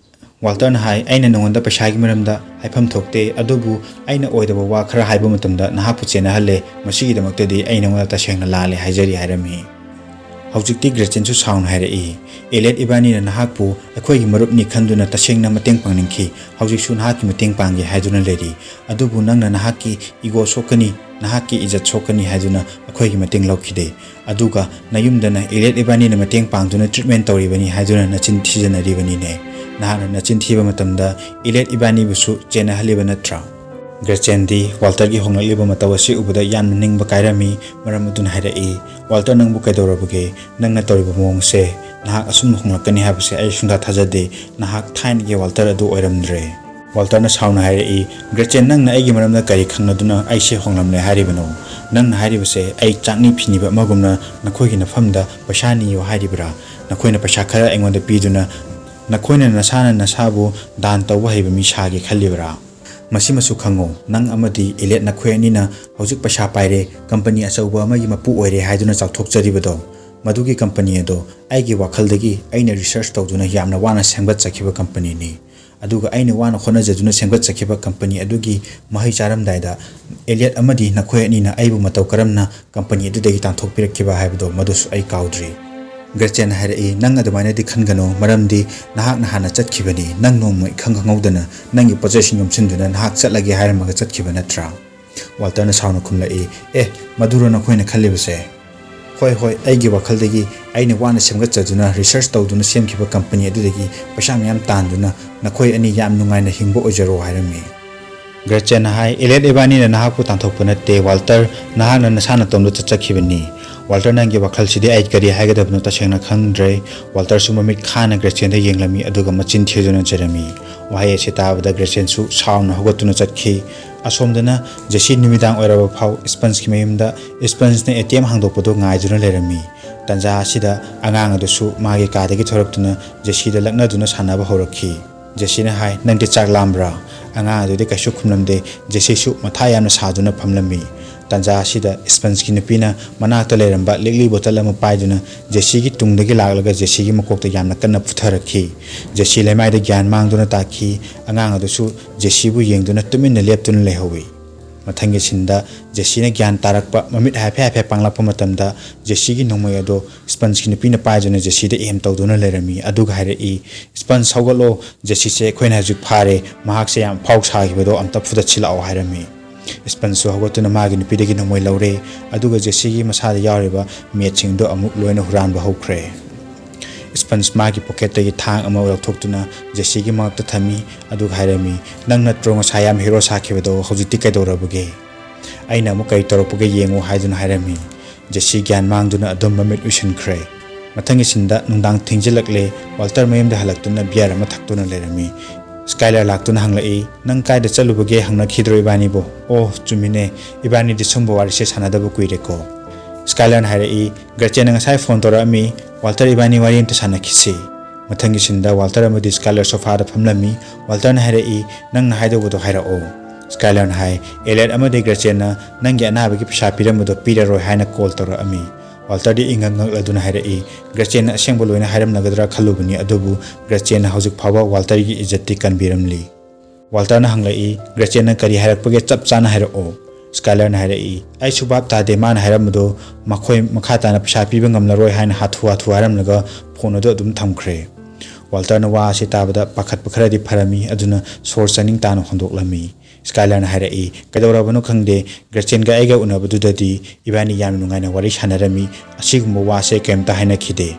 ꯋꯥꯜꯇꯔꯅ ꯍꯥꯏ, "ꯑꯩꯅ ꯅꯉꯣꯟꯗ ꯄꯩꯁꯥꯒꯤ ꯃꯔꯝꯗ ꯍꯥꯏꯐꯝ ꯊꯣꯛꯇꯦ, ꯑꯗꯨꯕꯨ ꯑꯩꯅ ꯑꯣꯏꯗꯕ ꯋꯥ ꯈꯔ ꯍꯥꯏꯕ ꯃꯇꯝꯗ ꯅꯍꯥꯛꯄꯨ ꯆꯦꯟꯅꯍꯜꯂꯦ꯫ ꯃꯁꯤꯒꯤꯗꯃꯛꯇꯗꯤ ꯑꯩ ꯅꯉꯣꯟꯗ ꯇꯁꯦꯡꯅ ꯂꯥꯜꯂꯦ ꯍꯥꯏꯖꯔꯤ" ꯍꯥꯏꯔꯝꯃꯤ꯫ ꯍꯧꯖꯤꯛꯇꯤ ꯒ꯭ꯔꯦꯆꯦꯟꯁꯨ ꯁꯥꯎꯅ ꯍꯥꯏꯔꯛꯏ, "ꯑꯦꯂꯦꯠ ꯏꯕꯥꯅꯤꯅ ꯅꯍꯥꯛꯄꯨ ꯑꯩꯈꯣꯏꯒꯤ ꯃꯔꯨꯞꯅꯤ ꯈꯟꯗꯨꯅ ꯇꯁꯦꯡꯅ ꯃꯇꯦꯡ ꯄꯥꯡꯅꯤꯡꯈꯤ꯫ ꯍꯧꯖꯤꯛꯁꯨ ꯅꯍꯥꯛꯀꯤ ꯃꯇꯦꯡ ꯄꯥꯡꯒꯦ ꯍꯥꯏꯗꯨꯅ ꯂꯩꯔꯤ꯫ ꯑꯗꯨꯕꯨ ꯅꯪꯅ ꯅꯍꯥꯛꯀꯤ ꯏꯒꯣ ꯁꯣꯛꯀꯅꯤ, ꯅꯍꯥꯛꯀꯤ ꯏꯖꯠ ꯁꯣꯛꯀꯅꯤ ꯍꯥꯏꯗꯨꯅ ꯑꯩꯈꯣꯏꯒꯤ ꯃꯇꯦꯡ ꯂꯧꯈꯤꯗꯦ꯫ ꯑꯗꯨꯒ ꯅꯌꯨꯝꯗꯅ ꯑꯦꯂꯦꯠ ꯏꯕꯥꯅꯤꯅ ꯃꯇꯦꯡ ꯄꯥꯡꯗꯨꯅ ꯇ꯭ꯔꯤꯠꯃꯦꯟ ꯇꯧꯔꯤꯕꯅꯤ ꯍꯥꯏꯗꯨꯅ ꯅꯆꯤꯟ ꯊꯤꯖꯟꯅꯔꯤꯕꯅꯤꯅꯦ꯫ ꯅꯍꯥꯛꯅ ꯅꯆꯤꯟ ꯊꯤꯕ ꯃꯇꯝꯗ ꯏꯂꯦꯠ ꯏꯕꯥꯅꯤꯕꯨꯁꯨ ꯆꯦꯟꯅꯍꯜꯂꯤꯕ ꯅꯠꯇ꯭ꯔꯥ?" ꯒ꯭ꯔꯦꯆꯦꯟꯗꯤ ꯋꯥꯜꯇꯔꯒꯤ ꯍꯣꯡꯂꯛꯂꯤꯕ ꯃꯇꯧ ꯑꯁꯤ ꯎꯕꯗ ꯌꯥꯝꯅ ꯅꯤꯡꯕ ꯀꯥꯏꯔꯝꯃꯤ꯫ ꯃꯔꯝ ꯑꯗꯨꯅ ꯍꯥꯏꯔꯛꯏ, "ꯋꯥꯜꯇꯔ, ꯅꯪꯕꯨ ꯀꯩꯗꯧꯔꯕꯒꯦ? ꯅꯪꯅ ꯇꯧꯔꯤꯕ ꯃꯑꯣꯡꯁꯦ, ꯅꯍꯥꯛ ꯑꯁꯨꯝꯅ ꯍꯣꯡꯂꯛꯀꯅꯤ ꯍꯥꯏꯕꯁꯦ ꯑꯩ ꯁꯨꯡꯊꯥ ꯊꯥꯖꯗꯦ꯫ ꯅꯍꯥꯛ ꯊꯥꯏꯅꯒꯤ ꯋꯥꯜꯇꯔ ꯑꯗꯨ ꯑꯣꯏꯔꯝꯗ꯭ꯔꯦ꯫" ꯋꯥꯜꯇꯔꯅ ꯁꯥꯎꯅ ꯍꯥꯏꯔꯛꯏ, "ꯒ꯭ꯔꯦꯆꯦꯟ, ꯅꯪꯅ ꯑꯩꯒꯤ ꯃꯔꯝꯗ ꯀꯔꯤ ꯈꯪꯂꯗꯨꯅ ꯑꯩꯁꯦ ꯍꯣꯡꯂꯝꯂꯦ ꯍꯥꯏꯔꯤꯕꯅꯣ? ꯅꯪꯅ ꯍꯥꯏꯔꯤꯕꯁꯦ ꯑꯩ ꯆꯥꯛꯅꯤ ꯐꯤꯅꯤꯕ ꯑꯃꯒꯨꯝꯅ ꯅꯈꯣꯏꯒꯤ ꯅꯐꯝꯗ ꯄꯩꯁꯥ ꯅꯤꯌꯨ ꯍꯥꯏꯔꯤꯕ꯭ꯔꯥ? ꯅꯈꯣꯏꯅ ꯄꯩꯁꯥ ꯈꯔ ꯑꯩꯉꯣꯟꯗ ꯄꯤꯗꯨꯅ ꯅꯈꯣꯏꯅ ꯅꯁꯥꯅ ꯅꯁꯥꯕꯨ ꯗꯥꯟ ꯇꯧꯕ ꯍꯩꯕ ꯃꯤ ꯁꯥꯒꯦ ꯈꯜꯂꯤꯕ꯭ꯔꯥ? ꯃꯁꯤꯃꯁꯨ ꯈꯪꯉꯨ, ꯅꯪ ꯑꯃꯗꯤ ꯏꯂꯦꯠ ꯅꯈꯣꯏ ꯑꯅꯤꯅ ꯍꯧꯖꯤꯛ ꯄꯩꯁꯥ ꯄꯥꯏꯔꯦ, ꯀꯝꯄꯅꯤ ꯑꯆꯧꯕ ꯑꯃꯒꯤ ꯃꯄꯨ ꯑꯣꯏꯔꯦ ꯍꯥꯏꯗꯨꯅ ꯆꯥꯎꯊꯣꯛꯆꯔꯤꯕꯗꯣ, ꯃꯗꯨꯒꯤ ꯀꯝꯄꯅꯤ ꯑꯗꯣ ꯑꯩꯒꯤ ꯋꯥꯈꯜꯗꯒꯤ ꯑꯩꯅ ꯔꯤꯁꯔꯆ ꯇꯧꯗꯨꯅ ꯌꯥꯝꯅ ꯋꯥꯅ ꯁꯦꯝꯒꯠꯆꯈꯤꯕ ꯀꯝꯄꯅꯤꯅꯤ꯫ ꯑꯗꯨꯒ ꯑꯩꯅ ꯋꯥꯅ ꯍꯣꯠꯅꯖꯗꯨꯅ ꯁꯦꯝꯒꯠꯆꯈꯤꯕ ꯀꯝꯄꯅꯤ ꯑꯗꯨꯒꯤ ꯃꯍꯩ ꯆꯥꯔꯝꯗꯥꯏꯗ ꯏꯂꯦꯠ ꯑꯃꯗꯤ ꯅꯈꯣꯏ ꯑꯅꯤꯅ ꯑꯩꯕꯨ ꯃꯇꯧ ꯀꯔꯝꯅ ꯀꯝꯄꯅꯤ ꯑꯗꯨꯗꯒꯤ ꯇꯥꯟꯊꯣꯛꯄꯤꯔꯛꯈꯤꯕ ꯍꯥꯏꯕꯗꯣ ꯃꯗꯨꯁꯨ ꯑꯩ ꯀꯥꯎꯗ꯭ꯔꯤ꯫" ꯒ꯭ꯔꯦꯆꯦꯟꯅ ꯍꯥꯏꯔꯛꯏ, "ꯅꯪ ꯑꯗꯨꯃꯥꯏꯅꯗꯤ ꯈꯟꯒꯅꯨ, ꯃꯔꯝꯗꯤ ꯅꯍꯥꯛꯅ ꯍꯥꯟꯅ ꯆꯠꯈꯤꯕꯅꯤ꯫ ꯅꯪ ꯅꯣꯡꯃ ꯏꯈꯪ ꯈꯪꯍꯧꯗꯅ ꯅꯪꯒꯤ ꯄꯣꯠ ꯆꯩꯁꯤꯡ ꯌꯣꯝꯁꯤꯟꯗꯨꯅ ꯅꯍꯥꯛ ꯆꯠꯂꯒꯦ ꯍꯥꯏꯔꯝꯃꯒ ꯆꯠꯈꯤꯕ ꯅꯠꯇ꯭ꯔꯥ?" ꯋꯥꯜꯇꯔꯅ ꯁꯥꯎꯅ ꯈꯨꯝꯂꯛꯏ, "ꯑꯦ, ꯃꯗꯨꯔꯣ ꯅꯈꯣꯏꯅ ꯈꯜꯂꯤꯕꯁꯦ? ꯍꯣꯏ, ꯍꯣꯏ, ꯑꯩꯒꯤ ꯋꯥꯈꯜꯗꯒꯤ ꯑꯩꯅ ꯋꯥꯅ ꯁꯦꯝꯒꯠꯆꯗꯨꯅ, ꯔꯤꯁꯔꯆ ꯇꯧꯗꯨꯅ ꯁꯦꯝꯈꯤꯕ ꯀꯝꯄꯅꯤ ꯑꯗꯨꯗꯒꯤ ꯄꯩꯁꯥ ꯃꯌꯥꯝ ꯇꯥꯟꯗꯨꯅ ꯅꯈꯣꯏ ꯑꯅꯤ ꯌꯥꯝ ꯅꯨꯡꯉꯥꯏꯅ ꯍꯤꯡꯕ ꯑꯣꯏꯖꯔꯣ" ꯍꯥꯏꯔꯝꯃꯤ꯫ ꯒ꯭ꯔꯦꯆꯦꯟꯅ ꯍꯥꯏ, "ꯏꯂꯦꯠ ꯏꯕꯥꯅꯤꯅ ꯅꯍꯥꯛꯄꯨ ꯇꯥꯟꯊꯣꯛꯄ ꯅꯠꯇꯦ, ꯋꯥꯜꯇꯔ, ꯅꯍꯥꯛꯅ ꯅꯁꯥ ꯅꯇꯣꯝꯗ ꯆꯠꯆꯈꯤꯕꯅꯤ꯫" "ꯋꯥꯜꯇꯔ, ꯅꯪꯒꯤ ꯋꯥꯈꯜꯁꯤꯗꯤ ꯑꯩ ꯀꯔꯤ ꯍꯥꯏꯒꯗꯕꯅꯣ ꯇꯁꯦꯡꯅ ꯈꯪꯗ꯭ꯔꯦ꯫" ꯋꯥꯜꯇꯔꯁꯨ ꯃꯃꯤꯠ ꯈꯥꯅ ꯒ꯭ꯔꯦꯆꯦꯟꯗ ꯌꯦꯡꯂꯝꯃꯤ, ꯑꯗꯨꯒ ꯃꯆꯤꯟ ꯊꯤꯗꯨꯅ ꯆꯩꯔꯝꯃꯤ꯫ ꯋꯥꯍꯩ ꯑꯁꯤ ꯇꯥꯕꯗ ꯒ꯭ꯔꯦꯆꯦꯟꯁꯨ ꯁꯥꯎꯅ ꯍꯧꯒꯠꯇꯨꯅ ꯆꯠꯈꯤ꯫ ꯑꯁꯣꯝꯗꯅ ꯖꯦꯁꯤ ꯅꯨꯃꯤꯗꯥꯡ ꯑꯣꯏꯔꯕ ꯐꯥꯎ ꯏꯁꯄꯟꯁꯀꯤ ꯃꯌꯨꯝꯗ ꯏꯁꯄꯟꯁꯅ ꯑꯦ ꯇꯤ ꯑꯦꯝ ꯍꯥꯡꯗꯣꯛꯄꯗꯨ ꯉꯥꯏꯗꯨꯅ ꯂꯩꯔꯝꯃꯤ꯫ ꯇꯥꯟꯖꯥ ꯑꯁꯤꯗ ꯑꯉꯥꯡ ꯑꯗꯨꯁꯨ ꯃꯥꯒꯤ ꯀꯥꯗꯒꯤ ꯊꯣꯔꯛꯇꯨꯅ ꯖꯦꯁꯤꯗ ꯂꯛꯅꯗꯨꯅ ꯁꯥꯟꯅꯕ ꯍꯧꯔꯛꯈꯤ꯫ ꯖꯦꯁꯤꯅ ꯍꯥꯏ, "ꯅꯪꯗꯤ ꯆꯥꯛ ꯂꯥꯝꯕ꯭ꯔꯥ?" ꯑꯉꯥꯡ ꯑꯗꯨꯗꯤ ꯀꯩꯁꯨ ꯈꯨꯝꯂꯝꯗꯦ꯫ ꯖꯦꯁꯤꯁꯨ ꯃꯊꯥ ꯌꯥꯝꯅ ꯁꯥꯗꯨꯅ ꯐꯝꯂꯝꯃꯤ꯫ ꯇꯥꯟꯖꯥ ꯑꯁꯤꯗ ꯏꯁꯄꯟꯁꯀꯤ ꯅꯨꯄꯤꯅ ꯃꯅꯥꯛꯇ ꯂꯩꯔꯝꯕ ꯂꯤꯛꯂꯤ ꯕꯣꯇꯜ ꯑꯃ ꯄꯥꯏꯗꯨꯅ ꯖꯦꯁꯤꯒꯤ ꯇꯨꯡꯗꯒꯤ ꯂꯥꯛꯂꯒ ꯖꯦꯁꯤꯒꯤ ꯃꯀꯣꯛꯇ ꯌꯥꯝꯅ ꯀꯟꯅ ꯄꯨꯊꯔꯛꯈꯤ꯫ ꯖꯦꯁꯤ ꯂꯩꯃꯥꯏꯗ ꯒ꯭ꯌꯥꯟ ꯃꯥꯡꯗꯨꯅ ꯇꯥꯈꯤ꯫ ꯑꯉꯥꯡ ꯑꯗꯨꯁꯨ ꯖꯦꯁꯤꯕꯨ ꯌꯦꯡꯗꯨꯅ ꯇꯨꯃꯤꯟꯅ ꯂꯦꯞꯇꯨꯅ ꯂꯩꯍꯧꯏ꯫ ꯃꯊꯪꯒꯤ ꯁꯤꯟꯗ ꯖꯦꯁꯤꯅ ꯒ꯭ꯌꯥꯟ ꯇꯥꯔꯛꯄ, ꯃꯃꯤꯠ ꯍꯥꯏꯐꯦꯠ ꯍꯥꯏꯐꯦꯠ ꯄꯥꯡꯂꯛꯄ ꯃꯇꯝꯗ ꯖꯦꯁꯤꯒꯤ ꯅꯣꯡꯃꯩ ꯑꯗꯣ ꯏꯁꯄꯟꯁꯀꯤ ꯅꯨꯄꯤꯅ ꯄꯥꯏꯗꯨꯅ ꯖꯦꯁꯤꯗ ꯑꯦꯝ ꯇꯧꯗꯨꯅ ꯂꯩꯔꯝꯃꯤ꯫ ꯑꯗꯨꯒ ꯍꯥꯏꯔꯛꯏ, "ꯏꯁꯄꯟꯁ, ꯍꯧꯒꯠꯂꯣ, ꯖꯦꯁꯤꯁꯦ ꯑꯩꯈꯣꯏꯅ ꯍꯧꯖꯤꯛ ꯐꯥꯔꯦ, ꯃꯍꯥꯛꯁꯦ ꯌꯥꯝ ꯐꯥꯎ ꯁꯥꯈꯤꯕꯗꯣ ꯑꯝꯇ ꯐꯨꯗꯠꯁꯤꯜꯂꯛꯑꯣ" ꯍꯥꯏꯔꯝꯃꯤ꯫ ꯏꯁꯄꯟꯁꯁꯨ ꯍꯧꯒꯠꯇꯨꯅ ꯃꯥꯒꯤ ꯅꯨꯄꯤꯗꯒꯤ ꯅꯣꯡꯃꯩ ꯂꯧꯔꯦ, ꯑꯗꯨꯒ ꯖꯦꯁꯤꯒꯤ ꯃꯁꯥꯗ ꯌꯥꯎꯔꯤꯕ ꯃꯦꯠꯁꯤꯡꯗꯣ ꯑꯃꯨꯛ ꯂꯣꯏꯅ ꯍꯨꯔꯥꯟꯕ ꯍꯧꯈ꯭ꯔꯦ꯫ ꯏꯁꯄꯟꯁ ꯃꯥꯒꯤ ꯄꯣꯀꯦꯠꯇꯒꯤ ꯊꯥꯡ ꯑꯃ ꯂꯧꯊꯣꯛꯇꯨꯅ ꯖꯦꯁꯤꯒꯤ ꯃꯉꯛꯇ ꯊꯝꯃꯤ, ꯑꯗꯨꯒ ꯍꯥꯏꯔꯝꯃꯤ, "ꯅꯪ ꯅꯠꯇ꯭ꯔꯣ ꯉꯁꯥꯏ ꯌꯥꯝ ꯍꯤꯔꯣ ꯁꯥꯈꯤꯕꯗꯣ? ꯍꯧꯖꯤꯛꯇꯤ ꯀꯩꯗꯧꯔꯕꯒꯦ? ꯑꯩꯅ ꯑꯃꯨꯛ ꯀꯔꯤ ꯇꯧꯔꯛꯄꯒꯦ ꯌꯦꯡꯉꯨ" ꯍꯥꯏꯗꯨꯅ ꯍꯥꯏꯔꯝꯃꯤ꯫ ꯖꯦꯁꯤ ꯒ꯭ꯌꯥꯟ ꯃꯥꯡꯗꯨꯅ ꯑꯗꯨꯝ ꯃꯃꯤꯠ ꯎꯏꯁꯤꯟꯈ꯭ꯔꯦ꯫ ꯃꯊꯪꯒꯤ ꯁꯤꯟꯗ ꯅꯨꯡꯗꯥꯡ ꯊꯦꯡꯖꯤꯜꯂꯛꯂꯦ꯫ ꯋꯥꯜꯇꯔ ꯃꯌꯨꯝꯗ ꯍꯜꯂꯛꯇꯨꯅ ꯕꯤꯌꯔ ꯑꯃ ꯊꯛꯇꯨꯅ ꯂꯩꯔꯝꯃꯤ꯫ ꯁ꯭ꯀꯥꯏꯂꯔ ꯂꯥꯛꯇꯨꯅ ꯍꯪꯂꯛꯏ, "ꯅꯪ ꯀꯥꯏꯗ ꯆꯠꯂꯨꯕꯒꯦ? ꯍꯪꯅꯈꯤꯗ꯭ꯔꯣ ꯏꯕꯥꯅꯤꯕꯨ?" "ꯑꯣ, ꯆꯨꯝꯃꯤꯅꯦ, ꯏꯕꯥꯅꯤꯗꯤ ꯁꯨꯝꯕ ꯋꯥꯔꯤꯁꯦ ꯁꯥꯟꯅꯗꯕ ꯀꯨꯏꯔꯦꯀꯣ꯫" ꯁ꯭ꯀꯥꯏꯂꯔꯅ ꯍꯥꯏꯔꯛꯏ, "ꯒ꯭ꯔꯦꯆꯦꯟꯅ ꯉꯁꯥꯏ ꯐꯣꯟ ꯇꯧꯔꯛꯑꯝꯃꯤ, ꯋꯥꯜꯇꯔ ꯏꯕꯥꯅꯤ ꯋꯥꯔꯤ ꯑꯝꯇ ꯁꯥꯟꯅꯈꯤꯁꯤ꯫" ꯃꯊꯪꯒꯤ ꯁꯤꯟꯗ ꯋꯥꯜꯇꯔ ꯑꯃꯗꯤ ꯁ꯭ꯀꯥꯏꯂꯔ ꯁꯣꯐꯥꯗ ꯐꯝꯂꯝꯃꯤ꯫ ꯋꯥꯜꯇꯔꯅ ꯍꯥꯏꯔꯛꯏ, "ꯅꯪꯅ ꯍꯥꯏꯗꯧꯕꯗꯣ ꯍꯥꯏꯔꯛꯑꯣ꯫" ꯁ꯭ꯀꯥꯏꯂꯔꯅ ꯍꯥꯏ, "ꯑꯦꯂꯦꯠ ꯑꯃꯗꯤ ꯒ꯭ꯔꯦꯆꯦꯟꯅ ꯅꯪꯒꯤ ꯑꯅꯥꯕꯒꯤ ꯄꯩꯁꯥ ꯄꯤꯔꯝꯕꯗꯣ ꯄꯤꯔꯔꯣꯏ ꯍꯥꯏꯅ ꯀꯣꯜ ꯇꯧꯔꯛꯑꯝꯃꯤ꯫" ꯋꯥꯜꯇꯔꯗꯤ ꯏꯪꯉꯛ ꯉꯛꯂꯗꯨꯅ ꯍꯥꯏꯔꯛꯏ, "ꯒ꯭ꯔꯦꯆꯦꯟꯅ ꯑꯁꯦꯡꯕ ꯂꯣꯏꯅ ꯍꯥꯏꯔꯝꯂꯒꯗ꯭ꯔꯥ ꯈꯜꯂꯨꯕꯅꯤ, ꯑꯗꯨꯕꯨ ꯒ꯭ꯔꯦꯆꯦꯟꯅ ꯍꯧꯖꯤꯛ ꯐꯥꯎꯕ ꯋꯥꯜꯇꯔꯒꯤ ꯏꯖꯠꯇꯤ ꯀꯟꯕꯤꯔꯝꯂꯤ꯫" ꯋꯥꯜꯇꯔꯅ ꯍꯪꯂꯛꯏ, "ꯒ꯭ꯔꯦꯆꯦꯟꯅ ꯀꯔꯤ ꯍꯥꯏꯔꯛꯄꯒꯦ? ꯆꯞ ꯆꯥꯅ ꯍꯥꯏꯔꯛꯑꯣ꯫" ꯁ꯭ꯀꯥꯏꯂꯔꯅ ꯍꯥꯏꯔꯛꯏ, "ꯑꯩꯁꯨ ꯚꯥꯞ ꯇꯥꯗꯦ, ꯃꯥꯅ ꯍꯥꯏꯔꯝꯕꯗꯣ ꯃꯈꯣꯏ ꯃꯈꯥ ꯇꯥꯅ ꯄꯩꯁꯥ ꯄꯤꯕ ꯉꯝꯂꯔꯣꯏ ꯍꯥꯏꯅ ꯍꯥꯊꯨ ꯍꯥꯊꯨ ꯍꯥꯏꯔꯝꯂꯒ ꯐꯣꯟ ꯑꯗꯨ ꯑꯗꯨꯝ ꯊꯝꯈ꯭ꯔꯦ꯫" ꯋꯥꯜꯇꯔꯅ ꯋꯥ ꯑꯁꯤ ꯇꯥꯕꯗ ꯄꯥꯈꯠꯄ ꯈꯔꯗꯤ ꯐꯔꯝꯃꯤ, ꯑꯗꯨꯅ ꯁꯣꯔ ꯆꯥꯅꯤꯡ ꯇꯥꯅ ꯍꯣꯟꯗꯣꯛꯂꯝꯃꯤ꯫ ꯁ꯭ꯀꯥꯏꯂꯔꯅ ꯍꯥꯏꯔꯛꯏ, "ꯀꯩꯗꯧꯔꯕꯅꯣ ꯈꯪꯗꯦ, ꯒ꯭ꯔꯦꯆꯦꯟꯒ ꯑꯩꯒ ꯎꯅꯕꯗꯨꯗꯗꯤ ꯏꯕꯥꯅꯤ ꯌꯥꯝꯅ ꯅꯨꯡꯉꯥꯏꯅ ꯋꯥꯔꯤ ꯁꯥꯟꯅꯔꯝꯃꯤ, ꯑꯁꯤꯒꯨꯝꯕ ꯋꯥꯁꯦ ꯀꯔꯤꯝꯇ ꯍꯥꯏꯅꯈꯤꯗꯦ꯫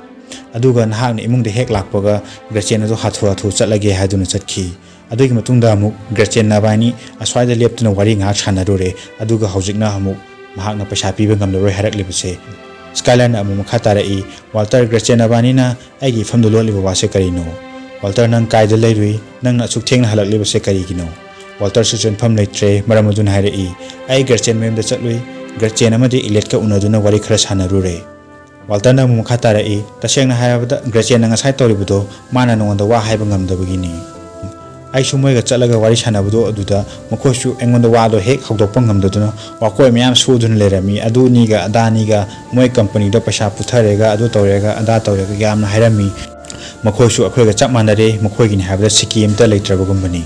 ꯑꯗꯨꯒ ꯅꯍꯥꯛꯅ ꯏꯃꯨꯡꯗ ꯍꯦꯛ ꯂꯥꯛꯄꯒ ꯒ꯭ꯔꯦꯆꯦꯟ ꯑꯗꯨ ꯍꯥꯊꯨ ꯍꯥꯊꯨ ꯆꯠꯂꯒꯦ ꯍꯥꯏꯗꯨꯅ ꯆꯠꯈꯤ꯫ ꯑꯗꯨꯒꯤ ꯃꯇꯨꯡꯗ ꯑꯃꯨꯛ ꯒ꯭ꯔꯦꯆꯦꯟ ꯅꯕꯥꯅꯤ ꯑꯁ꯭ꯋꯥꯏꯗ ꯂꯦꯞꯇꯨꯅ ꯋꯥꯔꯤ ꯉꯥꯏꯍꯥꯛ ꯁꯥꯟꯅꯔꯨꯔꯦ, ꯑꯗꯨꯒ ꯍꯧꯖꯤꯛꯅ ꯑꯃꯨꯛ ꯃꯍꯥꯛꯅ ꯄꯩꯁꯥ ꯄꯤꯕ ꯉꯝꯂꯔꯣꯏ ꯍꯥꯏꯔꯛꯂꯤꯕꯁꯦ꯫" ꯁ꯭ꯀꯥꯏꯂꯔꯅ ꯑꯃꯨꯛ ꯃꯈꯥ ꯇꯥꯔꯛꯏ, "ꯋꯥꯜꯇꯔ, ꯒ꯭ꯔꯦꯆꯦꯟ ꯅꯕꯥꯅꯤꯅ ꯑꯩꯒꯤ ꯏꯐꯝꯗ ꯂꯣꯠꯂꯤꯕ ꯋꯥꯁꯦ ꯀꯔꯤꯅꯣ? ꯋꯥꯜꯇꯔ, ꯅꯪ ꯀꯥꯏꯗ ꯂꯩꯔꯨꯏ? ꯅꯪꯅ ꯑꯁꯨꯛ ꯊꯦꯡꯅ ꯍꯜꯂꯛꯂꯤꯕꯁꯦ ꯀꯔꯤꯒꯤꯅꯣ?" ꯋꯥꯜꯇꯔꯁꯨ ꯆꯦꯟꯐꯝ ꯂꯩꯇ꯭ꯔꯦ, ꯃꯔꯝ ꯑꯗꯨꯅ ꯍꯥꯏꯔꯛꯏ, "ꯑꯩ ꯒ꯭ꯔꯦꯆꯦꯟ ꯃꯌꯨꯝꯗ ꯆꯠꯂꯨꯏ, ꯒ꯭ꯔꯦꯆꯦꯟ ꯑꯃꯗꯤ ꯏꯂꯦꯠꯀ ꯎꯅꯗꯨꯅ ꯋꯥꯔꯤ ꯈꯔ ꯁꯥꯟꯅꯔꯨꯔꯦ꯫" ꯋꯥꯜꯇꯔꯅ ꯑꯃꯨꯛ ꯃꯈꯥ ꯇꯥꯔꯛꯏ, "ꯇꯁꯦꯡꯅ ꯍꯥꯏꯔꯕꯗ ꯒ꯭ꯔꯦꯆꯦꯟꯅ ꯉꯁꯥꯏ ꯇꯧꯔꯤꯕꯗꯣ ꯃꯥꯅ ꯅꯉꯣꯟꯗ ꯋꯥ ꯍꯥꯏꯕ ꯉꯝꯗꯕꯒꯤꯅꯤ꯫ ꯑꯩꯁꯨ ꯃꯣꯏꯒ ꯆꯠꯂꯒ ꯋꯥꯔꯤ ꯁꯥꯟꯅꯕꯗꯣ ꯑꯗꯨꯗ ꯃꯈꯣꯏꯁꯨ ꯑꯩꯉꯣꯟꯗ ꯋꯥꯗꯣ ꯍꯦꯛ ꯍꯧꯗꯣꯛꯄ ꯉꯝꯗꯗꯨꯅ ꯋꯥꯀꯣꯏ ꯃꯌꯥꯝ ꯁꯨꯗꯨꯅ ꯂꯩꯔꯝꯃꯤ꯫ ꯑꯗꯨꯅꯤꯒ ꯑꯗꯥꯅꯤꯒ ꯃꯣꯏ ꯀꯝꯄꯅꯤꯗ ꯄꯩꯁꯥ ꯄꯨꯊꯔꯦꯒ ꯑꯗꯨ ꯇꯧꯔꯦꯒ ꯑꯗꯥ ꯇꯧꯔꯦꯒ ꯌꯥꯝꯅ ꯍꯥꯏꯔꯝꯃꯤ꯫ ꯃꯈꯣꯏꯁꯨ ꯑꯩꯈꯣꯏꯒ ꯆꯞ ꯃꯥꯟꯅꯔꯦ, ꯃꯈꯣꯏꯒꯤꯅꯤ ꯍꯥꯏꯕꯗ ꯁꯤꯀꯤ ꯑꯝꯇ ꯂꯩꯇ꯭ꯔꯕꯒꯨꯝꯕꯅꯤ꯫"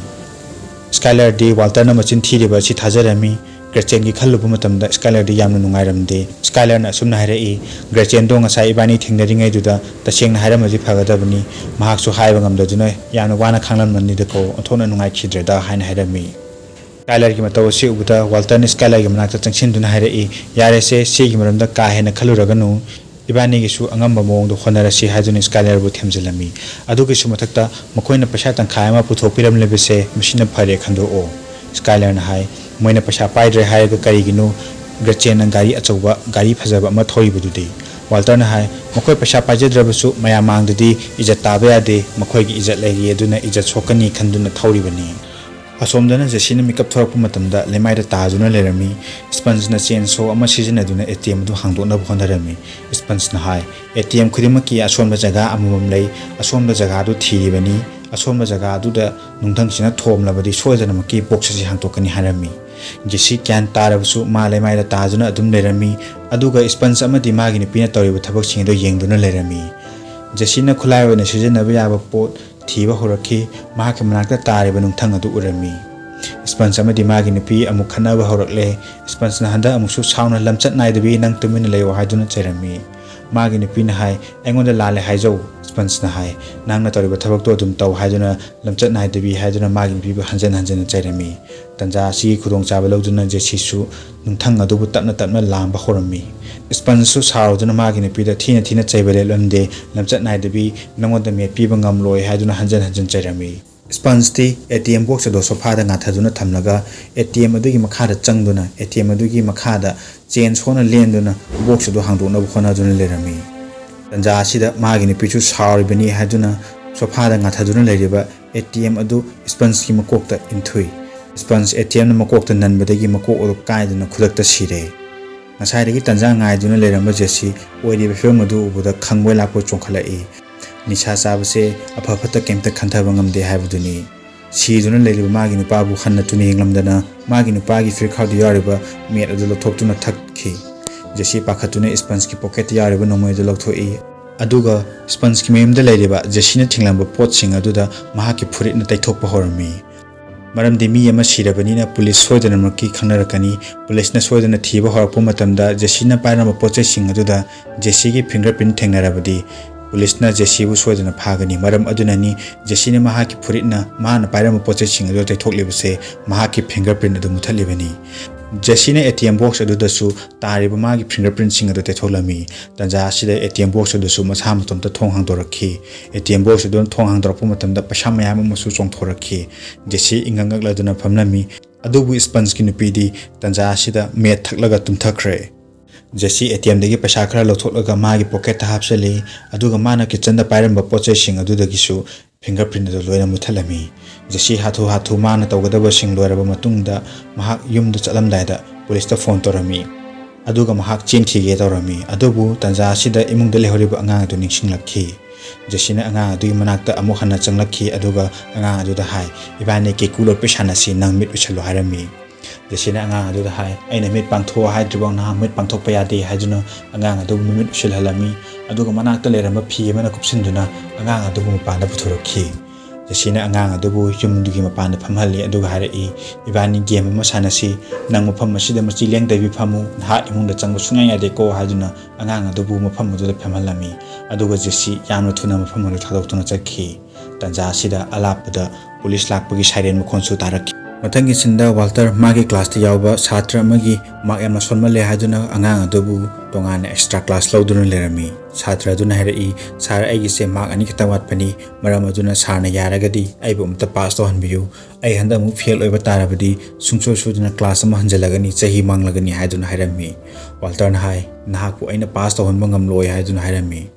ꯁ꯭ꯀꯥꯏꯂꯔꯗꯤ ꯋꯥꯜꯇꯔꯅ ꯃꯆꯤꯟ ꯊꯤꯔꯤꯕ ꯑꯁꯤ ꯊꯥꯖꯔꯝꯃꯤ꯫ ꯒ꯭ꯔꯦꯆꯦꯟꯒꯤ ꯈꯜꯂꯨꯕ ꯃꯇꯝꯗ ꯁ꯭ꯀꯥꯏꯂꯔꯗꯤ ꯌꯥꯝꯅ ꯅꯨꯡꯉꯥꯏꯔꯝꯗꯦ꯫ ꯁ꯭ꯀꯥꯏꯂꯔꯅ ꯑꯁꯨꯝꯅ ꯍꯥꯏꯔꯛꯏ, "ꯒ꯭ꯔꯦꯆꯦꯟꯗꯣ ꯉꯁꯥꯏ ꯏꯕꯥꯅꯤ ꯊꯦꯡꯅꯔꯤꯉꯩꯗꯨꯗ ꯇꯁꯦꯡꯅ ꯍꯥꯏꯔꯝꯃꯗꯤ ꯐꯒꯗꯕꯅꯤ꯫ ꯃꯍꯥꯛꯁꯨ ꯍꯥꯏꯕ ꯉꯝꯗꯗꯨꯅ ꯌꯥꯝꯅ ꯋꯥꯅ ꯈꯥꯡꯂꯝꯃꯅꯤꯗꯀꯣ, ꯑꯣꯟꯊꯣꯛꯅ ꯅꯨꯡꯉꯥꯏꯈꯤꯗ꯭ꯔꯦꯗ" ꯍꯥꯏꯅ ꯍꯥꯏꯔꯝꯃꯤ꯫ ꯁ꯭ꯀꯥꯏꯂꯔꯒꯤ ꯃꯇꯧ ꯑꯁꯤ ꯎꯕꯗ ꯋꯥꯜꯇꯔꯅ ꯁ꯭ꯀꯥꯏꯂꯔꯒꯤ ꯃꯅꯥꯛꯇ ꯆꯪꯁꯤꯟꯗꯨꯅ ꯍꯥꯏꯔꯛꯏ, "ꯌꯥꯔꯦꯁꯦ, ꯁꯤꯒꯤ ꯃꯔꯝꯗ ꯀꯥ ꯍꯦꯟꯅ ꯈꯜꯂꯨꯔꯒꯅꯨ꯫ ꯏꯕꯥꯅꯤꯒꯤꯁꯨ ꯑꯉꯝꯕ ꯃꯑꯣꯡꯗ ꯍꯣꯠꯅꯔꯁꯤ" ꯍꯥꯏꯗꯨꯅ ꯁ꯭ꯀꯥꯏꯂꯔꯕꯨ ꯊꯦꯝꯖꯤꯜꯂꯝꯃꯤ꯫ ꯑꯗꯨꯒꯤꯁꯨ ꯃꯊꯛꯇ ꯃꯈꯣꯏꯅ ꯄꯩꯁꯥ ꯇꯪꯈꯥꯏ ꯑꯃ ꯄꯨꯊꯣꯛꯄꯤꯔꯝꯂꯤꯕꯁꯦ ꯃꯁꯤꯅ ꯐꯔꯦ ꯈꯟꯗꯣꯛꯑꯣ꯫ ꯁ꯭ꯀꯥꯏꯂꯔꯅ ꯍꯥꯏ, "ꯃꯣꯏꯅ ꯄꯩꯁꯥ ꯄꯥꯏꯗ꯭ꯔꯦ ꯍꯥꯏꯔꯒ ꯀꯔꯤꯒꯤꯅꯣ ꯒ꯭ꯔꯦꯆꯦꯟꯅ ꯒꯥꯔꯤ ꯑꯆꯧꯕ, ꯒꯥꯔꯤ ꯐꯖꯕ ꯑꯃ ꯊꯧꯔꯤꯕꯗꯨꯗꯤ?" ꯋꯥꯜꯇꯔꯅ ꯍꯥꯏ, "ꯃꯈꯣꯏ ꯄꯩꯁꯥ ꯄꯥꯏꯖꯗ꯭ꯔꯕꯁꯨ ꯃꯌꯥꯝ ꯃꯥꯡꯗꯗꯤ ꯏꯖꯠ ꯇꯥꯕ ꯌꯥꯗꯦ, ꯃꯈꯣꯏꯒꯤ ꯏꯖꯠ ꯂꯩꯔꯤ, ꯑꯗꯨꯅ ꯏꯖꯠ ꯁꯣꯛꯀꯅꯤ ꯈꯟꯗꯨꯅ ꯊꯧꯔꯤꯕꯅꯤ"꯫ ꯑꯁꯣꯝꯗꯅ ꯖꯦꯁꯤꯅ ꯃꯤꯀꯞ ꯊꯣꯔꯛꯄ ꯃꯇꯝꯗ ꯂꯩꯃꯥꯏꯗ ꯇꯥꯗꯨꯅ ꯂꯩꯔꯝꯃꯤ꯫ ꯁ꯭ꯄꯟꯖꯅ ꯆꯦꯟ ꯁꯣ ꯑꯃ ꯁꯤꯖꯤꯟꯅꯗꯨꯅ ꯑꯦ ꯇꯤ ꯑꯦꯝ ꯑꯗꯨ ꯍꯥꯡꯗꯣꯛꯅꯕ ꯍꯣꯠꯅꯔꯝꯃꯤ꯫ ꯁ꯭ꯄꯟꯖꯅ ꯍꯥꯏ, "ꯑꯦ ꯇꯤ ꯑꯦꯝ ꯈꯨꯗꯤꯡꯃꯛꯀꯤ ꯑꯁꯣꯟꯕ ꯖꯒꯥ ꯑꯃꯃꯝ ꯂꯩ, ꯑꯁꯣꯟꯕ ꯖꯒꯥ ꯑꯗꯨ ꯊꯤꯔꯤꯕꯅꯤ, ꯑꯁꯣꯟꯕ ꯖꯒꯥ ꯑꯗꯨꯗ ꯅꯨꯡꯊꯪꯁꯤꯅ ꯊꯣꯝꯂꯕꯗꯤ ꯁꯣꯏꯗꯅꯃꯛꯀꯤ ꯕꯣꯛꯁ ꯑꯁꯤ ꯍꯥꯡꯗꯣꯛꯀꯅꯤ" ꯍꯥꯏꯔꯝꯃꯤ꯫ ꯖꯦꯁꯤ ꯒ꯭ꯌꯥꯟ ꯇꯥꯔꯕꯁꯨ ꯃꯥ ꯂꯩꯃꯥꯏꯗ ꯇꯥꯗꯨꯅ ꯑꯗꯨꯝ ꯂꯩꯔꯝꯃꯤ꯫ ꯑꯗꯨꯒ ꯁ꯭ꯄꯟꯖ ꯑꯃꯗꯤ ꯃꯥꯒꯤ ꯅꯨꯄꯤꯅ ꯇꯧꯔꯤꯕ ꯊꯕꯛꯁꯤꯡ ꯑꯗꯨ ꯌꯦꯡꯗꯨꯅ ꯂꯩꯔꯝꯃꯤ꯫ ꯖꯦꯁꯤꯅ ꯈꯨꯠꯂꯥꯏ ꯑꯣꯏꯅ ꯁꯤꯖꯤꯟꯅꯕ ꯌꯥꯕ ꯄꯣꯠ ꯊꯤꯕ ꯍꯧꯔꯛꯈꯤ꯫ ꯃꯍꯥꯛꯀꯤ ꯃꯅꯥꯛꯇ ꯇꯥꯔꯤꯕ ꯅꯨꯡꯊꯪ ꯑꯗꯨ ꯎꯔꯝꯃꯤ꯫ ꯁ꯭ꯄꯟꯖ ꯑꯃꯗꯤ ꯃꯥꯒꯤ ꯅꯨꯄꯤ ꯑꯃꯨꯛ ꯈꯠꯅꯕ ꯍꯧꯔꯛꯂꯦ꯫ ꯁ꯭ꯄꯟꯖꯅ ꯍꯟꯗꯛ ꯑꯃꯨꯛꯁꯨ ꯁꯥꯎꯅ "ꯂꯝꯆꯠ ꯅꯥꯏꯗꯕꯤ, ꯅꯪ ꯇꯨꯃꯤꯟꯅ ꯂꯩꯌꯨ" ꯍꯥꯏꯗꯨꯅ ꯆꯩꯔꯝꯃꯤ꯫ ꯃꯥꯒꯤ ꯅꯨꯄꯤꯅ ꯍꯥꯏ, "ꯑꯩꯉꯣꯟꯗ ꯂꯥꯜꯂꯦ ꯍꯥꯏꯖꯧ"꯫ ꯁ꯭ꯄꯟꯖꯅ ꯍꯥꯏ, "ꯅꯪꯅ ꯇꯧꯔꯤꯕ ꯊꯕꯛꯇꯣ ꯑꯗꯨꯝ ꯇꯧ" ꯍꯥꯏꯗꯨꯅ, "ꯂꯝꯆꯠ ꯅꯥꯏꯗꯕꯤ" ꯍꯥꯏꯗꯨꯅ ꯃꯥꯒꯤ ꯅꯨꯄꯤꯕꯨ ꯍꯟꯖꯟ ꯍꯟꯖꯟꯅ ꯆꯩꯔꯝꯃꯤ꯫ ꯇꯟꯖꯥ ꯑꯁꯤꯒꯤ ꯈꯨꯗꯣꯡꯆꯥꯕ ꯂꯧꯗꯨꯅ ꯖꯦꯁꯤꯁꯨ ꯅꯨꯡꯊꯪ ꯑꯗꯨꯕꯨ ꯇꯞꯅ ꯇꯞꯅ ꯂꯥꯝꯕ ꯍꯧꯔꯝꯃꯤ꯫ ꯁ꯭ꯄꯟꯖꯁꯨ ꯁꯥꯎꯗꯨꯅ ꯃꯥꯒꯤ ꯅꯨꯄꯤꯗ ꯊꯤꯅ ꯊꯤꯅ ꯆꯩꯕ ꯂꯦꯞꯂꯝꯗꯦ꯫ "ꯂꯝꯆꯠ ꯅꯥꯏꯗꯕꯤ, ꯅꯉꯣꯟꯗ ꯃꯦꯠ ꯄꯤꯕ ꯉꯝꯂꯣꯏ" ꯍꯥꯏꯗꯨꯅ ꯍꯟꯖꯟ ꯍꯟꯖꯟ ꯆꯩꯔꯝꯃꯤ꯫ ꯁ꯭ꯄꯟꯖꯇꯤ ꯑꯦ ꯇꯤ ꯑꯦꯝ ꯕꯣꯛꯁ ꯑꯗꯨ ꯁꯣꯐꯥꯗ ꯉꯥꯊꯗꯨꯅ ꯊꯝꯂꯒ, ꯑꯦ ꯇꯤ ꯑꯦꯝ ꯑꯗꯨꯒꯤ ꯃꯈꯥꯗ ꯆꯪꯗꯨꯅ, ꯑꯦ ꯇꯤ ꯑꯦꯝ ꯑꯗꯨꯒꯤ ꯃꯈꯥꯗ ꯆꯦꯟ ꯁꯣꯅ ꯂꯦꯟꯗꯨꯅ ꯕꯣꯛꯁ ꯑꯗꯨ ꯍꯥꯡꯗꯣꯛꯅꯕ ꯍꯣꯠꯅꯗꯨꯅ ꯂꯩꯔꯝꯃꯤ꯫ ꯇꯟꯖꯥ ꯑꯁꯤꯗ ꯃꯥꯒꯤ ꯅꯨꯄꯤꯁꯨ ꯁꯥꯎꯔꯤꯕꯅꯤ ꯍꯥꯏꯗꯨꯅ ꯁꯣꯐꯥꯗ ꯉꯥꯊꯗꯨꯅ ꯂꯩꯔꯤꯕ ꯑꯦ ꯇꯤ ꯑꯦꯝ ꯑꯗꯨ ꯁ꯭ꯄꯟꯖꯀꯤ ꯃꯀꯣꯛꯇ ꯏꯟꯊꯨꯏ꯫ ꯁ꯭ꯄꯟꯖ ꯑꯦ ꯇꯤ ꯑꯦꯝꯅ ꯃꯀꯣꯛꯇ ꯅꯟꯕꯗꯒꯤ ꯃꯀꯣꯛ ꯑꯗꯨ ꯀꯥꯏꯗꯨꯅ ꯈꯨꯗꯛꯇ ꯁꯤꯔꯦ꯫ ꯉꯁꯥꯏꯗꯒꯤ ꯇꯟꯖꯥ ꯉꯥꯏꯗꯨꯅ ꯂꯩꯔꯝꯕ ꯖꯦꯁꯤ ꯑꯣꯏꯔꯤꯕ ꯐꯤꯕꯝ ꯑꯗꯨ ꯎꯕꯗ ꯈꯪꯕꯣꯏ ꯂꯥꯛꯄꯣꯏ ꯆꯣꯡꯈꯠꯂꯛꯏ꯫ ꯅꯤꯁꯥ ꯆꯥꯕꯁꯦ ꯑꯐ ꯐꯠꯇ ꯀꯩꯝꯇ ꯈꯟꯊꯕ ꯉꯝꯗꯦ ꯍꯥꯏꯕꯗꯨꯅꯤ꯫ ꯁꯤꯗꯨꯅ ꯂꯩꯔꯤꯕ ꯃꯥꯒꯤ ꯅꯨꯄꯥꯕꯨ ꯍꯟꯅ ꯇꯨꯅ ꯌꯦꯡꯂꯝꯗꯅ ꯃꯥꯒꯤ ꯅꯨꯄꯥꯒꯤ ꯐꯤꯔꯈꯥꯎꯗ ꯌꯥꯎꯔꯤꯕ ꯃꯦꯠ ꯑꯗꯨ ꯂꯧꯊꯣꯛꯇꯨꯅ ꯊꯛꯈꯤ꯫ ꯖꯦꯁꯤ ꯄꯥꯈꯠꯇꯨꯅ ꯁ꯭ꯄꯟꯖꯀꯤ ꯄꯣꯀꯦꯠꯇ ꯌꯥꯎꯔꯤꯕ ꯅꯣꯡꯃꯩ ꯑꯗꯨ ꯂꯧꯊꯣꯛꯏ꯫ ꯑꯗꯨꯒ ꯁ꯭ꯄꯟꯖꯀꯤ ꯃꯌꯨꯝꯗ ꯂꯩꯔꯤꯕ ꯖꯦꯁꯤꯅ ꯊꯤꯡꯂꯝꯕ ꯄꯣꯠꯁꯤꯡ ꯑꯗꯨꯗ ꯃꯍꯥꯛꯀꯤ ꯐꯨꯔꯤꯠꯅ ꯇꯩꯊꯣꯛꯄ ꯍꯧꯔꯝꯃꯤ꯫ ꯃꯔꯝꯗꯤ ꯃꯤ ꯑꯃ ꯁꯤꯔꯕꯅꯤꯅ ꯄꯨꯂꯤꯁ ꯁꯣꯏꯗꯅꯃꯛꯀꯤ ꯈꯪꯅꯔꯛꯀꯅꯤ꯫ ꯄꯨꯂꯤꯁꯅ ꯁꯣꯏꯗꯅ ꯊꯤꯕ ꯍꯧꯔꯛꯄ ꯃꯇꯝꯗ ꯖꯦꯁꯤꯅ ꯄꯥꯏꯔꯝꯕ ꯄꯣꯠ ꯆꯩꯁꯤꯡ ꯑꯗꯨꯗ ꯖꯦꯁꯤꯒꯤ ꯐꯤꯡꯒꯔ ꯄ꯭ꯔꯤꯟ ꯊꯦꯡꯅꯔꯕꯗꯤ ꯄꯨꯂꯤꯁꯅ ꯖꯦꯁꯤꯕꯨ ꯁꯣꯏꯗꯅ ꯐꯥꯒꯅꯤ꯫ ꯃꯔꯝ ꯑꯗꯨꯅꯅꯤ ꯖꯦꯁꯤꯅ ꯃꯍꯥꯛꯀꯤ ꯐꯨꯔꯤꯠꯅ ꯃꯍꯥꯛꯅ ꯄꯥꯏꯔꯝꯕ ꯄꯣꯠ ꯆꯩꯁꯤꯡ ꯑꯗꯨ ꯇꯩꯊꯣꯛꯂꯤꯕꯁꯦ, ꯃꯍꯥꯛꯀꯤ ꯐꯤꯡꯒꯔ ꯄ꯭ꯔꯤꯟ ꯑꯗꯨ ꯃꯨꯠꯊꯠꯂꯤꯕꯅꯤ꯫ ꯖꯦꯁꯤꯅ ꯑꯦ ꯇꯤ ꯑꯦꯝ ꯕꯣꯛꯁ ꯑꯗꯨꯗꯁꯨ ꯇꯥꯔꯤꯕ ꯃꯥꯒꯤ ꯐꯤꯡꯒꯔ ꯄ꯭ꯔꯤꯟꯁꯤꯡ ꯑꯗꯨ ꯇꯩꯊꯣꯛꯂꯝꯃꯤ꯫ ꯇꯟꯖꯥ ꯑꯁꯤꯗ ꯑꯦ ꯇꯤ ꯑꯦꯝ ꯕꯣꯛꯁ ꯑꯗꯨꯁꯨ ꯃꯁꯥ ꯃꯇꯣꯝꯇ ꯊꯣꯡ ꯍꯥꯡꯗꯣꯔꯛꯈꯤ꯫ ꯑꯦ ꯇꯤ ꯑꯦꯝ ꯕꯣꯛꯁ ꯑꯗꯨꯅ ꯊꯣꯡ ꯍꯥꯡꯗꯣꯔꯛꯄ ꯃꯇꯝꯗ ꯄꯩꯁꯥ ꯃꯌꯥꯝ ꯑꯃꯁꯨ ꯆꯣꯡꯊꯣꯔꯛꯈꯤ꯫ ꯖꯦꯁꯤ ꯏꯪꯉꯛ ꯉꯛꯂꯗꯨꯅ ꯐꯝꯂꯝꯃꯤ꯫ ꯑꯗꯨꯕꯨ ꯁ꯭ꯄꯟꯖꯀꯤ ꯅꯨꯄꯤꯗꯤ ꯇꯟꯖꯥ ꯑꯁꯤꯗ ꯃꯦꯠ ꯊꯛꯂꯒ ꯇꯨꯝꯊꯈ꯭ꯔꯦ꯫ ꯖꯦꯁꯤ ꯑꯦ ꯇꯤ ꯑꯦꯝꯗꯒꯤ ꯄꯩꯁꯥ ꯈꯔ ꯂꯧꯊꯣꯛꯂꯒ ꯃꯥꯒꯤ ꯄꯣꯀꯦꯠꯇ ꯍꯥꯞꯆꯜꯂꯤ, ꯑꯗꯨꯒ ꯃꯥꯅ ꯀꯤꯠꯆꯟꯗ ꯄꯥꯏꯔꯝꯕ ꯄꯣꯠ ꯆꯩꯁꯤꯡ ꯑꯗꯨꯗꯒꯤꯁꯨ ꯐꯤꯡꯒꯔ ꯄ꯭ꯔꯤꯟ ꯑꯗꯨ ꯂꯣꯏꯅ ꯃꯨꯠꯊꯠꯂꯝꯃꯤ꯫ ꯖꯦꯁꯤ ꯍꯥꯊꯨ ꯍꯥꯊꯨ ꯃꯥꯅ ꯇꯧꯒꯗꯕꯁꯤꯡ ꯂꯣꯏꯔꯕ ꯃꯇꯨꯡꯗ ꯃꯍꯥꯛ ꯌꯨꯝꯗ ꯆꯠꯂꯝꯗꯥꯏꯗ ꯄꯨꯂꯤꯁꯇ ꯐꯣꯟ ꯇꯧꯔꯝꯃꯤ, ꯑꯗꯨꯒ ꯃꯍꯥꯛ ꯆꯦꯟꯈꯤꯒꯦ ꯇꯧꯔꯝꯃꯤ꯫ ꯑꯗꯨꯕꯨ ꯇꯥꯟꯖꯥ ꯑꯁꯤꯗ ꯏꯃꯨꯡꯗ ꯂꯩꯍꯧꯔꯤꯕ ꯑꯉꯥꯡ ꯑꯗꯨ ꯅꯤꯡꯁꯤꯡꯂꯛꯈꯤ꯫ ꯖꯦꯁꯤꯅ ꯑꯉꯥꯡ ꯑꯗꯨꯒꯤ ꯃꯅꯥꯛꯇ ꯑꯃꯨꯛ ꯍꯟꯅ ꯆꯪꯂꯛꯈꯤ, ꯑꯗꯨꯒ ꯑꯉꯥꯡ ꯑꯗꯨꯗ ꯍꯥꯏ, "ꯏꯕꯥꯅꯤ ꯀꯦꯀꯨ ꯂꯣꯠꯄꯤ ꯁꯥꯟꯅꯁꯤ, ꯅꯪ ꯃꯤꯠ ꯎꯏꯁꯜꯂꯨ" ꯍꯥꯏꯔꯝꯃꯤ꯫ ꯖꯦꯁꯤꯅ ꯑꯉꯥꯡ ꯑꯗꯨꯗ ꯍꯥꯏ, "ꯑꯩꯅ ꯃꯤꯠ ꯄꯥꯡꯊꯣꯛꯑꯣ ꯍꯥꯏꯗ꯭ꯔꯤꯐꯥꯎ ꯅꯍꯥꯛ ꯃꯤꯠ ꯄꯥꯡꯊꯣꯛꯄ ꯌꯥꯗꯦ" ꯍꯥꯏꯗꯨꯅ ꯑꯉꯥꯡ ꯑꯗꯨꯕꯨ ꯃꯃꯤꯠ ꯎꯏꯁꯤꯜꯍꯜꯂꯝꯃꯤ, ꯑꯗꯨꯒ ꯃꯅꯥꯛꯇ ꯂꯩꯔꯝꯕ ꯐꯤ ꯑꯃꯅ ꯀꯨꯞꯁꯤꯟꯗꯨꯅ ꯑꯉꯥꯡ ꯑꯗꯨꯕꯨ ꯃꯄꯥꯟꯗ ꯄꯨꯊꯣꯔꯛꯈꯤ꯫ ꯖꯦꯁꯤꯅ ꯑꯉꯥꯡ ꯑꯗꯨꯕꯨ ꯌꯨꯝꯗꯨꯒꯤ ꯃꯄꯥꯟꯗ ꯐꯝꯍꯜꯂꯤ, ꯑꯗꯨꯒ ꯍꯥꯏꯔꯛꯏ, "ꯏꯕꯥꯅꯤ ꯒꯦꯝ ꯑꯃ ꯁꯥꯟꯅꯁꯤ, ꯅꯪ ꯃꯐꯝ ꯑꯁꯤꯗ ꯃꯆꯤ ꯂꯦꯡꯗꯕꯤ ꯐꯝꯃꯨ, ꯅꯍꯥꯛ ꯏꯃꯨꯡꯗ ꯆꯪꯕ ꯁꯨꯡꯌꯥ ꯌꯥꯗꯦꯀꯣ" ꯍꯥꯏꯗꯨꯅ ꯑꯉꯥꯡ ꯑꯗꯨꯕꯨ ꯃꯐꯝ ꯑꯗꯨꯗ ꯐꯝꯍꯜꯂꯝꯃꯤ꯫ ꯑꯗꯨꯒ ꯖꯦꯁꯤ ꯌꯥꯝꯅ ꯊꯨꯅ ꯃꯐꯝ ꯑꯗꯨ ꯊꯥꯗꯣꯛꯇꯨꯅ ꯆꯠꯈꯤ꯫ ꯇꯥꯟꯖꯥ ꯑꯁꯤꯗ ꯑꯂꯥꯞꯄꯗ ꯄꯨꯂꯤꯁ ꯂꯥꯛꯄꯒꯤ ꯁꯥꯏꯔꯦꯟ ꯃꯈꯣꯟꯁꯨ ꯇꯥꯔꯛꯈꯤ꯫ ꯃꯊꯪꯒꯤ ꯁꯤꯟꯗ ꯋꯥꯜꯇꯔ ꯃꯥꯒꯤ ꯀ꯭ꯂꯥꯁꯇ ꯌꯥꯎꯕ ꯁꯥꯇ꯭ꯔ ꯑꯃꯒꯤ ꯃꯥꯔꯛ ꯌꯥꯝꯅ ꯁꯣꯟꯃꯜꯂꯦ ꯍꯥꯏꯗꯨꯅ ꯑꯉꯥꯡ ꯑꯗꯨꯕꯨ ꯇꯣꯉꯥꯟꯅ ꯑꯦꯛꯁꯇ꯭ꯔꯥ ꯀ꯭ꯂꯥꯁ ꯂꯧꯗꯨꯅ ꯂꯩꯔꯝꯃꯤ꯫ ꯁꯥꯇ꯭ꯔ ꯑꯗꯨꯅ ꯍꯥꯏꯔꯛꯏ, "ꯁꯥꯔ, ꯑꯩꯒꯤꯁꯦ ꯃꯥꯔꯛ ꯑꯅꯤ ꯈꯛꯇ ꯋꯥꯠꯄꯅꯤ, ꯃꯔꯝ ꯑꯗꯨꯅ ꯁꯥꯔꯅ ꯌꯥꯔꯒꯗꯤ ꯑꯩꯕꯨ ꯑꯃꯨꯛꯇ ꯄꯥꯁ ꯇꯧꯍꯟꯕꯤꯌꯨ꯫ ꯑꯩ ꯍꯟꯗꯛ ꯑꯃꯨꯛ ꯐꯦꯜ ꯑꯣꯏꯕ ꯇꯥꯔꯕꯗꯤ ꯁꯨꯡꯁꯣꯏ ꯁꯣꯏꯗꯅ ꯀ꯭ꯂꯥꯁ ꯑꯃ ꯍꯟꯖꯤꯜꯂꯒꯅꯤ, ꯆꯍꯤ ꯃꯥꯡꯂꯒꯅꯤ" ꯍꯥꯏꯗꯨꯅ ꯍꯥꯏꯔꯝꯃꯤ꯫ ꯋꯥꯜꯇꯔꯅ ꯍꯥꯏ, "ꯅꯍꯥꯛꯄꯨ ꯑꯩꯅ ꯄꯥꯁ ꯇꯧꯍꯟꯕ ꯉꯝꯂꯣꯏ" ꯍꯥꯏꯗꯨꯅ ꯍꯥꯏꯔꯝꯃꯤ꯫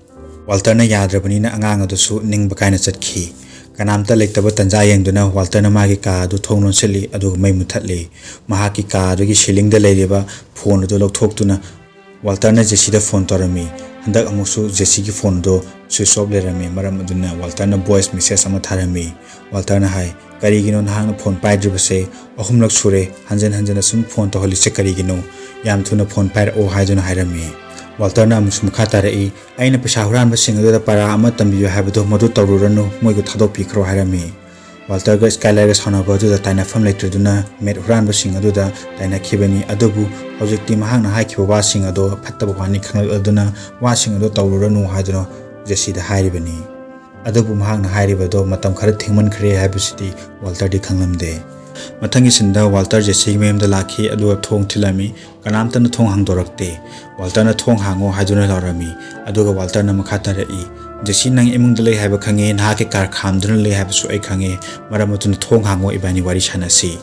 ꯋꯥꯜꯇꯔꯅ ꯌꯥꯗ꯭ꯔꯕꯅꯤꯅ ꯑꯉꯥꯡ ꯑꯗꯨꯁꯨ ꯅꯤꯡꯕ ꯀꯥꯏꯅ ꯆꯠꯈꯤ꯫ ꯀꯅꯥꯝꯇ ꯂꯩꯇꯕ ꯇꯟꯖꯥ ꯌꯦꯡꯗꯨꯅ ꯋꯥꯜꯇꯔꯅ ꯃꯥꯒꯤ ꯀꯥ ꯑꯗꯨ ꯊꯣꯡ ꯂꯣꯟꯁꯤꯜꯂꯤ, ꯑꯗꯨꯒ ꯃꯩ ꯃꯨꯊꯠꯂꯤ꯫ ꯃꯍꯥꯛꯀꯤ ꯀꯥ ꯑꯗꯨꯒꯤ ꯁꯤꯂꯤꯡꯗ ꯂꯩꯔꯤꯕ ꯐꯣꯟ ꯑꯗꯨ ꯂꯧꯊꯣꯛꯇꯨꯅ ꯋꯥꯜꯇꯔꯅ ꯖꯦꯁꯤꯗ ꯐꯣꯟ ꯇꯧꯔꯝꯃꯤ꯫ ꯍꯟꯗꯛ ꯑꯃꯨꯛꯁꯨ ꯖꯦꯁꯤꯒꯤ ꯐꯣꯟꯗꯣ ꯁ꯭ꯋꯤꯆ ꯑꯣꯐ ꯂꯩꯔꯝꯃꯤ, ꯃꯔꯝ ꯑꯗꯨꯅ ꯋꯥꯜꯇꯔꯅ ꯚꯣꯏꯁ ꯃꯦꯁꯦꯖ ꯑꯃ ꯊꯥꯔꯝꯃꯤ꯫ ꯋꯥꯜꯇꯔꯅ ꯍꯥꯏ, "ꯀꯔꯤꯒꯤꯅꯣ ꯅꯍꯥꯛꯅ ꯐꯣꯟ ꯄꯥꯏꯗ꯭ꯔꯤꯕꯁꯦ? ꯑꯍꯨꯝꯂꯛ ꯁꯨꯔꯦ, ꯍꯟꯖꯤꯟ ꯍꯟꯖꯤꯟꯅ ꯁꯨꯝ ꯐꯣꯟ ꯇꯧꯍꯜꯂꯤꯁꯦ ꯀꯔꯤꯒꯤꯅꯣ? ꯌꯥꯝ ꯊꯨꯅ ꯐꯣꯟ ꯄꯥꯏꯔꯛꯑꯣ" ꯍꯥꯏꯗꯨꯅ ꯍꯥꯏꯔꯝꯃꯤ꯫ ꯋꯥꯜꯇꯔꯅ ꯑꯃꯨꯛꯁꯨ ꯃꯈꯥ ꯇꯥꯔꯛꯏ, "ꯑꯩꯅ ꯄꯩꯁꯥ ꯍꯨꯔꯥꯟꯕꯁꯤꯡ ꯑꯗꯨꯗ ꯄꯔꯥ ꯑꯃ ꯇꯝꯕꯤꯌꯨ ꯍꯥꯏꯕꯗꯣ ꯃꯗꯨ ꯇꯧꯔꯨꯔꯅꯨ, ꯃꯣꯏꯗꯨ ꯊꯥꯗꯣꯛꯄꯤꯈ꯭ꯔꯣ" ꯍꯥꯏꯔꯝꯃꯤ꯫ ꯋꯥꯜꯇꯔꯒ ꯁ꯭ꯀꯥꯏꯂꯔꯒ ꯁꯥꯎꯅꯕ ꯑꯗꯨꯗ ꯇꯥꯏꯅꯐꯝ ꯂꯩꯇ꯭ꯔꯗꯨꯅ ꯃꯦꯠ ꯍꯨꯔꯥꯟꯕꯁꯤꯡ ꯑꯗꯨꯗ ꯇꯥꯏꯅꯈꯤꯕꯅꯤ꯫ ꯑꯗꯨꯕꯨ ꯍꯧꯖꯤꯛꯇꯤ ꯃꯍꯥꯛꯅ ꯍꯥꯏꯈꯤꯕ ꯋꯥꯁꯤꯡ ꯑꯗꯣ ꯐꯠꯇꯕ ꯋꯥꯅꯤ ꯈꯪꯂꯛꯂꯗꯨꯅ ꯋꯥꯁꯤꯡ ꯑꯗꯣ ꯇꯧꯔꯨꯔꯅꯨ ꯍꯥꯏꯗꯨꯅ ꯖꯦꯁꯤꯗ ꯍꯥꯏꯔꯤꯕꯅꯤ꯫ ꯑꯗꯨꯕꯨ ꯃꯍꯥꯛꯅ ꯍꯥꯏꯔꯤꯕꯗꯣ ꯃꯇꯝ ꯈꯔ ꯊꯦꯡꯃꯟꯈ꯭ꯔꯦ ꯍꯥꯏꯕꯁꯤꯗꯤ ꯋꯥꯜꯇꯔꯗꯤ ꯈꯪꯂꯝꯗꯦ꯫ ꯃꯊꯪꯒꯤ ꯁꯤꯟꯗ ꯋꯥꯜꯇꯔ ꯖꯦꯁꯤꯒꯤ ꯃꯌꯨꯝꯗ ꯂꯥꯛꯈꯤ, ꯑꯗꯨꯒ ꯊꯣꯡ ꯊꯤꯜꯂꯝꯃꯤ꯫ ꯀꯅꯥꯝꯇꯅ ꯊꯣꯡ ꯍꯥꯡꯗꯣꯔꯛꯇꯦ꯫ ꯋꯥꯜꯇꯔꯅ "ꯊꯣꯡ ꯍꯥꯡꯉꯣ" ꯍꯥꯏꯗꯨꯅ ꯂꯥꯎꯔꯝꯃꯤ꯫ ꯑꯗꯨꯒ ꯋꯥꯜꯇꯔꯅ ꯃꯈꯥ ꯇꯥꯔꯛꯏ, "ꯖꯦꯁꯤ, ꯅꯪ ꯏꯃꯨꯡꯗ ꯂꯩ ꯍꯥꯏꯕ ꯈꯪꯉꯦ, ꯅꯍꯥꯛꯀꯤ ꯀꯥꯔ ꯈꯥꯝꯗꯨꯅ ꯂꯩ ꯍꯥꯏꯕꯁꯨ ꯑꯩ ꯈꯪꯉꯦ, ꯃꯔꯝ ꯑꯗꯨꯅ ꯊꯣꯡ ꯍꯥꯡꯉꯣ, ꯏꯕꯥꯅꯤ ꯋꯥꯔꯤ ꯁꯥꯟꯅꯁꯤ"꯫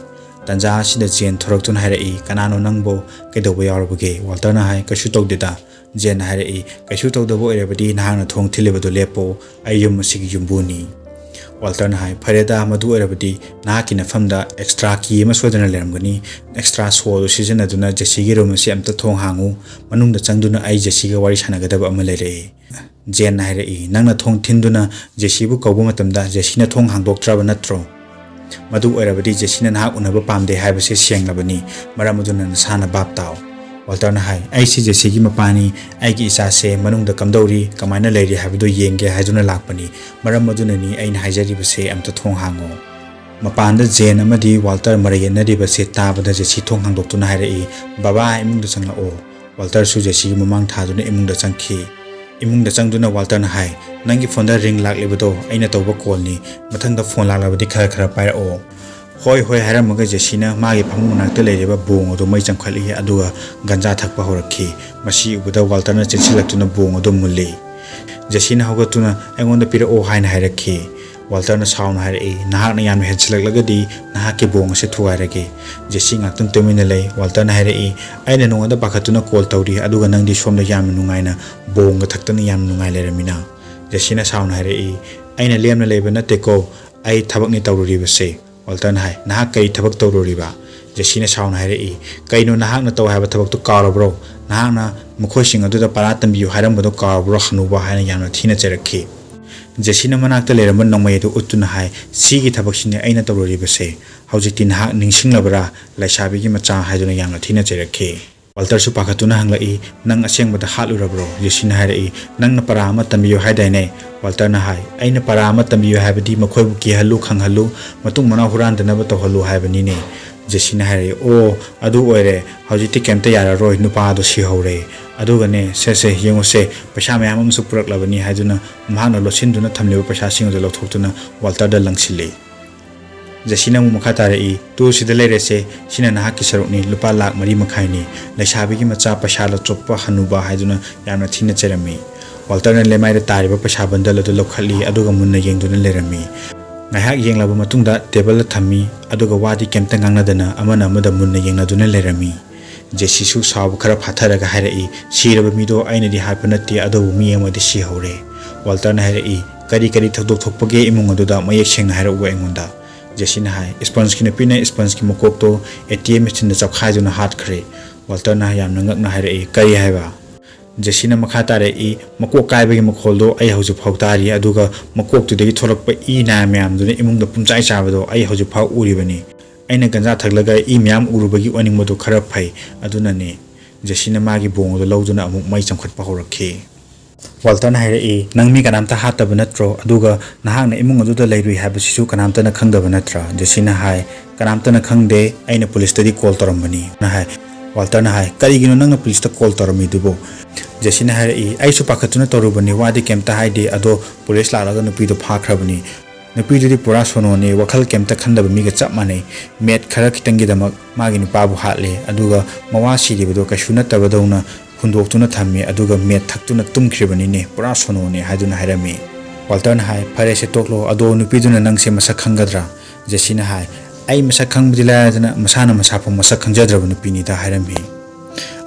ꯇꯥꯟꯖꯥ ꯑꯁꯤꯗ ꯖꯦꯟ ꯊꯣꯔꯛꯇꯨꯅ ꯍꯥꯏꯔꯛꯏ, "ꯀꯅꯥꯅꯣ ꯅꯪꯕꯨ? ꯀꯩꯗꯧꯕ ꯌꯥꯎꯔꯕꯒꯦ?" ꯋꯥꯜꯇꯔꯅ ꯍꯥꯏ, "ꯀꯩꯁꯨ ꯇꯧꯗꯦꯗ꯫" ꯖꯦꯟꯅ ꯍꯥꯏꯔꯛꯏ, "ꯀꯩꯁꯨ ꯇꯧꯗꯕ ꯑꯣꯏꯔꯕꯗꯤ ꯅꯍꯥꯛꯅ ꯊꯣꯡ ꯊꯤꯜꯂꯤꯕꯗꯨ ꯂꯦꯞꯄꯣ, ꯑꯩ ꯌꯨꯝ ꯑꯁꯤꯒꯤ ꯌꯨꯝꯕꯨꯅꯤ꯫" ꯋꯥꯜꯇꯔꯅ ꯍꯥꯏ, "ꯐꯔꯦꯗ, ꯃꯗꯨ ꯑꯣꯏꯔꯕꯗꯤ ꯅꯍꯥꯛꯀꯤ ꯅꯐꯝꯗ ꯑꯦꯛꯁꯇ꯭ꯔꯥ ꯀꯤ ꯑꯃ ꯁꯣꯏꯗꯅ ꯂꯩꯔꯝꯒꯅꯤ꯫ ꯑꯦꯛꯁꯇ꯭ꯔꯥ ꯁꯣ ꯑꯗꯨ ꯁꯤꯖꯤꯟꯅꯗꯨꯅ ꯖꯦꯁꯤꯒꯤ ꯔꯨꯝ ꯑꯁꯤ ꯑꯝꯇ ꯊꯣꯡ ꯍꯥꯡꯉꯨ, ꯃꯅꯨꯡꯗ ꯆꯪꯗꯨꯅ ꯑꯩ ꯖꯦꯁꯤꯒ ꯋꯥꯔꯤ ꯁꯥꯟꯅꯒꯗꯕ ꯑꯃ ꯂꯩꯔꯦ꯫" ꯖꯦꯟꯅ ꯍꯥꯏꯔꯛꯏ, "ꯅꯪꯅ ꯊꯣꯡ ꯊꯤꯟꯗꯨꯅ ꯖꯦꯁꯤꯕꯨ ꯀꯧꯕ ꯃꯇꯝꯗ ꯖꯦꯁꯤꯅ ꯊꯣꯡ ꯍꯥꯡꯗꯣꯛꯇ꯭ꯔꯕ ꯅꯠꯇ꯭ꯔꯣ? ꯃꯗꯨ ꯑꯣꯏꯔꯕꯗꯤ ꯖꯦꯁꯤꯅ ꯅꯍꯥꯛ ꯎꯅꯕ ꯄꯥꯝꯗꯦ ꯍꯥꯏꯕꯁꯤ ꯁꯦꯡꯂꯕꯅꯤ꯫ ꯃꯔꯝ ꯑꯗꯨꯅ ꯅꯁꯥꯅ ꯚꯥꯞ ꯇꯥꯎ꯫" ꯋꯥꯜꯇꯔꯅ ꯍꯥꯏ, "ꯑꯩꯁꯤ ꯖꯦꯁꯤꯒꯤ ꯃꯄꯥꯅꯤ꯫ ꯑꯩꯒꯤ ꯏꯆꯥꯁꯦ ꯃꯅꯨꯡꯗ ꯀꯝꯗꯧꯔꯤ, ꯀꯃꯥꯏꯅ ꯂꯩꯔꯤ ꯍꯥꯏꯕꯗꯨ ꯌꯦꯡꯒꯦ ꯍꯥꯏꯗꯨꯅ ꯂꯥꯛꯄꯅꯤ꯫ ꯃꯔꯝ ꯑꯗꯨꯅꯅꯤ ꯑꯩꯅ ꯍꯥꯏꯖꯔꯤꯕꯁꯦ, ꯑꯝꯇ ꯊꯣꯡ ꯍꯥꯡꯉꯣ꯫" ꯃꯄꯥꯟꯗ ꯖꯦꯟ ꯑꯃꯗꯤ ꯋꯥꯜꯇꯔ ꯃꯔꯩ ꯌꯦꯠꯅꯔꯤꯕꯁꯦ ꯇꯥꯕꯗ ꯖꯦꯁꯤ ꯊꯣꯡ ꯍꯥꯡꯗꯣꯛꯇꯨꯅ ꯍꯥꯏꯔꯛꯏ, "ꯕꯕꯥ, ꯏꯃꯨꯡꯗ ꯆꯪꯂꯛꯑꯣ꯫" ꯋꯥꯜꯇꯔꯁꯨ ꯖꯦꯁꯤꯒꯤ ꯃꯃꯥꯡ ꯊꯥꯗꯨꯅ ꯏꯃꯨꯡꯗ ꯆꯪꯈꯤ꯫ ꯏꯃꯨꯡꯗ ꯆꯪꯗꯨꯅ ꯋꯥꯜꯇꯔꯅ ꯍꯥꯏ, "ꯅꯪꯒꯤ ꯐꯣꯟꯗ ꯔꯤꯡ ꯂꯥꯛꯂꯤꯕꯗꯣ ꯑꯩꯅ ꯇꯧꯕ ꯀꯣꯜꯅꯤ꯫ ꯃꯊꯪꯗ ꯐꯣꯟ ꯂꯥꯛꯂꯕꯗꯤ ꯈꯔ ꯈꯔ ꯄꯥꯏꯔꯛꯑꯣ꯫" "ꯍꯣꯏ, ꯍꯣꯏ" ꯍꯥꯏꯔꯝꯃꯒ ꯖꯦꯁꯤꯅ ꯃꯥꯒꯤ ꯐꯃꯨꯡ ꯃꯅꯥꯛꯇ ꯂꯩꯔꯤꯕ ꯕꯣꯡ ꯑꯗꯨ ꯃꯩ ꯆꯪꯈꯠꯂꯤ, ꯑꯗꯨꯒ ꯒꯟꯖꯥ ꯊꯛꯄ ꯍꯧꯔꯛꯈꯤ꯫ ꯃꯁꯤ ꯎꯕꯗ ꯋꯥꯜꯇꯔꯅ ꯆꯦꯟꯁꯤꯜꯂꯛꯇꯨꯅ ꯕꯣꯡ ꯑꯗꯨ ꯃꯨꯜꯂꯤ꯫ ꯖꯦꯁꯤꯅ ꯍꯧꯒꯠꯇꯨꯅ, "ꯑꯩꯉꯣꯟꯗ ꯄꯤꯔꯛꯑꯣ" ꯍꯥꯏꯅ ꯍꯥꯏꯔꯛꯈꯤ꯫ ꯋꯥꯜꯇꯔꯅ ꯁꯥꯎꯅ ꯍꯥꯏꯔꯛꯏ, "ꯅꯍꯥꯛꯅ ꯌꯥꯝꯅ ꯍꯦꯟꯁꯤꯜꯂꯛꯂꯒꯗꯤ ꯅꯍꯥꯛꯀꯤ ꯕꯣꯡ ꯑꯁꯦ ꯊꯨꯒꯥꯏꯔꯒꯦ꯫" ꯖꯦꯁꯤ ꯉꯥꯛꯇꯪ ꯇꯨꯃꯤꯟꯅ ꯂꯩ꯫ ꯋꯥꯜꯇꯔꯅ ꯍꯥꯏꯔꯛꯏ, "ꯑꯩꯅ ꯅꯉꯣꯟꯗ ꯄꯥꯈꯠꯇꯨꯅ ꯀꯣꯜ ꯇꯧꯔꯤ, ꯑꯗꯨꯒ ꯅꯪꯗꯤ ꯁꯣꯝꯗ ꯌꯥꯝꯅ ꯅꯨꯡꯉꯥꯏꯅ ꯕꯣꯡꯒ ꯊꯛꯇꯅ ꯌꯥꯝꯅ ꯅꯨꯡꯉꯥꯏ ꯂꯩꯔꯝꯃꯤꯅ?" ꯖꯦꯁꯤꯅ ꯁꯥꯎꯅ ꯍꯥꯏꯔꯛꯏ, "ꯑꯩꯅ ꯂꯦꯝꯅ ꯂꯩꯕ ꯅꯠꯇꯦꯀꯣ, ꯑꯩ ꯊꯕꯛꯅꯤ ꯇꯧꯔꯨꯔꯤꯕꯁꯦ꯫" ꯋꯥꯜꯇꯔꯅ ꯍꯥꯏ, "ꯅꯍꯥꯛ ꯀꯔꯤ ꯊꯕꯛ ꯇꯧꯔꯨꯔꯤꯕ?" ꯖꯦꯁꯤꯅ ꯁꯥꯎꯅ ꯍꯥꯏꯔꯛꯏ, "ꯀꯩꯅꯣ, ꯅꯍꯥꯛꯅ ꯇꯧ ꯍꯥꯏꯕ ꯊꯕꯛꯇꯨ ꯀꯥꯎꯔꯕ꯭ꯔꯣ? ꯅꯍꯥꯛꯅ ꯃꯈꯣꯏꯁꯤꯡ ꯑꯗꯨꯗ ꯄꯔꯥ ꯇꯝꯕꯤꯌꯨ ꯍꯥꯏꯔꯝꯕꯗꯣ ꯀꯥꯎꯔꯕ꯭ꯔꯣ, ꯍꯅꯨꯕ?" ꯍꯥꯏꯅ ꯌꯥꯝꯅ ꯊꯤꯅ ꯆꯩꯔꯛꯈꯤ꯫ ꯖꯦꯁꯤꯅ ꯃꯅꯥꯛꯇ ꯂꯩꯔꯝꯕ ꯅꯣꯡꯃꯩ ꯑꯗꯨ ꯎꯠꯇꯨꯅ ꯍꯥꯏ, "ꯁꯤꯒꯤ ꯊꯕꯛꯁꯤꯅꯦ ꯑꯩꯅ ꯇꯧꯔꯨꯔꯤꯕꯁꯦ꯫ ꯍꯧꯖꯤꯛꯇꯤ ꯅꯍꯥꯛ ꯅꯤꯡꯁꯤꯡꯂꯕ꯭ꯔꯥ, ꯂꯩꯁꯥꯕꯤꯒꯤ ꯃꯆꯥ?" ꯍꯥꯏꯗꯨꯅ ꯌꯥꯝꯅ ꯊꯤꯅ ꯆꯩꯔꯛꯈꯤ꯫ ꯋꯥꯜꯇꯔꯁꯨ ꯄꯥꯈꯠꯇꯨꯅ ꯍꯪꯂꯛꯏ, "ꯅꯪ ꯑꯁꯦꯡꯕꯗ ꯍꯥꯠꯂꯨꯔꯕ꯭ꯔꯣ?" ꯖꯦꯁꯤꯅ ꯍꯥꯏꯔꯛꯏ, "ꯅꯪꯅ ꯄꯔꯥ ꯑꯃ ꯇꯝꯕꯤꯌꯨ ꯍꯥꯏꯗꯥꯏꯅꯦ?" ꯋꯥꯜꯇꯔꯅ ꯍꯥꯏ, "ꯑꯩꯅ ꯄꯔꯥ ꯑꯃ ꯇꯝꯕꯤꯌꯨ ꯍꯥꯏꯕꯗꯤ ꯃꯈꯣꯏꯕꯨ ꯀꯤꯍꯜꯂꯨ, ꯈꯪꯍꯜꯂꯨ, ꯃꯇꯨꯡ ꯃꯅꯥꯎ ꯍꯨꯔꯥꯟꯗꯅꯕ ꯇꯧꯍꯜꯂꯨ ꯍꯥꯏꯕꯅꯤꯅꯦ꯫" ꯖꯦꯁꯤꯅ ꯍꯥꯏꯔꯛꯏ, "ꯑꯣ, ꯑꯗꯨ ꯑꯣꯏꯔꯦ, ꯍꯧꯖꯤꯛꯇꯤ ꯀꯩꯝꯇ ꯌꯥꯔꯔꯣꯏ, ꯅꯨꯄꯥ ꯑꯗꯣ ꯁꯤꯍꯧꯔꯦ꯫ ꯑꯗꯨꯒꯅꯦ, ꯁꯦ ꯁꯦ, ꯌꯦꯡꯉꯨꯁꯦ, ꯄꯩꯁꯥ ꯃꯌꯥꯝ ꯑꯃꯁꯨ ꯄꯨꯔꯛꯂꯕꯅꯤ" ꯍꯥꯏꯗꯨꯅ ꯃꯍꯥꯛꯅ ꯂꯣꯠꯁꯤꯟꯗꯨꯅ ꯊꯝꯂꯤꯕ ꯄꯩꯁꯥꯁꯤꯡ ꯑꯗꯨ ꯂꯧꯊꯣꯛꯇꯨꯅ ꯋꯥꯜꯇꯔꯗ ꯂꯪꯁꯤꯜꯂꯤ꯫ ꯖꯦꯁꯤꯅ ꯑꯃꯨꯛ ꯃꯈꯥ ꯇꯥꯔꯛꯏ, "ꯇꯨ, ꯁꯤꯗ ꯂꯩꯔꯦꯁꯦ, ꯁꯤꯅ ꯅꯍꯥꯛꯀꯤ ꯁꯔꯨꯛꯅꯤ, ꯂꯨꯄꯥ ꯂꯥꯛ ꯃꯔꯤ ꯃꯈꯥꯏꯅꯤ꯫ ꯂꯩꯁꯥꯕꯤꯒꯤ ꯃꯆꯥ, ꯄꯩꯁꯥ ꯂꯣꯠꯆꯣꯞꯄ ꯍꯅꯨꯕ" ꯍꯥꯏꯗꯨꯅ ꯌꯥꯝꯅ ꯊꯤꯅ ꯆꯩꯔꯝꯃꯤ꯫ ꯋꯥꯜꯇꯔꯅ ꯂꯩꯃꯥꯏꯗ ꯇꯥꯔꯤꯕ ꯄꯩꯁꯥ ꯕꯟꯗꯜ ꯑꯗꯨ ꯂꯧꯈꯠꯂꯤ, ꯑꯗꯨꯒ ꯃꯨꯟꯅ ꯌꯦꯡꯗꯨꯅ ꯂꯩꯔꯝꯃꯤ꯫ ꯉꯥꯏꯍꯥꯛ ꯌꯦꯡꯂꯕ ꯃꯇꯨꯡꯗ ꯇꯦꯕꯜꯗ ꯊꯝꯃꯤ, ꯑꯗꯨꯒ ꯋꯥꯗꯤ ꯀꯩꯝꯇ ꯉꯥꯡꯅꯗꯅ ꯑꯃꯅ ꯑꯃꯗ ꯃꯨꯟꯅ ꯌꯦꯡꯅꯗꯨꯅ ꯂꯩꯔꯝꯃꯤ꯫ ꯖꯦꯁꯤꯁꯨ ꯁꯥꯎꯕ ꯈꯔ ꯐꯥꯊꯔꯒ ꯍꯥꯏꯔꯛꯏ, "ꯁꯤꯔꯕ ꯃꯤꯗꯣ ꯑꯩꯅꯗꯤ ꯍꯥꯠꯄ ꯅꯠꯇꯦ, ꯑꯗꯨꯕꯨ ꯃꯤ ꯑꯃꯗꯤ ꯁꯤꯍꯧꯔꯦ꯫" ꯋꯥꯜꯇꯔꯅ ꯍꯥꯏꯔꯛꯏ, "ꯀꯔꯤ ꯀꯔꯤ ꯊꯧꯗꯣꯛ ꯊꯣꯛꯄꯒꯦ ꯏꯃꯨꯡ ꯑꯗꯨꯗ? ꯃꯌꯦꯛ ꯁꯦꯡꯅ ꯍꯥꯏꯔꯛꯎ ꯑꯩꯉꯣꯟꯗ꯫" ꯖꯦꯁꯤꯅ ꯍꯥꯏ, "ꯏꯁꯄꯟꯖꯀꯤ ꯅꯨꯄꯤꯅ ꯏꯁꯄꯟꯖꯀꯤ ꯃꯀꯣꯛꯇꯣ ꯑꯦ ꯇꯤ ꯑꯦꯝ ꯃꯦꯆꯤꯟꯗ ꯆꯞꯈꯥꯏꯗꯨꯅ ꯍꯥꯠꯈ꯭ꯔꯦ꯫" ꯋꯥꯜꯇꯔꯅ ꯌꯥꯝꯅ ꯉꯛꯅ ꯍꯥꯏꯔꯛꯏ, "ꯀꯔꯤ ꯍꯥꯏꯕ?" ꯖꯦꯁꯤꯅ ꯃꯈꯥ ꯇꯥꯔꯛꯏ, "ꯃꯀꯣꯛ ꯀꯥꯏꯕꯒꯤ ꯃꯈꯣꯜꯗꯣ ꯑꯩ ꯍꯧꯖꯤꯛ ꯐꯥꯎ ꯇꯥꯔꯤ, ꯑꯗꯨꯒ ꯃꯀꯣꯛꯇꯨꯗꯒꯤ ꯊꯣꯛꯂꯛꯄ ꯏ ꯅꯥ ꯃꯌꯥꯝꯗꯨꯅ ꯏꯃꯨꯡꯗ ꯄꯨꯝꯆꯥꯏ ꯆꯥꯕꯗꯣ ꯑꯩ ꯍꯧꯖꯤꯛ ꯐꯥꯎ ꯎꯔꯤꯕꯅꯤ꯫ ꯑꯩꯅ ꯒꯟꯖꯥ ꯊꯛꯂꯒ ꯏ ꯃꯌꯥꯝ ꯎꯔꯨꯕꯒꯤ ꯑꯣꯅꯤꯡꯕꯗꯣ ꯈꯔ ꯐꯩ, ꯑꯗꯨꯅꯅꯤ꯫" ꯖꯦꯁꯤꯅ ꯃꯥꯒꯤ ꯕꯣꯡ ꯑꯗꯨ ꯂꯧꯗꯨꯅ ꯑꯃꯨꯛ ꯃꯩ ꯆꯪꯈꯠꯄ ꯍꯧꯔꯛꯈꯤ꯫ ꯋꯥꯜꯇꯔꯅ ꯍꯥꯏꯔꯛꯏ, "ꯅꯪ ꯃꯤ ꯀꯅꯥꯝꯇ ꯍꯥꯠꯇꯕ ꯅꯠꯇ꯭ꯔꯣ? ꯑꯗꯨꯒ ꯅꯍꯥꯛꯅ ꯏꯃꯨꯡ ꯑꯗꯨꯗ ꯂꯩꯔꯨꯏ ꯍꯥꯏꯕꯁꯤꯁꯨ ꯀꯅꯥꯝꯇꯅ ꯈꯪꯗꯕ ꯅꯠꯇ꯭ꯔꯥ?" ꯖꯦꯁꯤꯅ ꯍꯥꯏ, "ꯀꯅꯥꯝꯇꯅ ꯈꯪꯗꯦ, ꯑꯩꯅ ꯄꯨꯂꯤꯁꯇꯗꯤ ꯀꯣꯜ ꯇꯧꯔꯝꯕꯅꯤ꯫" ꯅ ꯍꯥꯏ꯫ ꯋꯥꯜꯇꯔꯅ ꯍꯥꯏ, "ꯀꯔꯤꯒꯤꯅꯣ ꯅꯪꯅ ꯄꯨꯂꯤꯁꯇ ꯀꯣꯜ ꯇꯧꯔꯝꯃꯤꯗꯨꯕꯣ?" ꯖꯦꯁꯤꯅ ꯍꯥꯏꯔꯛꯏ, "ꯑꯩꯁꯨ ꯄꯥꯈꯠꯇꯨꯅ ꯇꯧꯔꯨꯕꯅꯤ, ꯋꯥꯗꯤ ꯀꯩꯝꯇ ꯍꯥꯏꯗꯦ, ꯑꯗꯣ ꯄꯨꯂꯤꯁ ꯂꯥꯛꯂꯒ ꯅꯨꯄꯤꯗꯣ ꯐꯥꯈ꯭ꯔꯕꯅꯤ꯫ ꯅꯨꯄꯤꯗꯨꯗꯤ ꯄꯨꯔꯥ ꯁꯣꯅꯣꯅꯤ, ꯋꯥꯈꯜ ꯀꯩꯝꯇ ꯈꯟꯗꯕ ꯃꯤꯒ ꯆꯞ ꯃꯥꯟꯅꯩ꯫ ꯃꯦꯠ ꯈꯔ ꯈꯤꯇꯪꯒꯤꯗꯃꯛ ꯃꯥꯒꯤ ꯅꯨꯄꯥꯕꯨ ꯍꯥꯠꯂꯦ, ꯑꯗꯨꯒ ꯃꯋꯥ ꯁꯤꯔꯤꯕꯗꯣ ꯀꯩꯁꯨ ꯅꯠꯇꯕꯗꯧꯅ ꯍꯨꯟꯗꯣꯛꯇꯨꯅ ꯊꯝꯃꯦ, ꯑꯗꯨꯒ ꯃꯦꯠ ꯊꯛꯇꯨꯅ ꯇꯨꯝꯈ꯭ꯔꯤꯕꯅꯤꯅꯦ, ꯄꯨꯔꯥ ꯁꯣꯅꯣꯅꯦ" ꯍꯥꯏꯗꯨꯅ ꯍꯥꯏꯔꯝꯃꯤ꯫ ꯋꯥꯜꯇꯔꯅ ꯍꯥꯏ, "ꯐꯔꯦꯁꯦ, ꯇꯣꯛꯂꯣ, ꯑꯗꯣ ꯅꯨꯄꯤꯗꯨꯅ ꯅꯪꯁꯦ ꯃꯁꯛ ꯈꯪꯒꯗ꯭ꯔꯥ?" ꯖꯦꯁꯤꯅ ꯍꯥꯏ, "ꯑꯩ ꯃꯁꯛ ꯈꯪꯕꯗꯤ ꯂꯥꯏꯔꯗꯅ ꯃꯁꯥꯅ ꯃꯁꯥꯐꯥꯎ ꯃꯁꯛ ꯈꯪꯖꯗ꯭ꯔꯕ ꯅꯨꯄꯤꯅꯤꯗ" ꯍꯥꯏꯔꯝꯃꯤ꯫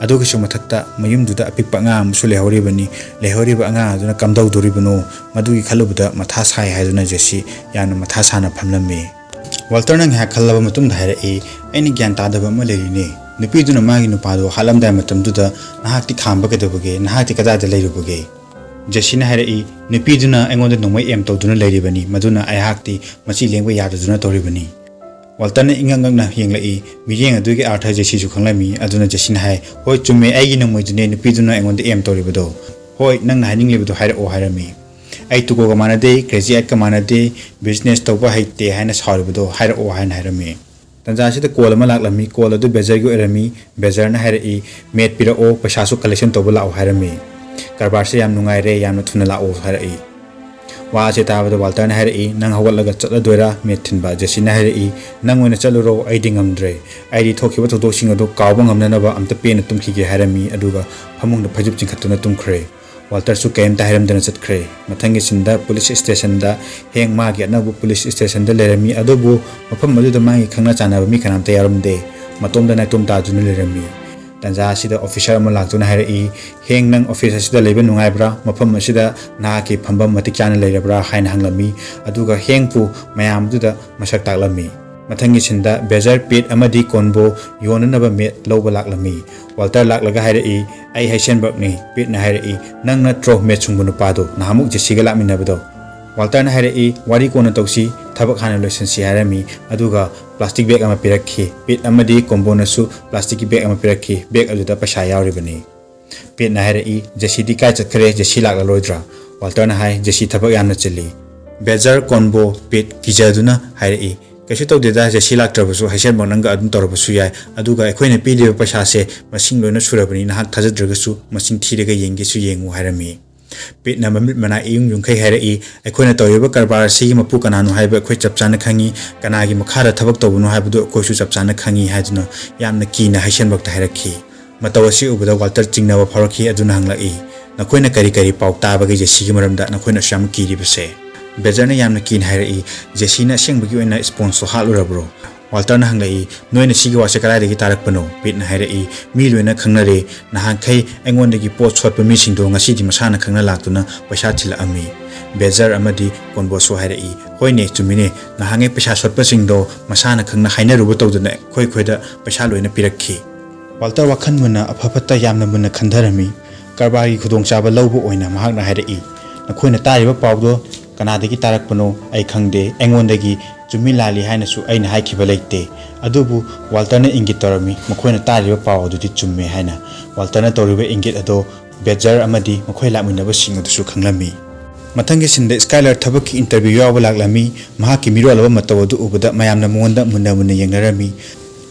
ꯑꯗꯨꯒꯤꯁꯨ ꯃꯊꯛꯇ ꯃꯌꯨꯝꯗꯨꯗ ꯑꯄꯤꯛꯄ ꯑꯉꯥꯡ ꯑꯃꯁꯨ ꯂꯩꯍꯧꯔꯤꯕꯅꯤ꯫ ꯂꯩꯍꯧꯔꯤꯕ ꯑꯉꯥꯡ ꯑꯗꯨꯅ ꯀꯝꯗꯧꯗꯣꯔꯤꯕꯅꯣ, ꯃꯗꯨꯒꯤ ꯈꯜꯂꯨꯕꯗ ꯃꯊꯥ ꯁꯥꯏ ꯍꯥꯏꯗꯨꯅ ꯖꯦꯁꯤ ꯌꯥꯝꯅ ꯃꯊꯥ ꯁꯥꯅ ꯐꯝꯂꯝꯃꯤ꯫ ꯋꯥꯜꯇꯔꯅ ꯉꯥꯏꯍꯥꯛ ꯈꯜꯂꯕ ꯃꯇꯨꯡꯗ ꯍꯥꯏꯔꯛꯏ, "ꯑꯩꯅ ꯒ꯭ꯌꯥꯟ ꯇꯥꯗꯕ ꯑꯃ ꯂꯩꯔꯤꯅꯦ꯫ ꯅꯨꯄꯤꯗꯨꯅ ꯃꯥꯒꯤ ꯅꯨꯄꯥꯗꯨ ꯍꯥꯠꯂꯝꯗꯥꯏ ꯃꯇꯝꯗꯨꯗ ꯅꯍꯥꯛꯇꯤ ꯈꯥꯝꯕ ꯀꯩꯗꯧꯕꯒꯦ? ꯅꯍꯥꯛꯇꯤ ꯀꯗꯥꯏꯗ ꯂꯩꯔꯨꯕꯒꯦ?" ꯖꯦꯁꯤꯅ ꯍꯥꯏꯔꯛꯏ, "ꯅꯨꯄꯤꯗꯨꯅ ꯑꯩꯉꯣꯟꯗ ꯅꯣꯡꯃꯩ ꯑꯦꯝ ꯇꯧꯗꯨꯅ ꯂꯩꯔꯤꯕꯅꯤ, ꯃꯗꯨꯅ ꯑꯩꯍꯥꯛꯇꯤ ꯃꯆꯤ ꯂꯦꯡꯕ ꯌꯥꯗꯗꯨꯅ ꯇꯧꯔꯤꯕꯅꯤ꯫" ꯋꯥꯜꯇꯔꯅ ꯏꯉꯛ ꯉꯛꯅ ꯌꯦꯡꯂꯛꯏ, ꯃꯤꯠꯌꯦꯡ ꯑꯗꯨꯒꯤ ꯑꯥꯔꯊ ꯖꯦꯁꯤꯁꯨ ꯈꯪꯂꯝꯃꯤ꯫ ꯑꯗꯨꯅ ꯖꯦꯁꯤꯅ ꯍꯥꯏ, "ꯍꯣꯏ, ꯆꯨꯝꯃꯦ, ꯑꯩꯒꯤ ꯅꯣꯡꯃꯩꯗꯨꯅꯦ ꯅꯨꯄꯤꯗꯨꯅ ꯑꯩꯉꯣꯟꯗ ꯑꯦꯝ ꯇꯧꯔꯤꯕꯗꯣ꯫ ꯍꯣꯏ, ꯅꯪꯅ ꯍꯥꯏꯅꯤꯡꯂꯤꯕꯗꯨ ꯍꯥꯏꯔꯛꯑꯣ" ꯍꯥꯏꯔꯝꯃꯤ꯫ "ꯑꯩ ꯇꯨꯀꯣꯒ ꯃꯥꯟꯅꯗꯦ, ꯀ꯭ꯔꯦꯖꯤ ꯑꯦꯠꯀ ꯃꯥꯟꯅꯗꯦ, ꯕꯤꯖꯤꯅꯦꯁ ꯇꯧꯕ ꯍꯩꯇꯦ ꯍꯥꯏꯅ ꯁꯥꯎꯔꯤꯕꯗꯣ ꯍꯥꯏꯔꯛꯑꯣ" ꯍꯥꯏꯅ ꯍꯥꯏꯔꯝꯃꯤ꯫ ꯇꯟꯖꯥꯁꯤꯗ ꯀꯣꯜ ꯑꯃ ꯂꯥꯛꯂꯝꯃꯤ꯫ ꯀꯣꯜ ꯑꯗꯨ ꯕꯦꯖꯔꯒꯤ ꯑꯣꯏꯔꯝꯃꯤ꯫ ꯕꯦꯖꯔꯅ ꯍꯥꯏꯔꯛꯏ, "ꯃꯦꯠ ꯄꯤꯔꯛꯑꯣ, ꯄꯩꯁꯥꯁꯨ ꯀꯂꯦꯛꯁꯟ ꯇꯧꯕ ꯂꯥꯛꯑꯣ" ꯍꯥꯏꯔꯝꯃꯤ꯫ "ꯀꯔꯕꯥꯔꯁꯦ ꯌꯥꯝ ꯅꯨꯡꯉꯥꯏꯔꯦ, ꯌꯥꯝꯅ ꯊꯨꯅ ꯂꯥꯛꯑꯣ" ꯍꯥꯏꯔꯛꯏ꯫ ꯋꯥ ꯑꯁꯦ ꯇꯥꯕꯗ ꯋꯥꯜꯇꯔꯅ ꯍꯥꯏꯔꯛꯏ, "ꯅꯪ ꯍꯧꯒꯠꯂꯒ ꯆꯠꯂꯗꯣꯏꯔꯥ ꯃꯦꯠ ꯊꯤꯟꯕ?" ꯖꯦꯁꯤꯅ ꯍꯥꯏꯔꯛꯏ, "ꯅꯪ ꯑꯣꯏꯅ ꯆꯠꯂꯨꯔꯣ, ꯑꯩꯗꯤ ꯉꯝꯗ꯭ꯔꯦ꯫ ꯑꯩꯗꯤ ꯊꯣꯛꯈꯤꯕ ꯊꯧꯗꯣꯛꯁꯤꯡ ꯑꯗꯨ ꯀꯥꯎꯕ ꯉꯝꯅꯅꯕ ꯑꯝꯇ ꯄꯦꯟꯅ ꯇꯨꯝꯈꯤꯒꯦ" ꯍꯥꯏꯔꯝꯃꯤ, ꯑꯗꯨꯒ ꯐꯃꯨꯡꯗ ꯐꯩꯖꯨꯞ ꯆꯤꯡꯈꯠꯇꯨꯅ ꯇꯨꯝꯈ꯭ꯔꯦ꯫ ꯋꯥꯜꯇꯔꯁꯨ ꯀꯔꯤꯝꯇ ꯍꯥꯏꯔꯝꯗꯅ ꯆꯠꯈ꯭ꯔꯦ꯫ ꯃꯊꯪꯒꯤ ꯁꯤꯟꯗ ꯄꯨꯂꯤꯁ ꯁ꯭ꯇꯦꯁꯟꯗ ꯍꯦꯡ ꯃꯥꯒꯤ ꯑꯅꯧꯕ ꯄꯨꯂꯤꯁ ꯁ꯭ꯇꯦꯁꯟꯗ ꯂꯩꯔꯝꯃꯤ, ꯑꯗꯨꯕꯨ ꯃꯐꯝ ꯑꯗꯨꯗ ꯃꯥꯒꯤ ꯈꯪꯅ ꯆꯥꯟꯅꯕ ꯃꯤ ꯀꯅꯥꯝꯇ ꯌꯥꯎꯔꯝꯗꯦ꯫ ꯃꯇꯣꯝꯗ ꯅꯥꯏꯇꯣꯝ ꯇꯥꯗꯨꯅ ꯂꯩꯔꯝꯃꯤ꯫ ꯇꯟꯖꯥ ꯑꯁꯤꯗ ꯑꯣꯐꯤꯁꯥꯔ ꯑꯃ ꯂꯥꯛꯇꯨꯅ ꯍꯥꯏꯔꯛꯏ, "ꯍꯦꯡ, ꯅꯪ ꯑꯣꯐꯤꯁ ꯑꯁꯤꯗ ꯂꯩꯕ ꯅꯨꯡꯉꯥꯏꯕ꯭ꯔꯥ? ꯃꯐꯝ ꯑꯁꯤꯗ ꯅꯍꯥꯛꯀꯤ ꯐꯝꯐꯝ ꯃꯇꯤꯛ ꯆꯥꯅ ꯂꯩꯔꯕ꯭ꯔꯥ?" ꯍꯥꯏꯅ ꯍꯪꯂꯝꯃꯤ꯫ ꯑꯗꯨꯒ ꯍꯦꯡꯄꯨ ꯃꯌꯥꯝꯗꯨꯗ ꯃꯁꯛ ꯇꯥꯛꯂꯝꯃꯤ꯫ ꯃꯊꯪꯒꯤ ꯁꯤꯟꯗ ꯕꯦꯖꯔ, ꯄꯤꯠ ꯑꯃꯗꯤ ꯀꯣꯟꯕꯣ ꯌꯣꯟꯅꯅꯕ ꯃꯦꯠ ꯂꯧꯕ ꯂꯥꯛꯂꯝꯃꯤ꯫ ꯋꯥꯜꯇꯔ ꯂꯥꯛꯂꯒ ꯍꯥꯏꯔꯛꯏ, "ꯑꯩ ꯍꯩꯁꯦꯟꯕꯔꯛꯅꯤ꯫" ꯄꯤꯠꯅ ꯍꯥꯏꯔꯛꯏ, "ꯅꯪ ꯅꯠꯇ꯭ꯔꯣ ꯃꯦꯠ ꯁꯨꯡꯕ ꯅꯨꯄꯥꯗꯣ, ꯅꯍꯥꯟꯃꯨꯛ ꯖꯦꯁꯤꯒ ꯂꯥꯛꯃꯤꯟꯅꯕꯗꯣ?" ꯋꯥꯜꯇꯔꯅ ꯍꯥꯏꯔꯛꯏ, "ꯋꯥꯔꯤ ꯀꯣꯟꯅ ꯇꯧꯁꯤ, ꯊꯕꯛ ꯍꯥꯟꯅ ꯂꯣꯏꯁꯤꯟꯁꯤ" ꯍꯥꯏꯔꯝꯃꯤ꯫ ꯑꯗꯨꯒ ꯄ꯭ꯂꯥꯁꯇꯤꯛ ꯕꯦꯒ ꯑꯃ ꯄꯤꯔꯛꯈꯤ꯫ ꯄꯤꯠ ꯑꯃꯗꯤ ꯀꯣꯝꯕꯣꯅꯁꯨ ꯄ꯭ꯂꯥꯁꯇꯤꯛꯀꯤ ꯕꯦꯒ ꯑꯃ ꯄꯤꯔꯛꯈꯤ꯫ ꯕꯦꯒ ꯑꯗꯨꯗ ꯄꯩꯁꯥ ꯌꯥꯎꯔꯤꯕꯅꯤ꯫ ꯄꯤꯠꯅ ꯍꯥꯏꯔꯛꯏ, "ꯖꯦꯁꯤꯗꯤ ꯀꯥꯏ ꯆꯠꯈ꯭ꯔꯦ? ꯖꯦꯁꯤ ꯂꯥꯛꯂꯔꯣꯏꯗ꯭ꯔꯥ?" ꯋꯥꯜꯇꯔꯅ ꯍꯥꯏ, "ꯖꯦꯁꯤ ꯊꯕꯛ ꯌꯥꯝꯅ ꯆꯤꯜꯂꯤ꯫" ꯕꯦꯖꯔ, ꯀꯣꯟꯕꯣ, ꯄꯤꯠ ꯀꯤꯖꯗꯨꯅ ꯍꯥꯏꯔꯛꯏ, "ꯀꯩꯁꯨ ꯇꯧꯗꯦꯗ, ꯖꯦꯁꯤ ꯂꯥꯛꯇ꯭ꯔꯕꯁꯨ ꯍꯩꯁꯦꯟꯕꯔꯛ ꯅꯪꯒ ꯑꯗꯨꯝ ꯇꯧꯔꯕꯁꯨ ꯌꯥꯏ꯫ ꯑꯗꯨꯒ ꯑꯩꯈꯣꯏꯅ ꯄꯤꯔꯤꯕ ꯄꯩꯁꯥꯁꯦ ꯃꯁꯤꯡ ꯂꯣꯏꯅ ꯁꯨꯔꯕꯅꯤ, ꯅꯍꯥꯛ ꯊꯥꯖꯗ꯭ꯔꯒꯁꯨ ꯃꯁꯤꯡ ꯊꯤꯔꯒ ꯌꯦꯡꯒꯦꯁꯨ ꯌꯦꯡꯉꯨ" ꯍꯥꯏꯔꯝꯃꯤ꯫ ꯄꯤꯠꯅ ꯃꯃꯤꯠ ꯃꯅꯥ ꯏꯌꯨꯡ ꯌꯨꯡꯈꯩ ꯍꯥꯏꯔꯛꯏ, "ꯑꯩꯈꯣꯏꯅ ꯇꯧꯔꯤꯕ ꯀꯔꯕꯥꯔ ꯑꯁꯤꯒꯤ ꯃꯄꯨ ꯀꯅꯥꯅꯣ ꯍꯥꯏꯕ ꯑꯩꯈꯣꯏ ꯆꯞ ꯆꯥꯅ ꯈꯪꯉꯤ, ꯀꯅꯥꯒꯤ ꯃꯈꯥꯗ ꯊꯕꯛ ꯇꯧꯕꯅꯣ ꯍꯥꯏꯕꯗꯨ ꯑꯩꯈꯣꯏꯁꯨ ꯆꯞ ꯆꯥꯅ ꯈꯪꯉꯤ" ꯍꯥꯏꯗꯨꯅ ꯌꯥꯝꯅ ꯀꯤꯅ ꯍꯩꯁꯦꯟꯕꯔꯛꯇ ꯍꯥꯏꯔꯛꯈꯤ꯫ ꯃꯇꯧ ꯑꯁꯤ ꯎꯕꯗ ꯋꯥꯜꯇꯔ ꯆꯤꯡꯅꯕ ꯐꯥꯎꯔꯛꯈꯤ꯫ ꯑꯗꯨꯅ ꯍꯪꯂꯛꯏ, "ꯅꯈꯣꯏꯅ ꯀꯔꯤ ꯀꯔꯤ ꯄꯥꯎ ꯇꯥꯕꯒꯦ ꯖꯦꯁꯤꯒꯤ ꯃꯔꯝꯗ ꯅꯈꯣꯏꯅ ꯑꯁꯨꯛ ꯌꯥꯝ ꯀꯤꯔꯤꯕꯁꯦ?" ꯕꯦꯖꯔꯅ ꯌꯥꯝꯅ ꯀꯤꯅ ꯍꯥꯏꯔꯛꯏ, "ꯖꯦꯁꯤꯅ ꯑꯁꯦꯡꯕꯒꯤ ꯑꯣꯏꯅ ꯁ꯭ꯄꯣꯟꯁꯇꯣ ꯍꯥꯠꯂꯨꯔꯕ꯭ꯔꯣ?" ꯋꯥꯜꯇꯔꯅ ꯍꯪꯂꯛꯏ, "ꯅꯣꯏꯅ ꯁꯤꯒꯤ ꯋꯥꯁꯦ ꯀꯗꯥꯏꯗꯒꯤ ꯇꯥꯔꯛꯄꯅꯣ?" ꯄꯤꯠꯅ ꯍꯥꯏꯔꯛꯏ, "ꯃꯤ ꯂꯣꯏꯅ ꯈꯪꯅꯔꯦ꯫ ꯅꯍꯥꯟꯈꯩ ꯑꯩꯉꯣꯟꯗꯒꯤ ꯄꯣꯠ ꯁꯣꯠꯄ ꯃꯤꯁꯤꯡꯗꯣ ꯉꯁꯤꯗꯤ ꯃꯁꯥꯅ ꯈꯪꯅ ꯂꯥꯛꯇꯨꯅ ꯄꯩꯁꯥ ꯊꯤꯜꯂꯛꯑꯝꯃꯤ꯫" ꯕꯦꯖꯔ ꯑꯃꯗꯤ ꯀꯣꯟꯕꯣꯁꯨ ꯍꯥꯏꯔꯛꯏ, "ꯍꯣꯏꯅꯦ, ꯆꯨꯝꯃꯤꯅꯦ, ꯅꯍꯥꯟꯉꯩ ꯄꯩꯁꯥ ꯁꯣꯠꯄꯁꯤꯡꯗꯣ ꯃꯁꯥꯅ ꯈꯪꯅ ꯍꯥꯏꯅꯔꯨꯕ ꯇꯧꯗꯅ ꯑꯩꯈꯣꯏ ꯑꯩꯈꯣꯏꯗ ꯄꯩꯁꯥ ꯂꯣꯏꯅ ꯄꯤꯔꯛꯈꯤ꯫" ꯋꯥꯜꯇꯔ ꯋꯥꯈꯜ ꯃꯨꯟꯅ ꯑꯐ ꯐꯠꯇ ꯌꯥꯝꯅ ꯃꯨꯟꯅ ꯈꯟꯊꯔꯝꯃꯤ꯫ ꯀꯔꯕꯥꯔꯒꯤ ꯈꯨꯗꯣꯡꯆꯥꯕ ꯂꯧꯕ ꯑꯣꯏꯅ ꯃꯍꯥꯛꯅ ꯍꯥꯏꯔꯛꯏ, "ꯅꯈꯣꯏꯅ ꯇꯥꯔꯤꯕ ꯄꯥꯎꯗꯣ ꯀꯅꯥꯗꯒꯤ ꯇꯥꯔꯛꯄꯅꯣ ꯑꯩ ꯈꯪꯗꯦ꯫ ꯑꯩꯉꯣꯟꯗꯒꯤ ꯆꯨꯝꯃꯤ ꯂꯥꯜꯂꯤ ꯍꯥꯏꯅꯁꯨ ꯑꯩꯅ ꯍꯥꯏꯈꯤꯕ ꯂꯩꯇꯦ꯫" ꯑꯗꯨꯕꯨ ꯋꯥꯜꯇꯔꯅ ꯏꯪꯒꯤꯠ ꯇꯧꯔꯝꯃꯤ, ꯃꯈꯣꯏꯅ ꯇꯥꯔꯤꯕ ꯄꯥꯎ ꯑꯗꯨꯗꯤ ꯆꯨꯝꯃꯦ ꯍꯥꯏꯅ꯫ ꯋꯥꯜꯇꯔꯅ ꯇꯧꯔꯤꯕ ꯏꯪꯒꯤꯠ ꯑꯗꯣ ꯕꯦꯖꯔ ꯑꯃꯗꯤ ꯃꯈꯣꯏ ꯂꯥꯛꯃꯤꯟꯅꯕꯁꯤꯡ ꯑꯗꯨꯁꯨ ꯈꯪꯂꯝꯃꯤ꯫ ꯃꯊꯪꯒꯤ ꯁꯤꯟꯗ ꯁ꯭ꯀꯥꯏꯂꯔ ꯊꯕꯛꯀꯤ ꯏꯟꯇꯔꯚ꯭ꯌꯨ ꯌꯥꯎꯕ ꯂꯥꯛꯂꯝꯃꯤ꯫ ꯃꯍꯥꯛꯀꯤ ꯃꯤꯔꯣꯜꯂꯕ ꯃꯇꯧ ꯑꯗꯨ ꯎꯕꯗ ꯃꯌꯥꯝꯅ ꯃꯉꯣꯟꯗ ꯃꯨꯟꯅ ꯃꯨꯟꯅ ꯌꯦꯡꯅꯔꯝꯃꯤ꯫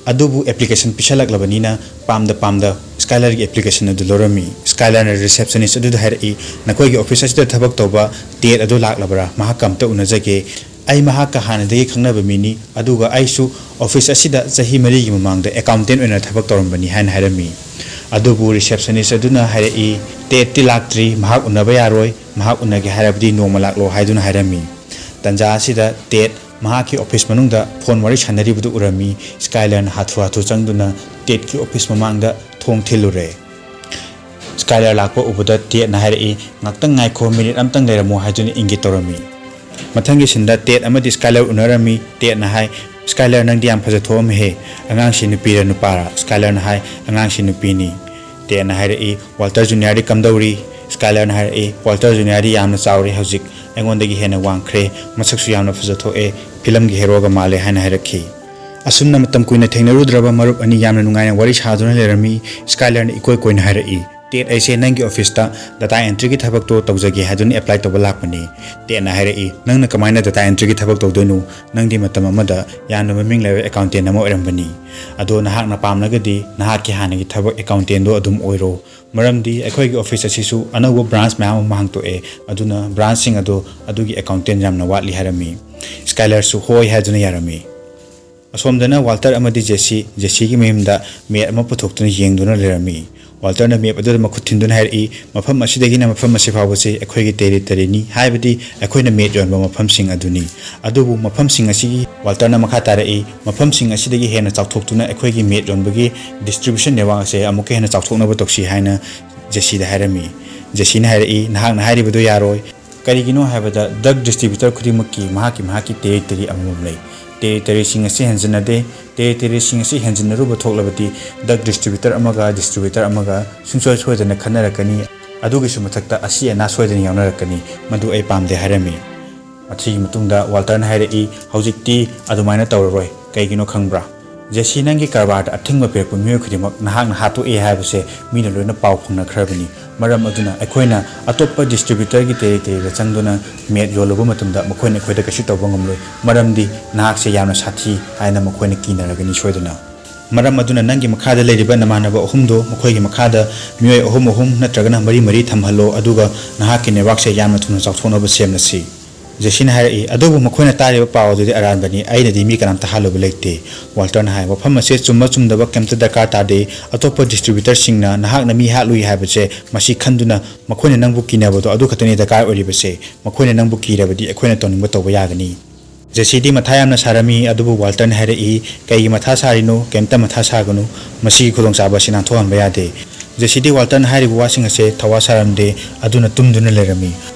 ꯑꯗꯨꯕꯨ ꯑꯦꯄ꯭ꯂꯤꯀꯦꯁꯟ ꯄꯤꯁꯜꯂꯛꯂꯕꯅꯤꯅ ꯄꯥꯝꯗ ꯄꯥꯝꯗ ꯁ꯭ꯀꯥꯏꯂꯔꯒꯤ ꯑꯦꯄ꯭ꯂꯤꯀꯦꯁꯟ ꯑꯗꯨ ꯂꯧꯔꯝꯃꯤ꯫ ꯁ꯭ꯀꯥꯏꯂꯔꯅ ꯔꯤꯁꯦꯞꯁꯅꯤꯁ ꯑꯗꯨꯗ ꯍꯥꯏꯔꯛꯏ, "ꯅꯈꯣꯏꯒꯤ ꯑꯣꯐꯤꯁ ꯑꯁꯤꯗ ꯊꯕꯛ ꯇꯧꯕ ꯇꯦꯠ ꯑꯗꯨ ꯂꯥꯛꯂꯕ꯭ꯔꯥ? ꯃꯍꯥꯛꯀ ꯑꯝꯇ ꯎꯅꯖꯒꯦ꯫" "ꯑꯩ ꯃꯍꯥꯛꯀ ꯍꯥꯟꯅꯗꯒꯤ ꯈꯪꯅꯕ ꯃꯤꯅꯤ, ꯑꯗꯨꯒ ꯑꯩꯁꯨ ꯑꯣꯐꯤꯁ ꯑꯁꯤꯗ ꯆꯍꯤ ꯃꯔꯤꯒꯤ ꯃꯃꯥꯡꯗ ꯑꯦꯀꯥꯎꯟꯇꯦꯟ ꯑꯣꯏꯅ ꯊꯕꯛ ꯇꯧꯔꯝꯕꯅꯤ" ꯍꯥꯏꯅ ꯍꯥꯏꯔꯝꯃꯤ꯫ ꯑꯗꯨꯕꯨ ꯔꯤꯁꯦꯞꯁꯅꯤꯁ ꯑꯗꯨꯅ ꯍꯥꯏꯔꯛꯏ, ꯇꯦꯠꯇꯤ ꯂꯥꯛꯇ꯭ꯔꯤ, ꯃꯍꯥꯛ ꯎꯅꯕ ꯌꯥꯔꯣꯏ, ꯃꯍꯥꯛ ꯎꯅꯒꯦ ꯍꯥꯏꯔꯕꯗꯤ ꯅꯣꯡꯃ ꯂꯥꯛꯂꯣ ꯍꯥꯏꯗꯨꯅ ꯍꯥꯏꯔꯝꯃꯤ꯫ ꯇꯟꯖꯥ ꯑꯁꯤꯗ ꯇꯦꯠ ꯃꯍꯥꯛꯀꯤ ꯑꯣꯐꯤꯁ ꯃꯅꯨꯡꯗ ꯐꯣꯟ ꯋꯥꯔꯤ ꯁꯥꯟꯅꯔꯤꯕꯗꯨ ꯎꯔꯝꯃꯤ꯫ ꯁ꯭ꯀꯥꯏꯂꯔꯅ ꯍꯥꯊꯨ ꯍꯥꯊꯨ ꯆꯪꯗꯨꯅ ꯇꯦꯠꯀꯤ ꯑꯣꯐꯤꯁ ꯃꯃꯥꯡꯗ ꯊꯣꯡ ꯊꯤꯜꯂꯨꯔꯦ꯫ ꯁ꯭ꯀꯥꯏꯂꯔ ꯂꯥꯛꯄ ꯎꯕꯗ ꯇꯦꯠꯅ ꯍꯥꯏꯔꯛꯏ, "ꯉꯥꯛꯇꯪ ꯉꯥꯏꯈꯣ, ꯃꯤꯅꯤꯠ ꯑꯝꯇꯪ ꯂꯩꯔꯝꯃꯣ" ꯍꯥꯏꯗꯨꯅ ꯏꯪꯒꯤꯠ ꯇꯧꯔꯝꯃꯤ꯫ ꯃꯊꯪꯒꯤ ꯁꯤꯟꯗ ꯇꯦꯠ ꯑꯃꯗꯤ ꯁ꯭ꯀꯥꯏꯂꯔ ꯎꯅꯔꯝꯃꯤ꯫ ꯇꯦꯠꯅ ꯍꯥꯏ, "ꯁ꯭ꯀꯥꯏꯂꯔ, ꯅꯪꯗꯤ ꯌꯥꯝ ꯐꯖꯊꯣꯛꯑꯝꯃꯦꯍꯦ꯫ ꯑꯉꯥꯡꯁꯤ ꯅꯨꯄꯤꯔ ꯅꯨꯄꯥꯔ?" ꯁ꯭ꯀꯥꯏꯂꯔꯅ ꯍꯥꯏ, "ꯑꯉꯥꯡꯁꯤ ꯅꯨꯄꯤꯅꯤ"꯫ ꯇꯦꯠꯅ ꯍꯥꯏꯔꯛꯏ, "ꯋꯥꯜꯇꯔ ꯖꯨꯅꯤꯌꯔꯗꯤ ꯀꯝꯗꯧꯔꯤ?" ꯁ꯭ꯀꯥꯏꯂꯔꯅ ꯍꯥꯏꯔꯛꯏ, "ꯋꯥꯜꯇꯔ ꯖꯨꯅꯤꯌꯔꯗꯤ ꯌꯥꯝꯅ ꯆꯥꯎꯔꯦ ꯍꯧꯖꯤꯛ, ꯑꯩꯉꯣꯟꯗꯒꯤ ꯍꯦꯟꯅ ꯋꯥꯡꯈ꯭ꯔꯦ, ꯃꯁꯛꯁꯨ ꯌꯥꯝꯅ ꯐꯖꯊꯣꯛꯑꯦ, ꯐꯤꯂꯝꯒꯤ ꯍꯦꯔꯣꯒ ꯃꯥꯜꯂꯦ" ꯍꯥꯏꯅ ꯍꯥꯏꯔꯛꯈꯤ꯫ ꯑꯁꯨꯝꯅ ꯃꯇꯝ ꯀꯨꯏꯅ ꯊꯦꯡꯅꯔꯨꯗ꯭ꯔꯕ ꯃꯔꯨꯞ ꯑꯅꯤ ꯌꯥꯝꯅ ꯅꯨꯡꯉꯥꯏꯅ ꯋꯥꯔꯤ ꯁꯥꯗꯨꯅ ꯂꯩꯔꯝꯃꯤ꯫ ꯁ꯭ꯀꯥꯏꯂꯔꯅ ꯏꯀꯣꯏ ꯀꯣꯏꯅ ꯍꯥꯏꯔꯛꯏ, "ꯇꯦꯠ, ꯑꯩꯁꯦ ꯅꯪꯒꯤ ꯑꯣꯐꯤꯁꯇ ꯗꯇꯥ ꯑꯦꯟꯇ꯭ꯔꯤꯒꯤ ꯊꯕꯛꯇꯣ ꯇꯧꯖꯒꯦ ꯍꯥꯏꯗꯨꯅ ꯑꯦꯄ꯭ꯂꯥꯏ ꯇꯧꯕ ꯂꯥꯛꯄꯅꯤ"꯫ ꯇꯦꯠꯅ ꯍꯥꯏꯔꯛꯏ, "ꯅꯪꯅ ꯀꯃꯥꯏꯅ ꯗꯇꯥ ꯑꯦꯟꯇ꯭ꯔꯤꯒꯤ ꯊꯕꯛ ꯇꯧꯗꯣꯏꯅꯣ? ꯅꯪꯗꯤ ꯃꯇꯝ ꯑꯃꯗ ꯌꯥꯝꯅ ꯃꯃꯤꯡ ꯂꯩꯔꯕ ꯑꯦꯀꯥꯎꯟꯇꯦꯟ ꯑꯃ ꯑꯣꯏꯔꯝꯕꯅꯤ꯫ ꯑꯗꯣ ꯅꯍꯥꯛꯅ ꯄꯥꯝꯂꯒꯗꯤ ꯅꯍꯥꯛꯀꯤ ꯍꯥꯟꯅꯒꯤ ꯊꯕꯛ ꯑꯦꯀꯥꯎꯟꯇꯦꯟꯗꯣ ꯑꯗꯨꯝ ꯑꯣꯏꯔꯣ, ꯃꯔꯝꯗꯤ ꯑꯩꯈꯣꯏꯒꯤ ꯑꯣꯐꯤꯁ ꯑꯁꯤꯁꯨ ꯑꯅꯧꯕ ꯕ꯭ꯔꯥꯟꯁ ꯃꯌꯥꯝ ꯑꯃ ꯍꯥꯡꯇꯣꯛꯑꯦ, ꯑꯗꯨꯅ ꯕ꯭ꯔꯥꯟꯁꯁꯤꯡ ꯑꯗꯣ ꯑꯗꯨꯒꯤ ꯑꯦꯀꯥꯎꯟꯇꯦꯟ ꯌꯥꯝꯅ ꯋꯥꯠꯂꯤ" ꯍꯥꯏꯔꯝꯃꯤ꯫ ꯁ꯭ꯀꯥꯏꯂꯔꯁꯨ ꯍꯣꯏ ꯍꯥꯏꯗꯨꯅ ꯌꯥꯔꯝꯃꯤ꯫ ꯑꯁꯣꯝꯗꯅ ꯋꯥꯜꯇꯔ ꯑꯃꯗꯤ ꯖꯦꯁꯤ, ꯖꯦꯁꯤꯒꯤ ꯃꯌꯨꯝꯗ ꯃꯦꯞ ꯑꯃ ꯄꯨꯊꯣꯛꯇꯨꯅ ꯌꯦꯡꯗꯨꯅ ꯂꯩꯔꯝꯃꯤ꯫ ꯋꯥꯜꯇꯔꯅ ꯃꯦꯞ ꯑꯗꯨꯗ ꯃꯈꯨꯠ ꯊꯤꯟꯗꯨꯅ ꯍꯥꯏꯔꯛꯏ, "ꯃꯐꯝ ꯑꯁꯤꯗꯒꯤꯅ ꯃꯐꯝ ꯑꯁꯤ ꯐꯥꯎꯕꯁꯤ ꯑꯩꯈꯣꯏꯒꯤ ꯇꯦꯔꯤꯇꯔꯤꯅꯤ, ꯍꯥꯏꯕꯗꯤ ꯑꯩꯈꯣꯏꯅ ꯃꯦꯠ ꯌꯣꯟꯕ ꯃꯐꯝꯁꯤꯡ ꯑꯗꯨꯅꯤ꯫ ꯑꯗꯨꯕꯨ ꯃꯐꯝꯁꯤꯡ ꯑꯁꯤꯒꯤ", ꯋꯥꯜꯇꯔꯅ ꯃꯈꯥ ꯇꯥꯔꯛꯏ, "ꯃꯐꯝꯁꯤꯡ ꯑꯁꯤꯗꯒꯤ ꯍꯦꯟꯅ ꯆꯥꯎꯊꯣꯛꯇꯨꯅ ꯑꯩꯈꯣꯏꯒꯤ ꯃꯦꯠ ꯌꯣꯟꯕꯒꯤ ꯗꯤꯁꯇ꯭ꯔꯤꯕ꯭ꯌꯨꯁꯟ ꯅꯦꯠꯋꯥꯛ ꯑꯁꯦ ꯑꯃꯨꯛꯀ ꯍꯦꯟꯅ ꯆꯥꯎꯊꯣꯛꯅꯕ ꯇꯧꯁꯤ" ꯍꯥꯏꯅ ꯖꯦꯁꯤꯗ ꯍꯥꯏꯔꯝꯃꯤ꯫ ꯖꯦꯁꯤꯅ ꯍꯥꯏꯔꯛꯏ, "ꯅꯍꯥꯛꯅ ꯍꯥꯏꯔꯤꯕꯗꯨ ꯌꯥꯔꯣꯏ꯫ ꯀꯔꯤꯒꯤꯅꯣ ꯍꯥꯏꯕꯗ ꯗ꯭ꯔꯒ ꯗꯤꯁꯇ꯭ꯔꯤꯕ꯭ꯌꯨꯇꯔ ꯈꯨꯗꯤꯡꯃꯛꯀꯤ ꯃꯍꯥꯛꯀꯤ ꯃꯍꯥꯛꯀꯤ ꯇꯦꯔꯤꯇꯔꯤ ꯑꯃꯃꯝ ꯂꯩ꯫ ꯇꯦꯔꯤꯇꯔꯤꯁꯤꯡ ꯑꯁꯤ ꯍꯦꯟꯖꯤꯟꯅꯗꯦ꯫ ꯇꯦꯔꯤꯇꯔꯤꯁꯤꯡ ꯑꯁꯤ ꯍꯦꯟꯖꯤꯟꯅꯔꯨꯕ ꯊꯣꯛꯂꯕꯗꯤ ꯗ꯭ꯔꯒ ꯗꯤꯁꯇ꯭ꯔꯤꯕ꯭ꯌꯨꯇꯔ ꯑꯃꯒ ꯗꯤꯁꯇ꯭ꯔꯤꯕ꯭ꯌꯨꯇꯔ ꯑꯃꯒ ꯁꯨꯡꯁꯣꯏ ꯁꯣꯏꯗꯅ ꯈꯠꯅꯔꯛꯀꯅꯤ꯫ ꯑꯗꯨꯒꯤꯁꯨ ꯃꯊꯛꯇ ꯑꯁꯤ ꯑꯅꯥ ꯁꯣꯏꯗꯅ ꯌꯥꯎꯅꯔꯛꯀꯅꯤ꯫ ꯃꯗꯨ ꯑꯩ ꯄꯥꯝꯗꯦ" ꯍꯥꯏꯔꯝꯃꯤ꯫ ꯃꯁꯤꯒꯤ ꯃꯇꯨꯡꯗ ꯋꯥꯜꯇꯔꯅ ꯍꯥꯏꯔꯛꯏ, "ꯍꯧꯖꯤꯛꯇꯤ ꯑꯗꯨꯃꯥꯏꯅ ꯇꯧꯔꯔꯣꯏ꯫ ꯀꯩꯒꯤꯅꯣ ꯈꯪꯕ꯭ꯔꯥ? ꯖꯦꯁꯤ, ꯅꯪꯒꯤ ꯀꯔꯕꯥꯔꯗ ꯑꯊꯤꯡꯕ ꯄꯤꯔꯛꯄ ꯃꯤꯑꯣꯏ ꯈꯨꯗꯤꯡꯃꯛ ꯅꯍꯥꯛꯅ ꯍꯥꯠꯇꯣꯛꯑꯦ ꯍꯥꯏꯕꯁꯦ ꯃꯤꯅ ꯂꯣꯏꯅ ꯄꯥꯎ ꯐꯪꯅꯈ꯭ꯔꯕꯅꯤ꯫ ꯃꯔꯝ ꯑꯗꯨꯅ ꯑꯩꯈꯣꯏꯅ ꯑꯇꯣꯞꯄ ꯗꯤꯁꯇ꯭ꯔꯤꯕ꯭ꯌꯨꯇꯔꯒꯤ ꯇꯦꯔꯤꯇꯔꯤꯗ ꯆꯪꯗꯨꯅ ꯃꯦꯠ ꯌꯣꯜꯂꯨꯕ ꯃꯇꯝꯗ ꯃꯈꯣꯏꯅ ꯑꯩꯈꯣꯏꯗ ꯀꯩꯁꯨ ꯇꯧꯕ ꯉꯝꯂꯣꯏ, ꯃꯔꯝꯗꯤ ꯅꯍꯥꯛꯁꯦ ꯌꯥꯝꯅ ꯁꯥꯊꯤ ꯍꯥꯏꯅ ꯃꯈꯣꯏꯅ ꯀꯤꯅꯔꯒꯅꯤ ꯁꯣꯏꯗꯅ꯫ ꯃꯔꯝ ꯑꯗꯨꯅ ꯅꯪꯒꯤ ꯃꯈꯥꯗ ꯂꯩꯔꯤꯕ ꯅꯃꯥꯟꯅꯕ ꯑꯍꯨꯝꯗꯣ ꯃꯈꯣꯏꯒꯤ ꯃꯈꯥꯗ ꯃꯤꯑꯣꯏ ꯑꯍꯨꯝ ꯑꯍꯨꯝ ꯅꯠꯇ꯭ꯔꯒꯅ ꯃꯔꯤ ꯃꯔꯤ ꯊꯝꯍꯜꯂꯣ, ꯑꯗꯨꯒ ꯅꯍꯥꯛꯀꯤ ꯅꯦꯠꯋꯥꯛꯁꯦ ꯌꯥꯝꯅ ꯊꯨꯅ ꯆꯥꯎꯊꯣꯛꯅꯕ ꯁꯦꯝꯂꯁꯤ"꯫ ꯖꯦꯁꯤꯅ ꯍꯥꯏꯔꯛꯏ, "ꯑꯗꯨꯕꯨ ꯃꯈꯣꯏꯅ ꯇꯥꯔꯤꯕ ꯄꯥꯎ ꯑꯗꯨꯗꯤ ꯑꯔꯥꯟꯕꯅꯤ, ꯑꯩꯅꯗꯤ ꯃꯤ ꯀꯅꯥꯝꯇ ꯍꯥꯠꯂꯨꯕ ꯂꯩꯇꯦ꯫" ꯋꯥꯜꯇꯔꯅ ꯍꯥꯏ, "ꯋꯥꯐꯝ ꯑꯁꯦ ꯆꯨꯝꯕ ꯆꯨꯝꯗꯕ ꯀꯩꯝꯇ ꯗꯔꯀꯥꯔ ꯇꯥꯗꯦ, ꯑꯇꯣꯞꯄ ꯗꯤꯁꯇ꯭ꯔꯤꯕ꯭ꯌꯨꯇꯔꯁꯤꯡꯅ ꯅꯍꯥꯛꯅ ꯃꯤ ꯍꯥꯠꯂꯨꯏ ꯍꯥꯏꯕꯁꯦ ꯃꯁꯤ ꯈꯟꯗꯨꯅ ꯃꯈꯣꯏꯅ ꯅꯪꯕꯨ ꯀꯤꯅꯕꯗꯣ ꯑꯗꯨ ꯈꯛꯇꯅꯤ ꯗꯔꯀꯥꯔ ꯑꯣꯏꯔꯤꯕꯁꯦ꯫ ꯃꯈꯣꯏꯅ ꯅꯪꯕꯨ ꯀꯤꯔꯕꯗꯤ ꯑꯩꯈꯣꯏꯅ ꯇꯧꯅꯤꯡꯕ ꯇꯧꯕ ꯌꯥꯒꯅꯤ꯫" ꯖꯦꯁꯤꯗꯤ ꯃꯊꯥ ꯌꯥꯝꯅ ꯁꯥꯔꯝꯃꯤ, ꯑꯗꯨꯕꯨ ꯋꯥꯜꯇꯔꯅ ꯍꯥꯏꯔꯛꯏ, "ꯀꯩꯒꯤ ꯃꯊꯥ ꯁꯥꯔꯤꯅꯣ? ꯀꯩꯝꯇ ꯃꯊꯥ ꯁꯥꯒꯅꯨ, ꯃꯁꯤꯒꯤ ꯈꯨꯗꯣꯡꯆꯥꯕ ꯑꯁꯤ ꯅꯥꯟꯊꯣꯛꯍꯟꯕ ꯌꯥꯗꯦ꯫" ꯖꯦꯁꯤꯗꯤ ꯋꯥꯜꯇꯔꯅ ꯍꯥꯏꯔꯤꯕ ꯋꯥꯁꯤꯡ ꯑꯁꯦ ꯊꯋꯥ ꯁꯥꯔꯝꯗꯦ, ꯑꯗꯨꯅ ꯇꯨꯝꯗꯨꯅ ꯂꯩꯔꯝꯃꯤ꯫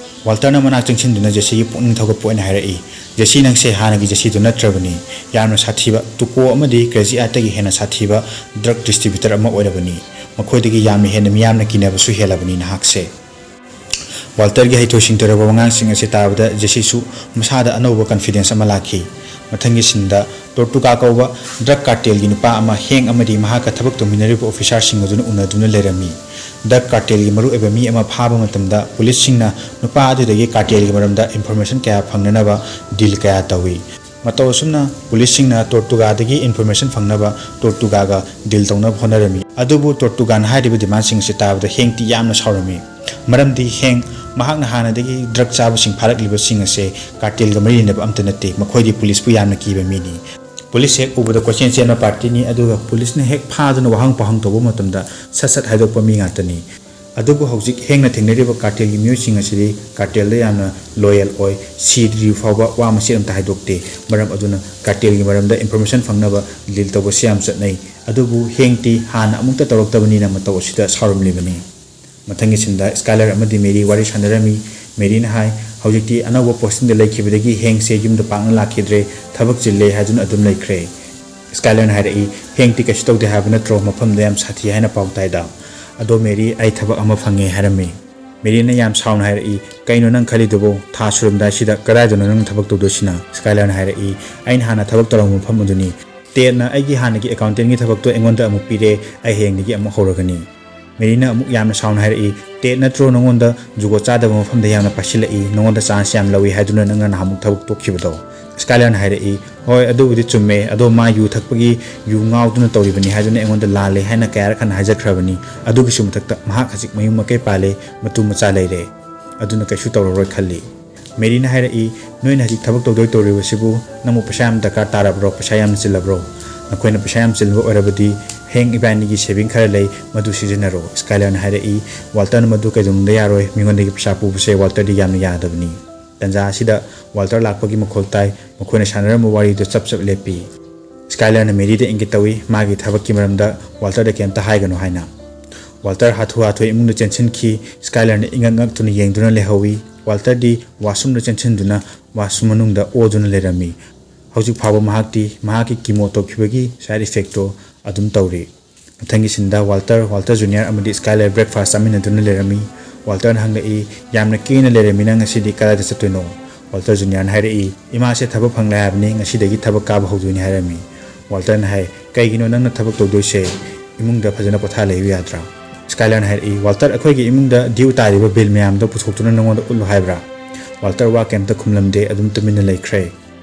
ꯋꯥꯜꯇꯔꯅ ꯃꯅꯥꯛ ꯆꯪꯁꯤꯟꯗꯨꯅ ꯖꯦꯁꯤꯒꯤ ꯄꯨꯛꯅꯤꯡ ꯊꯧꯒꯠꯄ ꯑꯣꯏꯅ ꯍꯥꯏꯔꯛꯏ, "ꯖꯦꯁꯤ, ꯅꯪꯁꯦ ꯍꯥꯟꯅꯒꯤ ꯖꯦꯁꯤꯗꯨ ꯅꯠꯇ꯭ꯔꯕꯅꯤ꯫ ꯌꯥꯝꯅ ꯁꯥꯊꯤꯕ, ꯇꯨꯀꯣ ꯑꯃꯗꯤ ꯀ꯭ꯔꯦꯖꯤ ꯑꯥꯔꯠꯇꯒꯤ ꯍꯦꯟꯅ ꯁꯥꯊꯤꯕ ꯗ꯭ꯔꯒ ꯗꯤꯁꯇ꯭ꯔꯤꯕ꯭ꯌꯨꯇꯔ ꯑꯃ ꯑꯣꯏꯔꯕꯅꯤ꯫ ꯃꯈꯣꯏꯗꯒꯤ ꯌꯥꯝꯅ ꯍꯦꯟꯅ ꯃꯤꯌꯥꯝꯅ ꯀꯤꯅꯕꯁꯨ ꯍꯦꯜꯂꯕꯅꯤ ꯅꯍꯥꯛꯁꯦ꯫" ꯋꯥꯜꯇꯔꯒꯤ ꯍꯩꯊꯣꯏ ꯁꯤꯡꯊꯣꯏꯔꯕ ꯋꯥꯉꯥꯡꯁꯤꯡ ꯑꯁꯤ ꯇꯥꯕꯗ ꯖꯦꯁꯤꯁꯨ ꯃꯁꯥꯗ ꯑꯅꯧꯕ ꯀꯟꯐꯤꯗꯦꯟꯁ ꯑꯃ ꯂꯥꯛꯈꯤ꯫ ꯃꯊꯪꯒꯤ ꯁꯤꯟꯗ ꯇꯣꯔꯇꯨꯒꯥ ꯀꯧꯕ ꯗ꯭ꯔꯒ ꯀꯥꯔꯇꯦꯜꯒꯤ ꯅꯨꯄꯥ ꯑꯃ ꯍꯦꯡ ꯑꯃꯗꯤ ꯃꯍꯥꯛꯀ ꯊꯕꯛ ꯇꯧꯃꯤꯟꯅꯔꯤꯕ ꯑꯣꯐꯤꯁꯥꯔꯁꯤꯡ ꯑꯗꯨꯅ ꯎꯅꯗꯨꯅ ꯂꯩꯔꯝꯃꯤ꯫ ꯗ꯭ꯔꯒ ꯀꯥꯔꯇꯦꯜꯒꯤ ꯃꯔꯨꯑꯣꯏꯕ ꯃꯤ ꯑꯃ ꯐꯥꯕ ꯃꯇꯝꯗ ꯄꯨꯂꯤꯁꯁꯤꯡꯅ ꯅꯨꯄꯥ ꯑꯗꯨꯗꯒꯤ ꯀꯥꯔꯇꯦꯜꯒꯤ ꯃꯔꯝꯗ ꯏꯟꯐꯣꯔꯃꯦꯁꯟ ꯀꯌꯥ ꯐꯪꯅꯅꯕ ꯗꯤꯜ ꯀꯌꯥ ꯇꯧꯏ꯫ ꯃꯇꯧ ꯑꯁꯨꯝꯅ ꯄꯨꯂꯤꯁꯁꯤꯡꯅ ꯇꯣꯔꯇꯨꯒꯥꯗꯒꯤ ꯏꯟꯐꯣꯔꯃꯦꯁꯟ ꯐꯪꯅꯕ ꯇꯣꯔꯇꯨꯒꯥꯒ ꯗꯤꯜ ꯇꯧꯅꯕ ꯍꯣꯠꯅꯔꯝꯃꯤ꯫ ꯑꯗꯨꯕꯨ ꯇꯣꯔꯇꯨꯒꯥꯅ ꯍꯥꯏꯔꯤꯕ ꯗꯤꯃꯥꯟꯁꯤꯡ ꯑꯁꯤ ꯇꯥꯕꯗ ꯍꯦꯡꯇꯤ ꯌꯥꯝꯅ ꯁꯥꯎꯔꯝꯃꯤ꯫ ꯃꯔꯝꯗꯤ ꯍꯦꯡ ꯃꯍꯥꯛꯅ ꯍꯥꯟꯅꯗꯒꯤ ꯗ꯭ꯔꯒ ꯆꯥꯕꯁꯤꯡ ꯐꯥꯔꯛꯂꯤꯕꯁꯤꯡ ꯑꯁꯦ ꯀꯥꯔꯇꯦꯜꯒ ꯃꯔꯤ ꯂꯩꯅꯕ ꯑꯝꯇ ꯅꯠꯇꯦ, ꯃꯈꯣꯏꯗꯤ ꯄꯨꯂꯤꯁꯄꯨ ꯌꯥꯝꯅ ꯀꯤꯕ ꯃꯤꯅꯤ꯫ ꯄꯨꯂꯤꯁ ꯍꯦꯛ ꯎꯕꯗ ꯀꯣꯏꯆꯦꯟ ꯆꯦꯟꯕ ꯄꯥꯔꯇꯤꯅꯤ, ꯑꯗꯨꯒ ꯄꯨꯂꯤꯁꯅ ꯍꯦꯛ ꯐꯥꯗꯨꯅ ꯋꯥꯍꯪ ꯄꯥꯎꯍꯪ ꯇꯧꯕ ꯃꯇꯝꯗ ꯁꯠ ꯁꯠ ꯍꯥꯏꯗꯣꯛꯄ ꯃꯤ ꯉꯥꯛꯇꯅꯤ꯫ ꯑꯗꯨꯕꯨ ꯍꯧꯖꯤꯛ ꯍꯦꯡꯅ ꯊꯦꯡꯅꯔꯤꯕ ꯀꯥꯔꯇꯦꯜꯒꯤ ꯃꯤꯑꯣꯏꯁꯤꯡ ꯑꯁꯤꯗꯤ ꯀꯥꯔꯇꯦꯜꯗ ꯌꯥꯝꯅ ꯂꯣꯌꯦꯜ ꯑꯣꯏ, ꯁꯤꯗ꯭ꯔꯤꯕ ꯐꯥꯎꯕ ꯋꯥ ꯃꯆꯦꯠ ꯑꯃꯇ ꯍꯥꯏꯗꯣꯛꯇꯦ꯫ ꯃꯔꯝ ꯑꯗꯨꯅ ꯀꯥꯔꯇꯦꯜꯒꯤ ꯃꯔꯝꯗ ꯏꯟꯐꯣꯔꯃꯦꯁꯟ ꯐꯪꯅꯕ ꯗꯤꯜ ꯇꯧꯕꯁꯤ ꯌꯥꯝ ꯆꯠꯅꯩ꯫ ꯑꯗꯨꯕꯨ ꯍꯦꯡꯇꯤ ꯍꯥꯟꯅ ꯑꯃꯨꯛꯇ ꯇꯧꯔꯛꯇꯕꯅꯤꯅ ꯃꯇꯧ ꯑꯁꯤꯗ ꯁꯥꯎꯔꯝꯂꯤꯕꯅꯤ꯫ ꯃꯊꯪꯒꯤ ꯁꯤꯟꯗ ꯁ꯭ꯀꯥꯏꯂꯔ ꯑꯃꯗꯤ ꯃꯦꯔꯤ ꯋꯥꯔꯤ ꯁꯥꯟꯅꯔꯝꯃꯤ꯫ ꯃꯦꯔꯤꯅ ꯍꯥꯏ, "ꯍꯧꯖꯤꯛꯇꯤ ꯑꯅꯧꯕ ꯄꯣꯁꯇꯤꯡꯗ ꯂꯩꯈꯤꯕꯗꯒꯤ ꯍꯦꯡꯁꯦ ꯌꯨꯝꯗ ꯄꯥꯛꯅ ꯂꯥꯛꯈꯤꯗ꯭ꯔꯦ, ꯊꯕꯛ ꯆꯤꯜꯂꯦ ꯍꯥꯏꯗꯨꯅ ꯑꯗꯨꯝ ꯂꯩꯈ꯭ꯔꯦ꯫" ꯁ꯭ꯀꯥꯏꯂꯔꯅ ꯍꯥꯏꯔꯛꯏ, "ꯍꯦꯡꯇꯤ ꯀꯩꯁꯨ ꯇꯧꯗꯦ ꯍꯥꯏꯕ ꯅꯠꯇ꯭ꯔꯣ? ꯃꯐꯝꯗ ꯌꯥꯝ ꯁꯥꯊꯤ ꯍꯥꯏꯅ ꯄꯥꯎ ꯇꯥꯏꯗ꯫" "ꯑꯗꯣ ꯃꯦꯔꯤ, ꯑꯩ ꯊꯕꯛ ꯑꯃ ꯐꯪꯉꯦ," ꯍꯥꯏꯔꯝꯃꯤ꯫ ꯃꯦꯔꯤꯅ ꯌꯥꯝ ꯁꯥꯎꯅ ꯍꯥꯏꯔꯛꯏ, "ꯀꯩꯅꯣ ꯅꯪ ꯈꯜꯂꯤꯗꯨꯕꯣ? ꯊꯥ ꯁꯨꯔꯝꯗꯥꯏꯁꯤꯗ ꯀꯗꯥꯏꯗꯅꯣ ꯅꯪ ꯊꯕꯛ ꯇꯧꯗꯣꯏꯁꯤꯅ?" ꯁ꯭ꯀꯥꯏꯂꯔꯅ ꯍꯥꯏꯔꯛꯏ, "ꯑꯩꯅ ꯍꯥꯟꯅ ꯊꯕꯛ ꯇꯧꯔꯝꯕ ꯃꯐꯝ ꯑꯗꯨꯅꯤ꯫ ꯇꯦꯠꯅ ꯑꯩꯒꯤ ꯍꯥꯟꯅꯒꯤ ꯑꯦꯀꯥꯎꯟꯇꯦꯟꯒꯤ ꯊꯕꯛꯇꯣ ꯑꯩꯉꯣꯟꯗ ꯑꯃꯨꯛ ꯄꯤꯔꯦ, ꯑꯩ ꯍꯌꯦꯡꯗꯒꯤ ꯑꯃꯨꯛ ꯍꯧꯔꯒꯅꯤ꯫" ꯃꯦꯔꯤꯅ ꯑꯃꯨꯛ ꯌꯥꯝꯅ ꯁꯥꯎꯅ ꯍꯥꯏꯔꯛꯏ, "ꯇꯦꯠ ꯅꯠꯇ꯭ꯔꯣ ꯅꯉꯣꯟꯗ ꯖꯨꯒꯣꯠ ꯆꯥꯗꯕ ꯃꯐꯝꯗ ꯌꯥꯝꯅ ꯄꯥꯏꯁꯤꯜꯂꯛꯏ, ꯅꯉꯣꯟꯗ ꯆꯥꯟꯁ ꯌꯥꯝ ꯂꯧꯏ ꯍꯥꯏꯗꯨꯅ ꯅꯪꯅ ꯅꯍꯥꯟꯃꯨꯛ ꯊꯕꯛ ꯇꯣꯛꯈꯤꯕꯗꯣ?" ꯁ꯭ꯀꯥꯏꯂꯔꯅ ꯍꯥꯏꯔꯛꯏ, "ꯍꯣꯏ, ꯑꯗꯨꯕꯨꯗꯤ ꯆꯨꯝꯃꯦ, ꯑꯗꯣ ꯃꯥ ꯌꯨ ꯊꯛꯄꯒꯤ, ꯌꯨ ꯉꯥꯎꯗꯨꯅ ꯇꯧꯔꯤꯕꯅꯤ ꯍꯥꯏꯗꯨꯅ ꯑꯩꯉꯣꯟꯗ ꯂꯥꯜꯂꯦ ꯍꯥꯏꯅ ꯀꯌꯥꯔꯛ ꯍꯟꯅ ꯍꯥꯏꯖꯈ꯭ꯔꯕꯅꯤ꯫ ꯑꯗꯨꯒꯤꯁꯨ ꯃꯊꯛꯇ ꯃꯍꯥꯛ ꯍꯧꯖꯤꯛ ꯃꯌꯨꯝ ꯃꯀꯩ ꯄꯥꯜꯂꯦ, ꯃꯇꯨ ꯃꯆꯥ ꯂꯩꯔꯦ꯫ ꯑꯗꯨꯅ ꯀꯩꯁꯨ ꯇꯧꯔꯔꯣꯏ ꯈꯜꯂꯤ꯫" ꯃꯦꯔꯤꯅ ꯍꯥꯏꯔꯛꯏ, "ꯅꯣꯏꯅ ꯍꯧꯖꯤꯛ ꯊꯕꯛ ꯇꯧꯗꯣꯏ ꯇꯧꯔꯤꯕꯁꯤꯕꯨ ꯅꯪꯕꯨ ꯄꯩꯁꯥ ꯌꯥꯝ ꯗꯔꯀꯥꯔ ꯇꯥꯔꯕ꯭ꯔꯣ? ꯄꯩꯁꯥ ꯌꯥꯝꯅ ꯆꯤꯜꯂꯕ꯭ꯔꯣ? ꯅꯈꯣꯏꯅ ꯄꯩꯁꯥ ꯌꯥꯝ ꯆꯤꯟꯕ ꯑꯣꯏꯔꯕꯗꯤ ꯍꯌꯦꯡ ꯏꯕꯥꯅꯤꯒꯤ ꯁꯦꯚꯤꯡ ꯈꯔ ꯂꯩ, ꯃꯗꯨ ꯁꯤꯖꯤꯟꯅꯔꯣ"꯫ ꯁ꯭ꯀꯥꯏꯂꯔꯅ ꯍꯥꯏꯔꯛꯏ, "ꯋꯥꯜꯇꯔꯅ ꯃꯗꯨ ꯀꯩꯗꯧꯅꯨꯡꯗ ꯌꯥꯔꯣꯏ, ꯃꯤꯉꯣꯟꯗꯒꯤ ꯄꯩꯁꯥ ꯄꯨꯕꯁꯦ ꯋꯥꯜꯇꯔꯗꯤ ꯌꯥꯝꯅ ꯌꯥꯗꯕꯅꯤ"꯫ ꯇꯟꯖꯥ ꯑꯁꯤꯗ ꯋꯥꯜꯇꯔ ꯂꯥꯛꯄꯒꯤ ꯃꯈꯣꯜ ꯇꯥꯏ, ꯃꯈꯣꯏꯅ ꯁꯥꯟꯅꯔꯝꯕ ꯋꯥꯔꯤꯗꯨ ꯆꯞ ꯆꯞ ꯂꯦꯞꯄꯤ꯫ ꯁ꯭ꯀꯥꯏꯂꯔꯅ ꯃꯦꯔꯤꯗ ꯏꯪꯒꯤꯠ ꯇꯧꯏ, ꯃꯥꯒꯤ ꯊꯕꯛꯀꯤ ꯃꯔꯝꯗ ꯋꯥꯜꯇꯔꯗ ꯀꯩꯝꯇ ꯍꯥꯏꯒꯅꯨ ꯍꯥꯏꯅ꯫ ꯋꯥꯜꯇꯔ ꯍꯥꯊꯨ ꯍꯥꯊꯨ ꯏꯃꯨꯡꯗ ꯆꯦꯟꯁꯤꯟꯈꯤ, ꯁ꯭ꯀꯥꯏꯂꯔꯅ ꯏꯉꯛ ꯉꯛꯇꯨꯅ ꯌꯦꯡꯗꯨꯅ ꯂꯩꯍꯧꯏ꯫ ꯋꯥꯜꯇꯔꯗꯤ ꯋꯥꯁꯔꯨꯝꯗ ꯆꯦꯟꯁꯤꯟꯗꯨꯅ ꯋꯥꯁꯔꯨꯝ ꯃꯅꯨꯡꯗ ꯑꯣꯗꯨꯅ ꯂꯩꯔꯝꯃꯤ꯫ ꯍꯧꯖꯤꯛ ꯐꯥꯎꯕ ꯃꯍꯥꯛꯇꯤ ꯃꯍꯥꯛꯀꯤ ꯀꯤꯃꯣ ꯇꯧꯈꯤꯕꯒꯤ ꯁꯥꯏꯠ ꯏꯐꯦꯛꯇꯣ ꯑꯗꯨꯝ ꯇꯧꯔꯤ꯫ ꯃꯊꯪꯒꯤ ꯁꯤꯟꯗ ꯋꯥꯜꯇꯔ, ꯋꯥꯜꯇꯔ ꯖꯨꯅꯤꯌꯔ ꯑꯃꯗꯤ ꯁ꯭ꯀꯥꯏꯂꯔ ꯕ꯭ꯔꯦꯛꯐꯥꯁ ꯆꯥꯃꯤꯟꯅꯗꯨꯅ ꯂꯩꯔꯝꯃꯤ꯫ ꯋꯥꯜꯇꯔꯅ ꯍꯪꯂꯛꯏ, "ꯌꯥꯝꯅ ꯀꯦꯅ ꯂꯩꯔꯝꯃꯤ, ꯅꯪ ꯉꯁꯤꯗꯤ ꯀꯗꯥꯏꯗ ꯆꯠꯇꯣꯏꯅꯣ?" ꯋꯥꯜꯇꯔ ꯖꯨꯅꯤꯌꯔꯅ ꯍꯥꯏꯔꯛꯏ, "ꯏꯃꯥꯁꯦ ꯊꯕꯛ ꯐꯪꯂꯦ ꯍꯥꯏꯕꯅꯤ, ꯉꯁꯤꯗꯒꯤ ꯊꯕꯛ ꯀꯥꯕ ꯍꯧꯗꯣꯏꯅꯤ" ꯍꯥꯏꯔꯝꯃꯤ꯫ ꯋꯥꯜꯇꯔꯅ ꯍꯥꯏ, "ꯀꯩꯒꯤꯅꯣ ꯅꯪꯅ ꯊꯕꯛ ꯇꯧꯗꯣꯏꯁꯦ? ꯏꯃꯨꯡꯗ ꯐꯖꯅ ꯄꯣꯊꯥ ꯂꯩꯌꯨ ꯌꯥꯗ꯭ꯔꯥ?" ꯁ꯭ꯀꯥꯏꯂꯔꯅ ꯍꯥꯏꯔꯛꯏ, "ꯋꯥꯜꯇꯔ, ꯑꯩꯈꯣꯏꯒꯤ ꯏꯃꯨꯡꯗ ꯗ꯭ꯌꯨ ꯇꯥꯔꯤꯕ ꯕꯤꯜ ꯃꯌꯥꯝꯗꯣ ꯄꯨꯊꯣꯛꯇꯨꯅ ꯅꯉꯣꯟꯗ ꯎꯠꯂꯨ ꯍꯥꯏꯕ꯭ꯔꯥ?" ꯋꯥꯜꯇꯔ ꯋꯥ ꯀꯩꯝꯇ ꯈꯨꯝꯂꯝꯗꯦ, ꯑꯗꯨꯝ ꯇꯨꯃꯤꯟꯅ ꯂꯩꯈ꯭ꯔꯦ꯫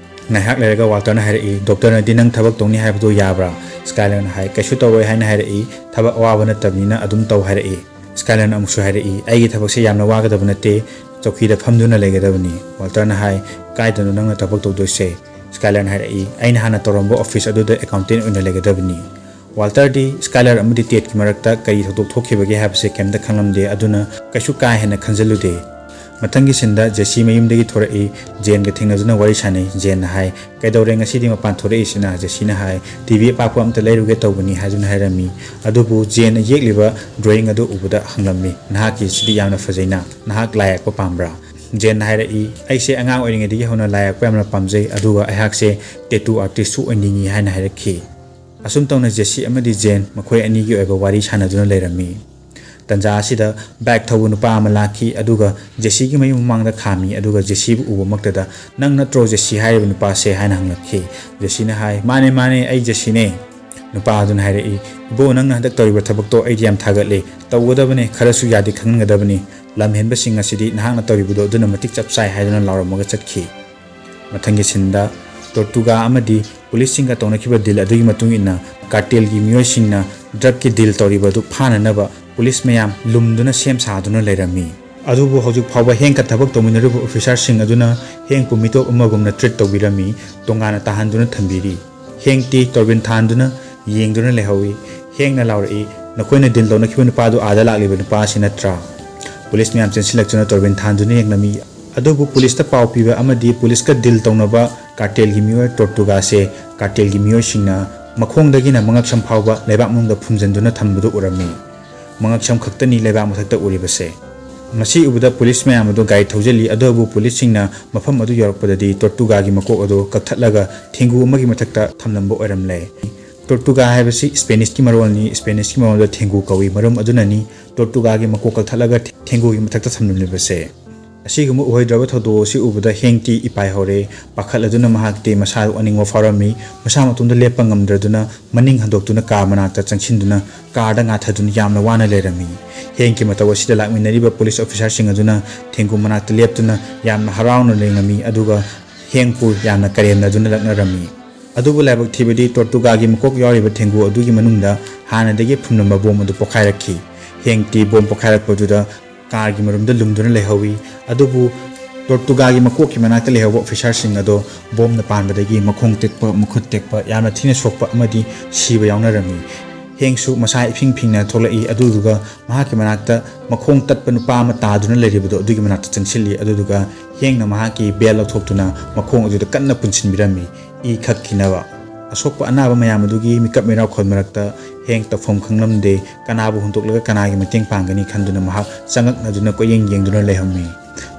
ꯉꯥꯏꯍꯥꯛ ꯂꯩꯔꯒ ꯋꯥꯜꯇꯔꯅ ꯍꯥꯏꯔꯛꯏ, "ꯗꯣꯛꯇꯔꯅꯗꯤ ꯅꯪ ꯊꯕꯛ ꯇꯧꯅꯤ ꯍꯥꯏꯕꯗꯣ ꯌꯥꯕ꯭ꯔꯥ?" ꯁ꯭ꯀꯥꯏꯂꯔꯅ ꯍꯥꯏ, "ꯀꯩꯁꯨ ꯇꯧꯔꯣꯏ ꯍꯥꯏꯅ ꯍꯥꯏꯔꯛꯏ, ꯊꯕꯛ ꯑꯋꯥꯕ ꯅꯠꯇꯕꯅꯤꯅ ꯑꯗꯨꯝ ꯇꯧ" ꯍꯥꯏꯔꯛꯏ꯫ ꯁ꯭ꯀꯥꯏꯂꯔꯅ ꯑꯃꯨꯛꯁꯨ ꯍꯥꯏꯔꯛꯏ, "ꯑꯩꯒꯤ ꯊꯕꯛꯁꯦ ꯌꯥꯝꯅ ꯋꯥꯒꯗꯕ ꯅꯠꯇꯦ, ꯆꯧꯀꯤꯗ ꯐꯝꯗꯨꯅ ꯂꯩꯒꯗꯕꯅꯤ"꯫ ꯋꯥꯜꯇꯔꯅ ꯍꯥꯏ, "ꯀꯥꯏꯗꯅꯣ ꯅꯪꯅ ꯊꯕꯛ ꯇꯧꯗꯣꯏꯁꯦ?" ꯁ꯭ꯀꯥꯏꯂꯔꯅ ꯍꯥꯏꯔꯛꯏ, "ꯑꯩꯅ ꯍꯥꯟꯅ ꯇꯧꯔꯝꯕ ꯑꯣꯐꯤꯁ ꯑꯗꯨꯗ ꯑꯦꯀꯥꯎꯟꯇꯦꯟ ꯑꯣꯏꯅ ꯂꯩꯒꯗꯕꯅꯤ"꯫ ꯋꯥꯜꯇꯔꯗꯤ ꯁ꯭ꯀꯥꯏꯂꯔ ꯑꯃꯗꯤ ꯇꯦꯠꯀꯤ ꯃꯔꯛꯇ ꯀꯔꯤ ꯊꯧꯗꯣꯛ ꯊꯣꯛꯈꯤꯕꯒꯦ ꯍꯥꯏꯕꯁꯦ ꯀꯩꯝꯇ ꯈꯪꯂꯝꯗꯦ, ꯑꯗꯨꯅ ꯀꯩꯁꯨ ꯀꯥ ꯍꯦꯟꯅ ꯈꯟꯖꯜꯂꯨꯗꯦ꯫ ꯃꯊꯪꯒꯤ ꯁꯤꯟꯗ ꯖꯦꯁꯤ ꯃꯌꯨꯝꯗꯒꯤ ꯊꯣꯔꯛꯏ, ꯖꯦꯟꯒ ꯊꯦꯡꯅꯗꯨꯅ ꯋꯥꯔꯤ ꯁꯥꯟꯅꯩ꯫ ꯖꯦꯟꯅ ꯍꯥꯏ, "ꯀꯩꯗꯧꯔꯦ ꯉꯁꯤꯗꯤ ꯃꯄꯥꯟ ꯊꯣꯔꯛꯏꯁꯤꯅ?" ꯖꯦꯁꯤꯅ ꯍꯥꯏ, "ꯇꯤ ꯚꯤ ꯑꯄꯥꯛꯄ ꯑꯝꯇ ꯂꯩꯔꯨꯒꯦ ꯇꯧꯕꯅꯤ" ꯍꯥꯏꯗꯨꯅ ꯍꯥꯏꯔꯝꯃꯤ꯫ ꯑꯗꯨꯕꯨ ꯖꯦꯟꯅ ꯌꯦꯛꯂꯤꯕ ꯗ꯭ꯔꯣꯌꯤꯡ ꯑꯗꯨ ꯎꯕꯗ ꯍꯪꯂꯝꯃꯤ, "ꯅꯍꯥꯛꯀꯤꯁꯤꯗꯤ ꯌꯥꯝꯅ ꯐꯖꯩꯅ, ꯅꯍꯥꯛ ꯂꯥꯏ ꯌꯦꯛꯄ ꯄꯥꯝꯕ꯭ꯔꯥ?" ꯖꯦꯟꯅ ꯍꯥꯏꯔꯛꯏ, "ꯑꯩꯁꯦ ꯑꯉꯥꯡ ꯑꯣꯏꯔꯤꯉꯩꯗꯒꯤ ꯍꯧꯅ ꯂꯥꯏ ꯌꯦꯛꯄ ꯌꯥꯝꯅ ꯄꯥꯝꯖꯩ, ꯑꯗꯨꯒ ꯑꯩꯍꯥꯛꯁꯦ ꯇꯦꯇꯨ ꯑꯥꯔꯇꯤꯁꯁꯨ ꯑꯣꯏꯅꯤꯡꯏ" ꯍꯥꯏꯅ ꯍꯥꯏꯔꯛꯈꯤ꯫ ꯑꯁꯨꯝ ꯇꯧꯅ ꯖꯦꯁꯤ ꯑꯃꯗꯤ ꯖꯦꯟ ꯃꯈꯣꯏ ꯑꯅꯤꯒꯤ ꯑꯣꯏꯕ ꯋꯥꯔꯤ ꯁꯥꯟꯅꯗꯨꯅ ꯂꯩꯔꯝꯃꯤ꯫ ꯇꯟꯖꯥ ꯑꯁꯤꯗ ꯕꯥꯏꯛ ꯊꯧꯕ ꯅꯨꯄꯥ ꯑꯃ ꯂꯥꯛꯈꯤ, ꯑꯗꯨꯒ ꯖꯦꯁꯤꯒꯤ ꯃꯌꯨꯝ ꯃꯃꯥꯡꯗ ꯈꯥꯝꯃꯤ, ꯑꯗꯨꯒ ꯖꯦꯁꯤꯕꯨ ꯎꯕꯃꯛꯇꯗ, "ꯅꯪ ꯅꯠꯇ꯭ꯔꯣ ꯖꯦꯁꯤ ꯍꯥꯏꯔꯤꯕ ꯅꯨꯄꯥꯁꯦ?" ꯍꯥꯏꯅ ꯍꯪꯂꯛꯈꯤ꯫ ꯖꯦꯁꯤꯅ ꯍꯥꯏ, "ꯃꯥꯅꯦ, ꯃꯥꯅꯦ, ꯑꯩ ꯖꯦꯁꯤꯅꯦ"꯫ ꯅꯨꯄꯥ ꯑꯗꯨꯅ ꯍꯥꯏꯔꯛꯏ, "ꯏꯕꯣ, ꯅꯪꯅ ꯍꯟꯗꯛ ꯇꯧꯔꯤꯕ ꯊꯕꯛꯇꯣ ꯑꯩꯗꯤ ꯌꯥꯝ ꯊꯥꯒꯠꯂꯦ, ꯇꯧꯒꯗꯕꯅꯦ, ꯈꯔꯁꯨ ꯌꯥꯗꯦ ꯈꯪꯍꯟꯒꯗꯕꯅꯤ, ꯂꯝ ꯍꯦꯟꯕꯁꯤꯡ ꯑꯁꯤꯗꯤ ꯅꯍꯥꯛꯅ ꯇꯧꯔꯤꯕꯗꯣ ꯑꯗꯨꯅ ꯃꯇꯤꯛ ꯆꯞ ꯆꯥꯏ" ꯍꯥꯏꯗꯨꯅ ꯂꯥꯎꯔꯝꯃꯒ ꯆꯠꯈꯤ꯫ ꯃꯊꯪꯒꯤ ꯁꯤꯟꯗ ꯇꯣꯔꯇꯨꯒꯥ ꯑꯃꯗꯤ ꯄꯨꯂꯤꯁꯁꯤꯡꯒ ꯇꯧꯅꯈꯤꯕ ꯗꯤꯜ ꯑꯗꯨꯒꯤ ꯃꯇꯨꯡ ꯏꯟꯅ ꯀꯥꯔꯇꯦꯜꯒꯤ ꯃꯤꯑꯣꯏꯁꯤꯡꯅ ꯗ꯭ꯔꯒꯀꯤ ꯗꯤꯜ ꯇꯧꯔꯤꯕ ꯑꯗꯨ ꯐꯥꯅꯅꯕ ꯄꯨꯂꯤꯁ ꯃꯌꯥꯝ ꯂꯨꯝꯗꯨꯅ ꯁꯦꯝ ꯁꯥꯗꯨꯅ ꯂꯩꯔꯝꯃꯤ꯫ ꯑꯗꯨꯕꯨ ꯍꯧꯖꯤꯛ ꯐꯥꯎꯕ ꯍꯦꯡꯀ ꯊꯕꯛ ꯇꯧꯃꯤꯟꯅꯔꯤꯕ ꯑꯣꯐꯤꯁꯥꯔꯁꯤꯡ ꯑꯗꯨꯅ ꯍꯦꯡꯄꯨ ꯃꯤꯇꯣꯞ ꯑꯃꯒꯨꯝꯅ ꯇ꯭ꯔꯤꯠ ꯇꯧꯕꯤꯔꯝꯃꯤ, ꯇꯣꯉꯥꯟꯅ ꯇꯥꯍꯟꯗꯨꯅ ꯊꯝꯕꯤꯔꯤ꯫ ꯍꯦꯡꯇꯤ ꯇꯣꯔꯕꯤꯟ ꯊꯥꯟꯗꯨꯅ ꯌꯦꯡꯗꯨꯅ ꯂꯩꯍꯧꯏ꯫ ꯍꯦꯡꯅ ꯂꯥꯎꯔꯛꯏ, "ꯅꯈꯣꯏꯅ ꯗꯤꯜ ꯇꯧꯅꯈꯤꯕ ꯅꯨꯄꯥꯗꯨ ꯑꯥꯗ ꯂꯥꯛꯂꯤꯕ ꯅꯨꯄꯥ ꯑꯁꯤ ꯅꯠꯇ꯭ꯔꯥ?" ꯄꯨꯂꯤꯁ ꯃꯌꯥꯝ ꯆꯦꯟꯁꯤꯜꯂꯛꯇꯨꯅ ꯇꯣꯔꯕꯤꯟ ꯊꯥꯟꯗꯨꯅ ꯌꯦꯡꯂꯝꯃꯤ꯫ ꯑꯗꯨꯕꯨ ꯄꯨꯂꯤꯁꯇ ꯄꯥꯎ ꯄꯤꯕ ꯑꯃꯗꯤ ꯄꯨꯂꯤꯁꯀ ꯗꯤꯜ ꯇꯧꯅꯕ ꯀꯥꯔꯇꯦꯜꯒꯤ ꯃꯤꯑꯣꯏ ꯇꯣꯔꯇꯨꯒꯥꯁꯦ ꯀꯥꯔꯇꯦꯜꯒꯤ ꯃꯤꯑꯣꯏꯁꯤꯡꯅ ꯃꯈꯣꯡꯗꯒꯤꯅ ꯃꯉꯛꯁꯝ ꯐꯥꯎꯕ ꯂꯩꯕꯥꯛ ꯃꯅꯨꯡꯗ ꯐꯨꯝꯖꯤꯟꯗꯨꯅ ꯊꯝꯕꯗꯨ ꯎꯔꯝꯃꯤ꯫ ꯃꯉꯛꯁꯝ ꯈꯛꯇꯅꯤ ꯂꯩꯕꯥꯛ ꯃꯊꯛꯇ ꯎꯔꯤꯕꯁꯦ꯫ ꯃꯁꯤ ꯎꯕꯗ ꯄꯨꯂꯤꯁ ꯃꯌꯥꯝ ꯑꯗꯨ ꯒꯥꯔꯤ ꯊꯧꯖꯤꯜꯂꯤ, ꯑꯗꯨꯕꯨ ꯄꯨꯂꯤꯁꯁꯤꯡꯅ ꯃꯐꯝ ꯑꯗꯨ ꯌꯧꯔꯛꯄꯗꯗꯤ ꯇꯣꯔꯇꯨꯒꯥꯒꯤ ꯃꯀꯣꯛ ꯑꯗꯨ ꯀꯛꯊꯠꯂꯒ ꯊꯦꯡꯒꯨ ꯑꯃꯒꯤ ꯃꯊꯛꯇ ꯊꯝꯂꯝꯕ ꯑꯣꯏꯔꯝꯂꯦ꯫ ꯇꯣꯔꯇꯨꯒꯥ ꯍꯥꯏꯕꯁꯤ ꯏꯁꯄꯦꯅꯤꯁꯀꯤ ꯃꯔꯣꯜꯅꯤ, ꯏꯁꯄꯦꯅꯤꯁꯀꯤ ꯃꯔꯣꯜꯗ ꯊꯦꯡꯒꯨ ꯀꯧꯏ, ꯃꯔꯝ ꯑꯗꯨꯅꯅꯤ ꯇꯣꯔꯇꯨꯒꯥꯒꯤ ꯃꯀꯣꯛ ꯀꯛꯊꯠꯂꯒ ꯊꯦꯡꯒꯨꯒꯤ ꯃꯊꯛꯇ ꯊꯝꯂꯝꯂꯤꯕꯁꯦ꯫ ꯑꯁꯤꯒꯨꯝꯕ ꯑꯣꯏꯗ꯭ꯔꯕ ꯊꯧꯗꯣꯛ ꯑꯁꯤ ꯎꯕꯗ ꯍꯦꯡꯇꯤ ꯏꯄꯥꯏ ꯍꯧꯔꯦ꯫ ꯄꯥꯈꯠꯂꯗꯨꯅ ꯃꯍꯥꯛꯇꯤ ꯃꯁꯥꯗ ꯑꯣꯅꯤꯡꯕ ꯐꯥꯎꯔꯝꯃꯤ꯫ ꯃꯁꯥ ꯃꯇꯣꯝꯗ ꯂꯦꯞꯄ ꯉꯝꯗ꯭ꯔꯗꯨꯅ ꯃꯅꯤꯡ ꯍꯟꯗꯣꯛꯇꯨꯅ ꯀꯥ ꯃꯅꯥꯛꯇ ꯆꯪꯁꯤꯟꯗꯨꯅ ꯀꯥꯔꯗ ꯉꯥꯊꯗꯨꯅ ꯌꯥꯝꯅ ꯋꯥꯅ ꯂꯩꯔꯝꯃꯤ꯫ ꯍꯦꯡꯀꯤ ꯃꯇꯧ ꯑꯁꯤꯗ ꯂꯥꯛꯃꯤꯟꯅꯔꯤꯕ ꯄꯨꯂꯤꯁ ꯑꯣꯐꯤꯁꯥꯔꯁꯤꯡ ꯑꯗꯨꯅ ꯊꯦꯡꯒꯨ ꯃꯅꯥꯛꯇ ꯂꯦꯞꯇꯨꯅ ꯌꯥꯝꯅ ꯍꯔꯥꯎꯅ ꯂꯦꯡꯉꯝꯃꯤ, ꯑꯗꯨꯒ ꯍꯦꯡꯄꯨ ꯌꯥꯝꯅ ꯀꯔꯦꯝꯅꯗꯨꯅ ꯂꯛꯅꯔꯝꯃꯤ꯫ ꯑꯗꯨꯕꯨ ꯂꯥꯏꯕꯛ ꯊꯤꯕꯗꯤ ꯇꯣꯔꯇꯨꯒꯥꯒꯤ ꯃꯀꯣꯛ ꯌꯥꯎꯔꯤꯕ ꯊꯦꯡꯒꯨ ꯑꯗꯨꯒꯤ ꯃꯅꯨꯡꯗ ꯍꯥꯟꯅꯗꯒꯤ ꯐꯨꯝꯂꯝꯕ ꯕꯣꯝ ꯑꯗꯨ ꯄꯣꯈꯥꯏꯔꯛꯈꯤ꯫ ꯍꯦꯡꯇꯤ ꯕꯣꯝ ꯄꯣꯈꯥꯏꯔꯛꯄꯗꯨꯗ ꯀꯥꯔꯒꯤ ꯃꯔꯨꯝꯗ ꯂꯨꯝꯗꯨꯅ ꯂꯩꯍꯧꯏ꯫ ꯑꯗꯨꯕꯨ ꯇꯣꯔꯇꯨꯒꯥꯒꯤ ꯃꯀꯣꯛꯀꯤ ꯃꯅꯥꯛꯇ ꯂꯩꯍꯧꯕ ꯑꯣꯐꯤꯁꯥꯔꯁꯤꯡ ꯑꯗꯣ ꯕꯣꯝꯅ ꯄꯥꯟꯕꯗꯒꯤ ꯃꯈꯣꯡ ꯇꯦꯛꯄ, ꯃꯈꯨꯠ ꯇꯦꯛꯄ, ꯌꯥꯝꯅ ꯊꯤꯅ ꯁꯣꯛꯄ ꯑꯃꯗꯤ ꯁꯤꯕ ꯌꯥꯎꯅꯔꯝꯃꯤ꯫ ꯍꯦꯡꯁꯨ ꯃꯁꯥ ꯏꯐꯤꯡ ꯐꯤꯡꯅ ꯊꯣꯛꯂꯛꯏ, ꯑꯗꯨꯗꯨꯒ ꯃꯍꯥꯛꯀꯤ ꯃꯅꯥꯛꯇ ꯃꯈꯣꯡ ꯇꯠꯄ ꯅꯨꯄꯥ ꯑꯃ ꯇꯥꯗꯨꯅ ꯂꯩꯔꯤꯕꯗꯣ ꯑꯗꯨꯒꯤ ꯃꯅꯥꯛꯇ ꯆꯪꯁꯤꯜꯂꯤ, ꯑꯗꯨꯗꯨꯒ ꯍꯦꯡꯅ ꯃꯍꯥꯛꯀꯤ ꯕꯦꯜ ꯂꯧꯊꯣꯛꯇꯨꯅ ꯃꯈꯣꯡ ꯑꯗꯨꯗ ꯀꯟꯅ ꯄꯨꯟꯁꯤꯟꯕꯤꯔꯝꯃꯤ, ꯏ ꯈꯛꯈꯤꯅꯕ꯫ ꯑꯁꯣꯛꯄ ꯑꯅꯥꯕ ꯃꯌꯥꯝ ꯑꯗꯨꯒꯤ ꯃꯤꯀꯞ ꯃꯤꯔꯥꯎꯈꯣꯜ ꯃꯔꯛꯇ ꯍꯦꯡ ꯇꯧꯐꯝ ꯈꯪꯂꯝꯗꯦ꯫ ꯀꯅꯥꯕꯨ ꯍꯨꯟꯗꯣꯛꯂꯒ ꯀꯅꯥꯒꯤ ꯃꯇꯦꯡ ꯄꯥꯡꯒꯅꯤ ꯈꯟꯗꯨꯅ ꯃꯍꯥꯛ ꯆꯉꯛꯅꯗꯨꯅ ꯀꯣꯏꯌꯦꯡ ꯌꯦꯡꯗꯨꯅ ꯂꯩꯔꯝꯃꯤ꯫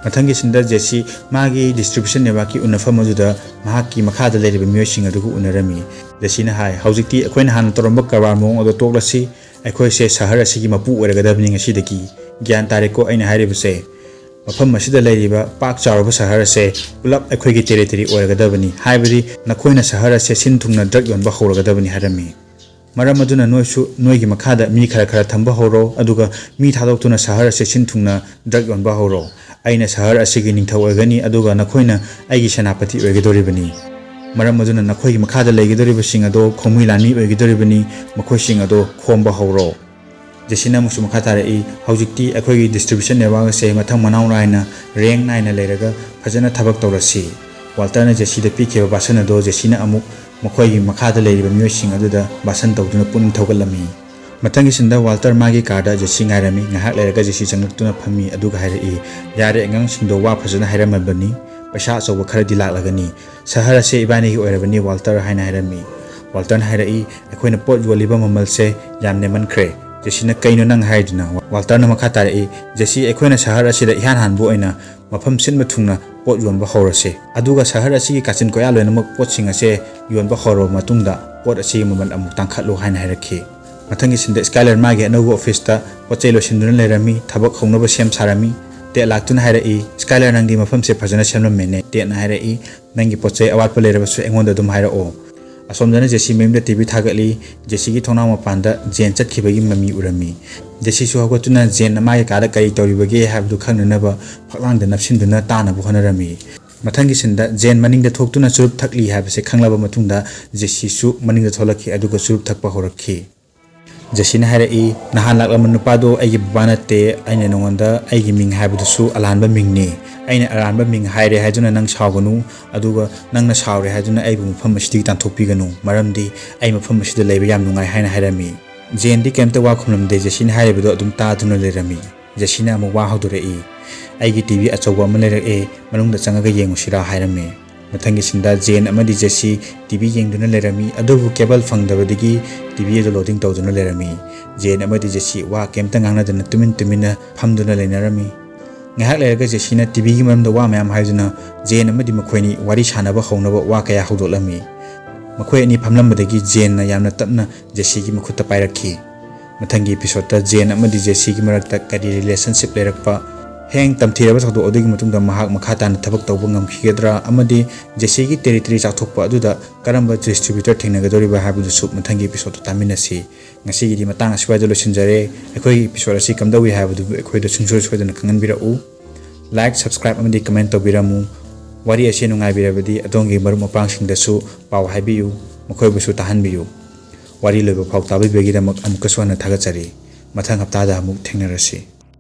ꯃꯊꯪꯒꯤ ꯁꯤꯟꯗ ꯖꯦꯁꯤ ꯃꯥꯒꯤ ꯗꯤꯁꯇ꯭ꯔꯤꯕ꯭ꯌꯨꯁꯟ ꯅꯦꯠꯋꯥꯔꯛꯀꯤ ꯎꯅꯐꯝ ꯑꯗꯨꯗ ꯃꯍꯥꯛꯀꯤ ꯃꯈꯥꯗ ꯂꯩꯔꯤꯕ ꯃꯤꯑꯣꯏꯁꯤꯡ ꯑꯗꯨꯒ ꯎꯅꯔꯝꯃꯤ꯫ ꯖꯦꯁꯤꯅ ꯍꯥꯏ, "ꯍꯧꯖꯤꯛꯇꯤ ꯑꯩꯈꯣꯏꯅ ꯍꯥꯟꯅ ꯇꯧꯔꯝꯕ ꯀꯔꯕꯥꯔ ꯃꯑꯣꯡ ꯑꯗꯨ ꯇꯣꯛꯂꯁꯤ꯫ ꯑꯩꯈꯣꯏꯁꯦ ꯁꯍꯔ ꯑꯁꯤꯒꯤ ꯃꯄꯨ ꯑꯣꯏꯔꯒꯗꯕꯅꯤ ꯉꯁꯤꯗꯒꯤ꯫ ꯒ꯭ꯌꯥꯟ ꯇꯥꯔꯦꯀꯣ ꯑꯩꯅ ꯍꯥꯏꯔꯤꯕꯁꯦ? ꯃꯐꯝ ꯑꯁꯤꯗ ꯂꯩꯔꯤꯕ ꯄꯥꯛ ꯆꯥꯎꯔꯕ ꯁꯍꯔ ꯑꯁꯦ ꯄꯨꯂꯞ ꯑꯩꯈꯣꯏꯒꯤ ꯇꯦꯔꯤꯇꯣꯔꯤ ꯑꯣꯏꯔꯒꯗꯕꯅꯤ꯫ ꯍꯥꯏꯕꯗꯤ ꯅꯈꯣꯏꯅ ꯁꯍꯔ ꯑꯁꯦ ꯁꯤꯟ ꯊꯨꯡꯅ ꯗ꯭ꯔꯒ ꯌꯣꯟꯕ ꯍꯧꯔꯒꯗꯕꯅꯤ" ꯍꯥꯏꯔꯝꯃꯤ꯫ "ꯃꯔꯝ ꯑꯗꯨꯅ ꯅꯣꯏꯁꯨ ꯅꯣꯏꯒꯤ ꯃꯈꯥꯗ ꯃꯤ ꯈꯔ ꯈꯔ ꯊꯝꯕ ꯍꯧꯔꯣ, ꯑꯗꯨꯒ ꯃꯤ ꯊꯥꯗꯣꯛꯇꯨꯅ ꯁꯍꯔ ꯑꯁꯦ ꯁꯤꯟ ꯊꯨꯡꯅ ꯗ꯭ꯔꯒ ꯌꯣꯟꯕ ꯍꯧꯔꯣ꯫ ꯑꯩꯅ ꯁꯍꯔ ꯑꯁꯤꯒꯤ ꯅꯤꯡꯊꯧ ꯑꯣꯏꯒꯅꯤ, ꯑꯗꯨꯒ ꯅꯈꯣꯏꯅ ꯑꯩꯒꯤ ꯁꯦꯅꯥꯄꯇꯤ ꯑꯣꯏꯒꯗꯧꯔꯤꯕꯅꯤ꯫ ꯃꯔꯝ ꯑꯗꯨꯅ ꯅꯈꯣꯏꯒꯤ ꯃꯈꯥꯗ ꯂꯩꯒꯗꯧꯔꯤꯕꯁꯤꯡ ꯑꯗꯣ ꯈꯣꯡꯃꯤ ꯂꯥꯟꯃꯤ ꯑꯣꯏꯒꯗꯧꯔꯤꯕꯅꯤ, ꯃꯈꯣꯏꯁꯤꯡ ꯑꯗꯣ ꯈꯣꯝꯕ ꯍꯧꯔꯣ"꯫ ꯖꯦꯁꯤꯅ ꯑꯃꯨꯛꯁꯨ ꯃꯈꯥ ꯇꯥꯔꯛꯏ, "ꯍꯧꯖꯤꯛꯇꯤ ꯑꯩꯈꯣꯏꯒꯤ distribution network ꯑꯁꯦ ꯃꯊꯪ ꯃꯅꯥꯎ ꯅꯥꯏꯅ rank ꯅꯥꯏꯅ ꯂꯩꯔꯒ ꯐꯖꯅ ꯊꯕꯛ ꯇꯧꯔꯁꯤ꯫" ꯋꯥꯜꯇꯔꯅ ꯖꯦꯁꯤꯗ ꯄꯤꯈꯤꯕ ꯕꯥꯁꯟ ꯑꯗꯣ ꯖꯦꯁꯤꯅ ꯑꯃꯨꯛ ꯃꯈꯣꯏꯒꯤ ꯃꯈꯥꯗ ꯂꯩꯔꯤꯕ ꯃꯤꯑꯣꯏꯁꯤꯡ ꯑꯗꯨꯗ ꯕꯥꯁꯟ ꯇꯧꯗꯨꯅ ꯄꯨꯛꯅꯤꯡ ꯊꯧꯒꯠꯂꯝꯃꯤ꯫ ꯃꯊꯪꯒꯤ ꯁꯤꯟꯗ ꯋꯥꯜꯇꯔ ꯃꯥꯒꯤ ꯀꯥꯔꯗ ꯖꯦꯁꯤ ꯉꯥꯏꯔꯝꯃꯤ꯫ ꯉꯥꯏꯍꯥꯛ ꯂꯩꯔꯒ ꯖꯦꯁꯤ ꯆꯪꯂꯛꯇꯨꯅ ꯐꯝꯃꯤ, ꯑꯗꯨꯒ ꯍꯥꯏꯔꯛꯏ, "ꯌꯥꯔꯦ, ꯑꯉꯥꯡꯁꯤꯡꯗꯣ ꯋꯥ ꯐꯖꯅ ꯍꯥꯏꯔꯝꯃꯕꯅꯤ, ꯄꯩꯁꯥ ꯑꯆꯧꯕ ꯈꯔꯗꯤ ꯂꯥꯛꯂꯒꯅꯤ꯫ ꯁꯍꯔ ꯑꯁꯦ ꯏꯕꯥꯅꯤꯒꯤ ꯑꯣꯏꯔꯕꯅꯤ, ꯋꯥꯜꯇꯔ" ꯍꯥꯏꯅ ꯍꯥꯏꯔꯝꯃꯤ꯫ ꯋꯥꯜꯇꯔꯅ ꯍꯥꯏꯔꯛꯏ, "ꯑꯩꯈꯣꯏꯅ ꯄꯣꯠ ꯌꯣꯜꯂꯤꯕ ꯃꯃꯜꯁꯦ ꯌꯥꯝ ꯅꯦꯝꯃꯟꯈ꯭ꯔꯦ꯫" ꯖꯦꯁꯤꯅ, "ꯀꯩꯅꯣ ꯅꯪ ꯍꯥꯏꯗꯨꯅ?" ꯋꯥꯜꯇꯔꯅ ꯃꯈꯥ ꯇꯥꯔꯛꯏ, "ꯖꯦꯁꯤ, ꯑꯩꯈꯣꯏꯅ ꯁꯍꯔ ꯑꯁꯤꯗ ꯏꯍꯥꯟ ꯍꯥꯟꯕ ꯑꯣꯏꯅ ꯃꯐꯝ ꯁꯤꯟꯕ ꯊꯨꯡꯅ ꯄꯣꯠ ꯌꯣꯟꯕ ꯍꯧꯔꯁꯦ, ꯑꯗꯨꯒ ꯁꯍꯔ ꯑꯁꯤꯒꯤ ꯀꯥꯆꯤꯟ ꯀꯣꯌꯥ ꯂꯣꯏꯅꯃꯛ ꯄꯣꯠꯁꯤꯡ ꯑꯁꯦ ꯌꯣꯟꯕ ꯍꯧꯔꯕ ꯃꯇꯨꯡꯗ ꯄꯣꯠ ꯑꯁꯤꯒꯤ ꯃꯃꯜ ꯑꯃꯨꯛ ꯇꯥꯡꯈꯠꯂꯨ" ꯍꯥꯏꯅ ꯍꯥꯏꯔꯛꯈꯤ꯫ ꯃꯊꯪꯒꯤ ꯁꯤꯟꯗ ꯁ꯭ꯀꯥꯏꯂꯔ ꯃꯥꯒꯤ ꯑꯅꯧꯕ ꯑꯣꯐꯤꯁꯇ ꯄꯣꯠ ꯆꯩ ꯂꯣꯏꯁꯤꯟꯗꯨꯅ ꯂꯩꯔꯝꯃꯤ, ꯊꯕꯛ ꯍꯧꯅꯕ ꯁꯦꯝ ꯁꯥꯔꯝꯃꯤ꯫ ꯇꯦꯠ ꯂꯥꯛꯇꯨꯅ ꯍꯥꯏꯔꯛꯏ, "ꯁ꯭ꯀꯥꯏꯂꯔ, ꯅꯪꯗꯤ ꯃꯐꯝꯁꯦ ꯐꯖꯅ ꯁꯦꯝꯂꯝꯃꯦꯅꯦ꯫" ꯇꯦꯠꯅ ꯍꯥꯏꯔꯛꯏ, "ꯅꯪꯒꯤ ꯄꯣꯠ ꯆꯩ ꯑꯋꯥꯠꯄ ꯂꯩꯔꯕꯁꯨ ꯑꯩꯉꯣꯟꯗ ꯑꯗꯨꯝ ꯍꯥꯏꯔꯛꯑꯣ꯫" ꯑꯁꯣꯝꯗꯅ ꯖꯦꯁꯤ ꯃꯌꯨꯝꯗ ꯇꯤ ꯚꯤ ꯊꯥꯒꯠꯂꯤ꯫ ꯖꯦꯁꯤꯒꯤ ꯊꯣꯡꯅꯥꯎ ꯃꯄꯥꯟꯗ ꯖꯦꯟ ꯆꯠꯈꯤꯕꯒꯤ ꯃꯃꯤ ꯎꯔꯝꯃꯤ꯫ ꯖꯦꯁꯤꯁꯨ ꯍꯧꯒꯠꯇꯨꯅ ꯖꯦꯟꯅ ꯃꯥꯒꯤ ꯀꯥꯗ ꯀꯔꯤ ꯇꯧꯔꯤꯕꯒꯦ ꯍꯥꯏꯕꯗꯨ ꯈꯪꯅꯅꯕ ꯐꯛꯂꯥꯡꯗ ꯅꯞꯁꯤꯟꯗꯨꯅ ꯇꯥꯅꯕ ꯍꯣꯠꯅꯔꯝꯃꯤ꯫ ꯃꯊꯪꯒꯤ ꯁꯤꯟꯗ ꯖꯦꯟ ꯃꯅꯤꯡꯗ ꯊꯣꯛꯇꯨꯅ ꯆꯨꯔꯨꯞ ꯊꯛꯂꯤ ꯍꯥꯏꯕꯁꯦ ꯈꯪꯂꯕ ꯃꯇꯨꯡꯗ ꯖꯦꯁꯤꯁꯨ ꯃꯅꯤꯡꯗ ꯊꯣꯛꯂꯛꯈꯤ, ꯑꯗꯨꯒ ꯆꯨꯔꯨꯞ ꯊꯛꯄ ꯍꯧꯔꯛꯈꯤ꯫ ꯖꯦꯁꯤꯅ ꯍꯥꯏꯔꯛꯏ, "ꯅꯍꯥꯟ ꯂꯥꯛꯂꯝꯕ ꯅꯨꯄꯥꯗꯣ ꯑꯩꯒꯤ ꯕꯕꯥ ꯅꯠꯇꯦ, ꯑꯩꯅ ꯅꯉꯣꯟꯗ ꯑꯩꯒꯤ ꯃꯤꯡ ꯍꯥꯏꯕꯗꯨꯁꯨ ꯑꯂꯥꯟꯕ ꯃꯤꯡꯅꯤ꯫ ꯑꯩꯅ ꯑꯔꯥꯟꯕ ꯃꯤꯡ ꯍꯥꯏꯔꯦ ꯍꯥꯏꯗꯨꯅ ꯅꯪ ꯁꯥꯎꯒꯅꯨ, ꯑꯗꯨꯒ ꯅꯪꯅ ꯁꯥꯎꯔꯦ ꯍꯥꯏꯗꯨꯅ ꯑꯩꯕꯨ ꯃꯐꯝ ꯑꯁꯤꯗꯒꯤ ꯇꯥꯟꯊꯣꯛꯄꯤꯒꯅꯨ, ꯃꯔꯝꯗꯤ ꯑꯩ ꯃꯐꯝ ꯑꯁꯤꯗ ꯂꯩꯕ ꯌꯥꯝ ꯅꯨꯡꯉꯥꯏ" ꯍꯥꯏꯅ ꯍꯥꯏꯔꯝꯃꯤ꯫ ꯖꯦꯟꯗꯤ ꯀꯩꯝꯇ ꯋꯥ ꯈꯨꯝꯂꯝꯗꯦ, ꯖꯦꯁꯤꯅ ꯍꯥꯏꯔꯤꯕꯗꯣ ꯑꯗꯨꯝ ꯇꯥꯗꯨꯅ ꯂꯩꯔꯝꯃꯤ꯫ ꯖꯦꯁꯤꯅ ꯑꯃꯨꯛ ꯋꯥ ꯍꯧꯗꯣꯔꯛꯏ, "ꯑꯩꯒꯤ ꯇꯤ ꯚꯤ ꯑꯆꯧꯕ ꯑꯃ ꯂꯩꯔꯛꯑꯦ, ꯃꯅꯨꯡꯗ ꯆꯪꯉꯒ ꯌꯦꯡꯉꯨꯁꯤꯔꯥ?" ꯍꯥꯏꯔꯝꯃꯤ꯫ ꯃꯊꯪꯒꯤ ꯁꯤꯟꯗ ꯖꯦꯟ ꯑꯃꯗꯤ ꯖꯦꯁꯤ ꯇꯤ ꯚꯤ ꯌꯦꯡꯗꯨꯅ ꯂꯩꯔꯝꯃꯤ, ꯑꯗꯨꯕꯨ ꯀꯦꯕꯜ ꯐꯪꯗꯕꯗꯒꯤ ꯇꯤ ꯚꯤ ꯑꯗꯨ loading ꯇꯧꯗꯨꯅ ꯂꯩꯔꯝꯃꯤ꯫ ꯖꯦꯟ ꯑꯃꯗꯤ ꯖꯦꯁꯤ ꯋꯥ ꯀꯩꯝꯇ ꯉꯥꯡꯅꯗꯅ ꯇꯨꯃꯤꯟ ꯇꯨꯃꯤꯟꯅ ꯐꯝꯗꯨꯅ ꯂꯩꯅꯔꯝꯃꯤ꯫ ꯉꯥꯏꯍꯥꯛ ꯂꯩꯔꯒ ꯖꯦꯁꯤꯅ ꯇꯤ ꯚꯤꯒꯤ ꯃꯔꯝꯗ ꯋꯥ ꯃꯌꯥꯝ ꯍꯥꯏꯗꯨꯅ ꯖꯦꯟ ꯑꯃꯗꯤ ꯃꯈꯣꯏꯅꯤ ꯋꯥꯔꯤ ꯁꯥꯟꯅꯕ ꯍꯧꯅꯕ ꯋꯥ ꯀꯌꯥ ꯍꯧꯗꯣꯛꯂꯝꯃꯤ꯫ ꯃꯈꯣꯏ ꯑꯅꯤ ꯐꯝꯂꯝꯕꯗꯒꯤ ꯖꯦꯟꯅ ꯌꯥꯝꯅ ꯇꯞꯅ ꯖꯦꯁꯤꯒꯤ ꯃꯈꯨꯠꯇ ꯄꯥꯏꯔꯛꯈꯤ꯫ ꯃꯊꯪꯒꯤ episodeꯇ ꯖꯦꯟ ꯑꯃꯗꯤ ꯖꯦꯁꯤꯒꯤ ꯃꯔꯛꯇ ꯀꯔꯤ relationship ꯂꯩꯔꯛꯄ, ꯍꯌꯦꯡ ꯇꯝꯊꯤꯔꯕ ꯊꯧꯗꯣꯛ ꯑꯗꯨꯒꯤ ꯃꯇꯨꯡꯗ ꯃꯍꯥꯛ ꯃꯈꯥ ꯇꯥꯅ ꯊꯕꯛ ꯇꯧꯕ ꯉꯝꯈꯤꯒꯗ꯭ꯔꯥ ꯑꯃꯗꯤ ꯖꯦꯁꯤꯒꯤ territory ꯆꯥꯎꯊꯣꯛꯄ ꯑꯗꯨꯗ ꯀꯔꯝꯕ distributor ꯊꯦꯡꯅꯒꯗꯧꯔꯤꯕ ꯍꯥꯏꯕꯗꯨꯁꯨ ꯃꯊꯪꯒꯤ episodeꯇ ꯇꯥꯃꯤꯟꯅꯁꯤ꯫ ꯉꯁꯤꯒꯤꯗꯤ ꯃꯇꯥꯡ ꯑꯁꯤꯋꯥꯏꯗ ꯂꯣꯏꯁꯤꯟꯖꯔꯦ꯫ ꯑꯩꯈꯣꯏꯒꯤ episode ꯑꯁꯤ ꯀꯝꯗꯧꯏ ꯍꯥꯏꯕꯗꯨ ꯑꯩꯈꯣꯏꯗ ꯁꯨꯡꯁꯣꯏ ꯁꯣꯏꯗꯅ ꯈꯪꯍꯟꯕꯤꯔꯛꯎ꯫ Like, subscribe ꯑꯃꯗꯤ comment ꯇꯧꯕꯤꯔꯝꯃꯨ꯫ ꯋꯥꯔꯤ ꯑꯁꯤ ꯅꯨꯡꯉꯥꯏꯕꯤꯔꯕꯗꯤ ꯑꯗꯣꯝꯒꯤ ꯃꯔꯨꯞ ꯃꯄꯥꯡꯁꯤꯡꯗꯁꯨ ꯄꯥꯎ ꯍꯥꯏꯕꯤꯌꯨ, ꯃꯈꯣꯏꯕꯨꯁꯨ ꯇꯥꯍꯟꯕꯤꯌꯨ꯫ ꯋꯥꯔꯤ ꯂꯣꯏꯕ ꯐꯥꯎ ꯇꯥꯕꯤꯕꯒꯤꯗꯃꯛ ꯑꯃꯨꯛꯀꯁꯨ ꯍꯟꯅ ꯊꯥꯒꯠꯆꯔꯤ꯫ ꯃꯊꯪ ꯍꯞꯇꯥꯗ ꯑꯃꯨꯛ ꯊꯦꯡꯅꯔꯁꯤ꯫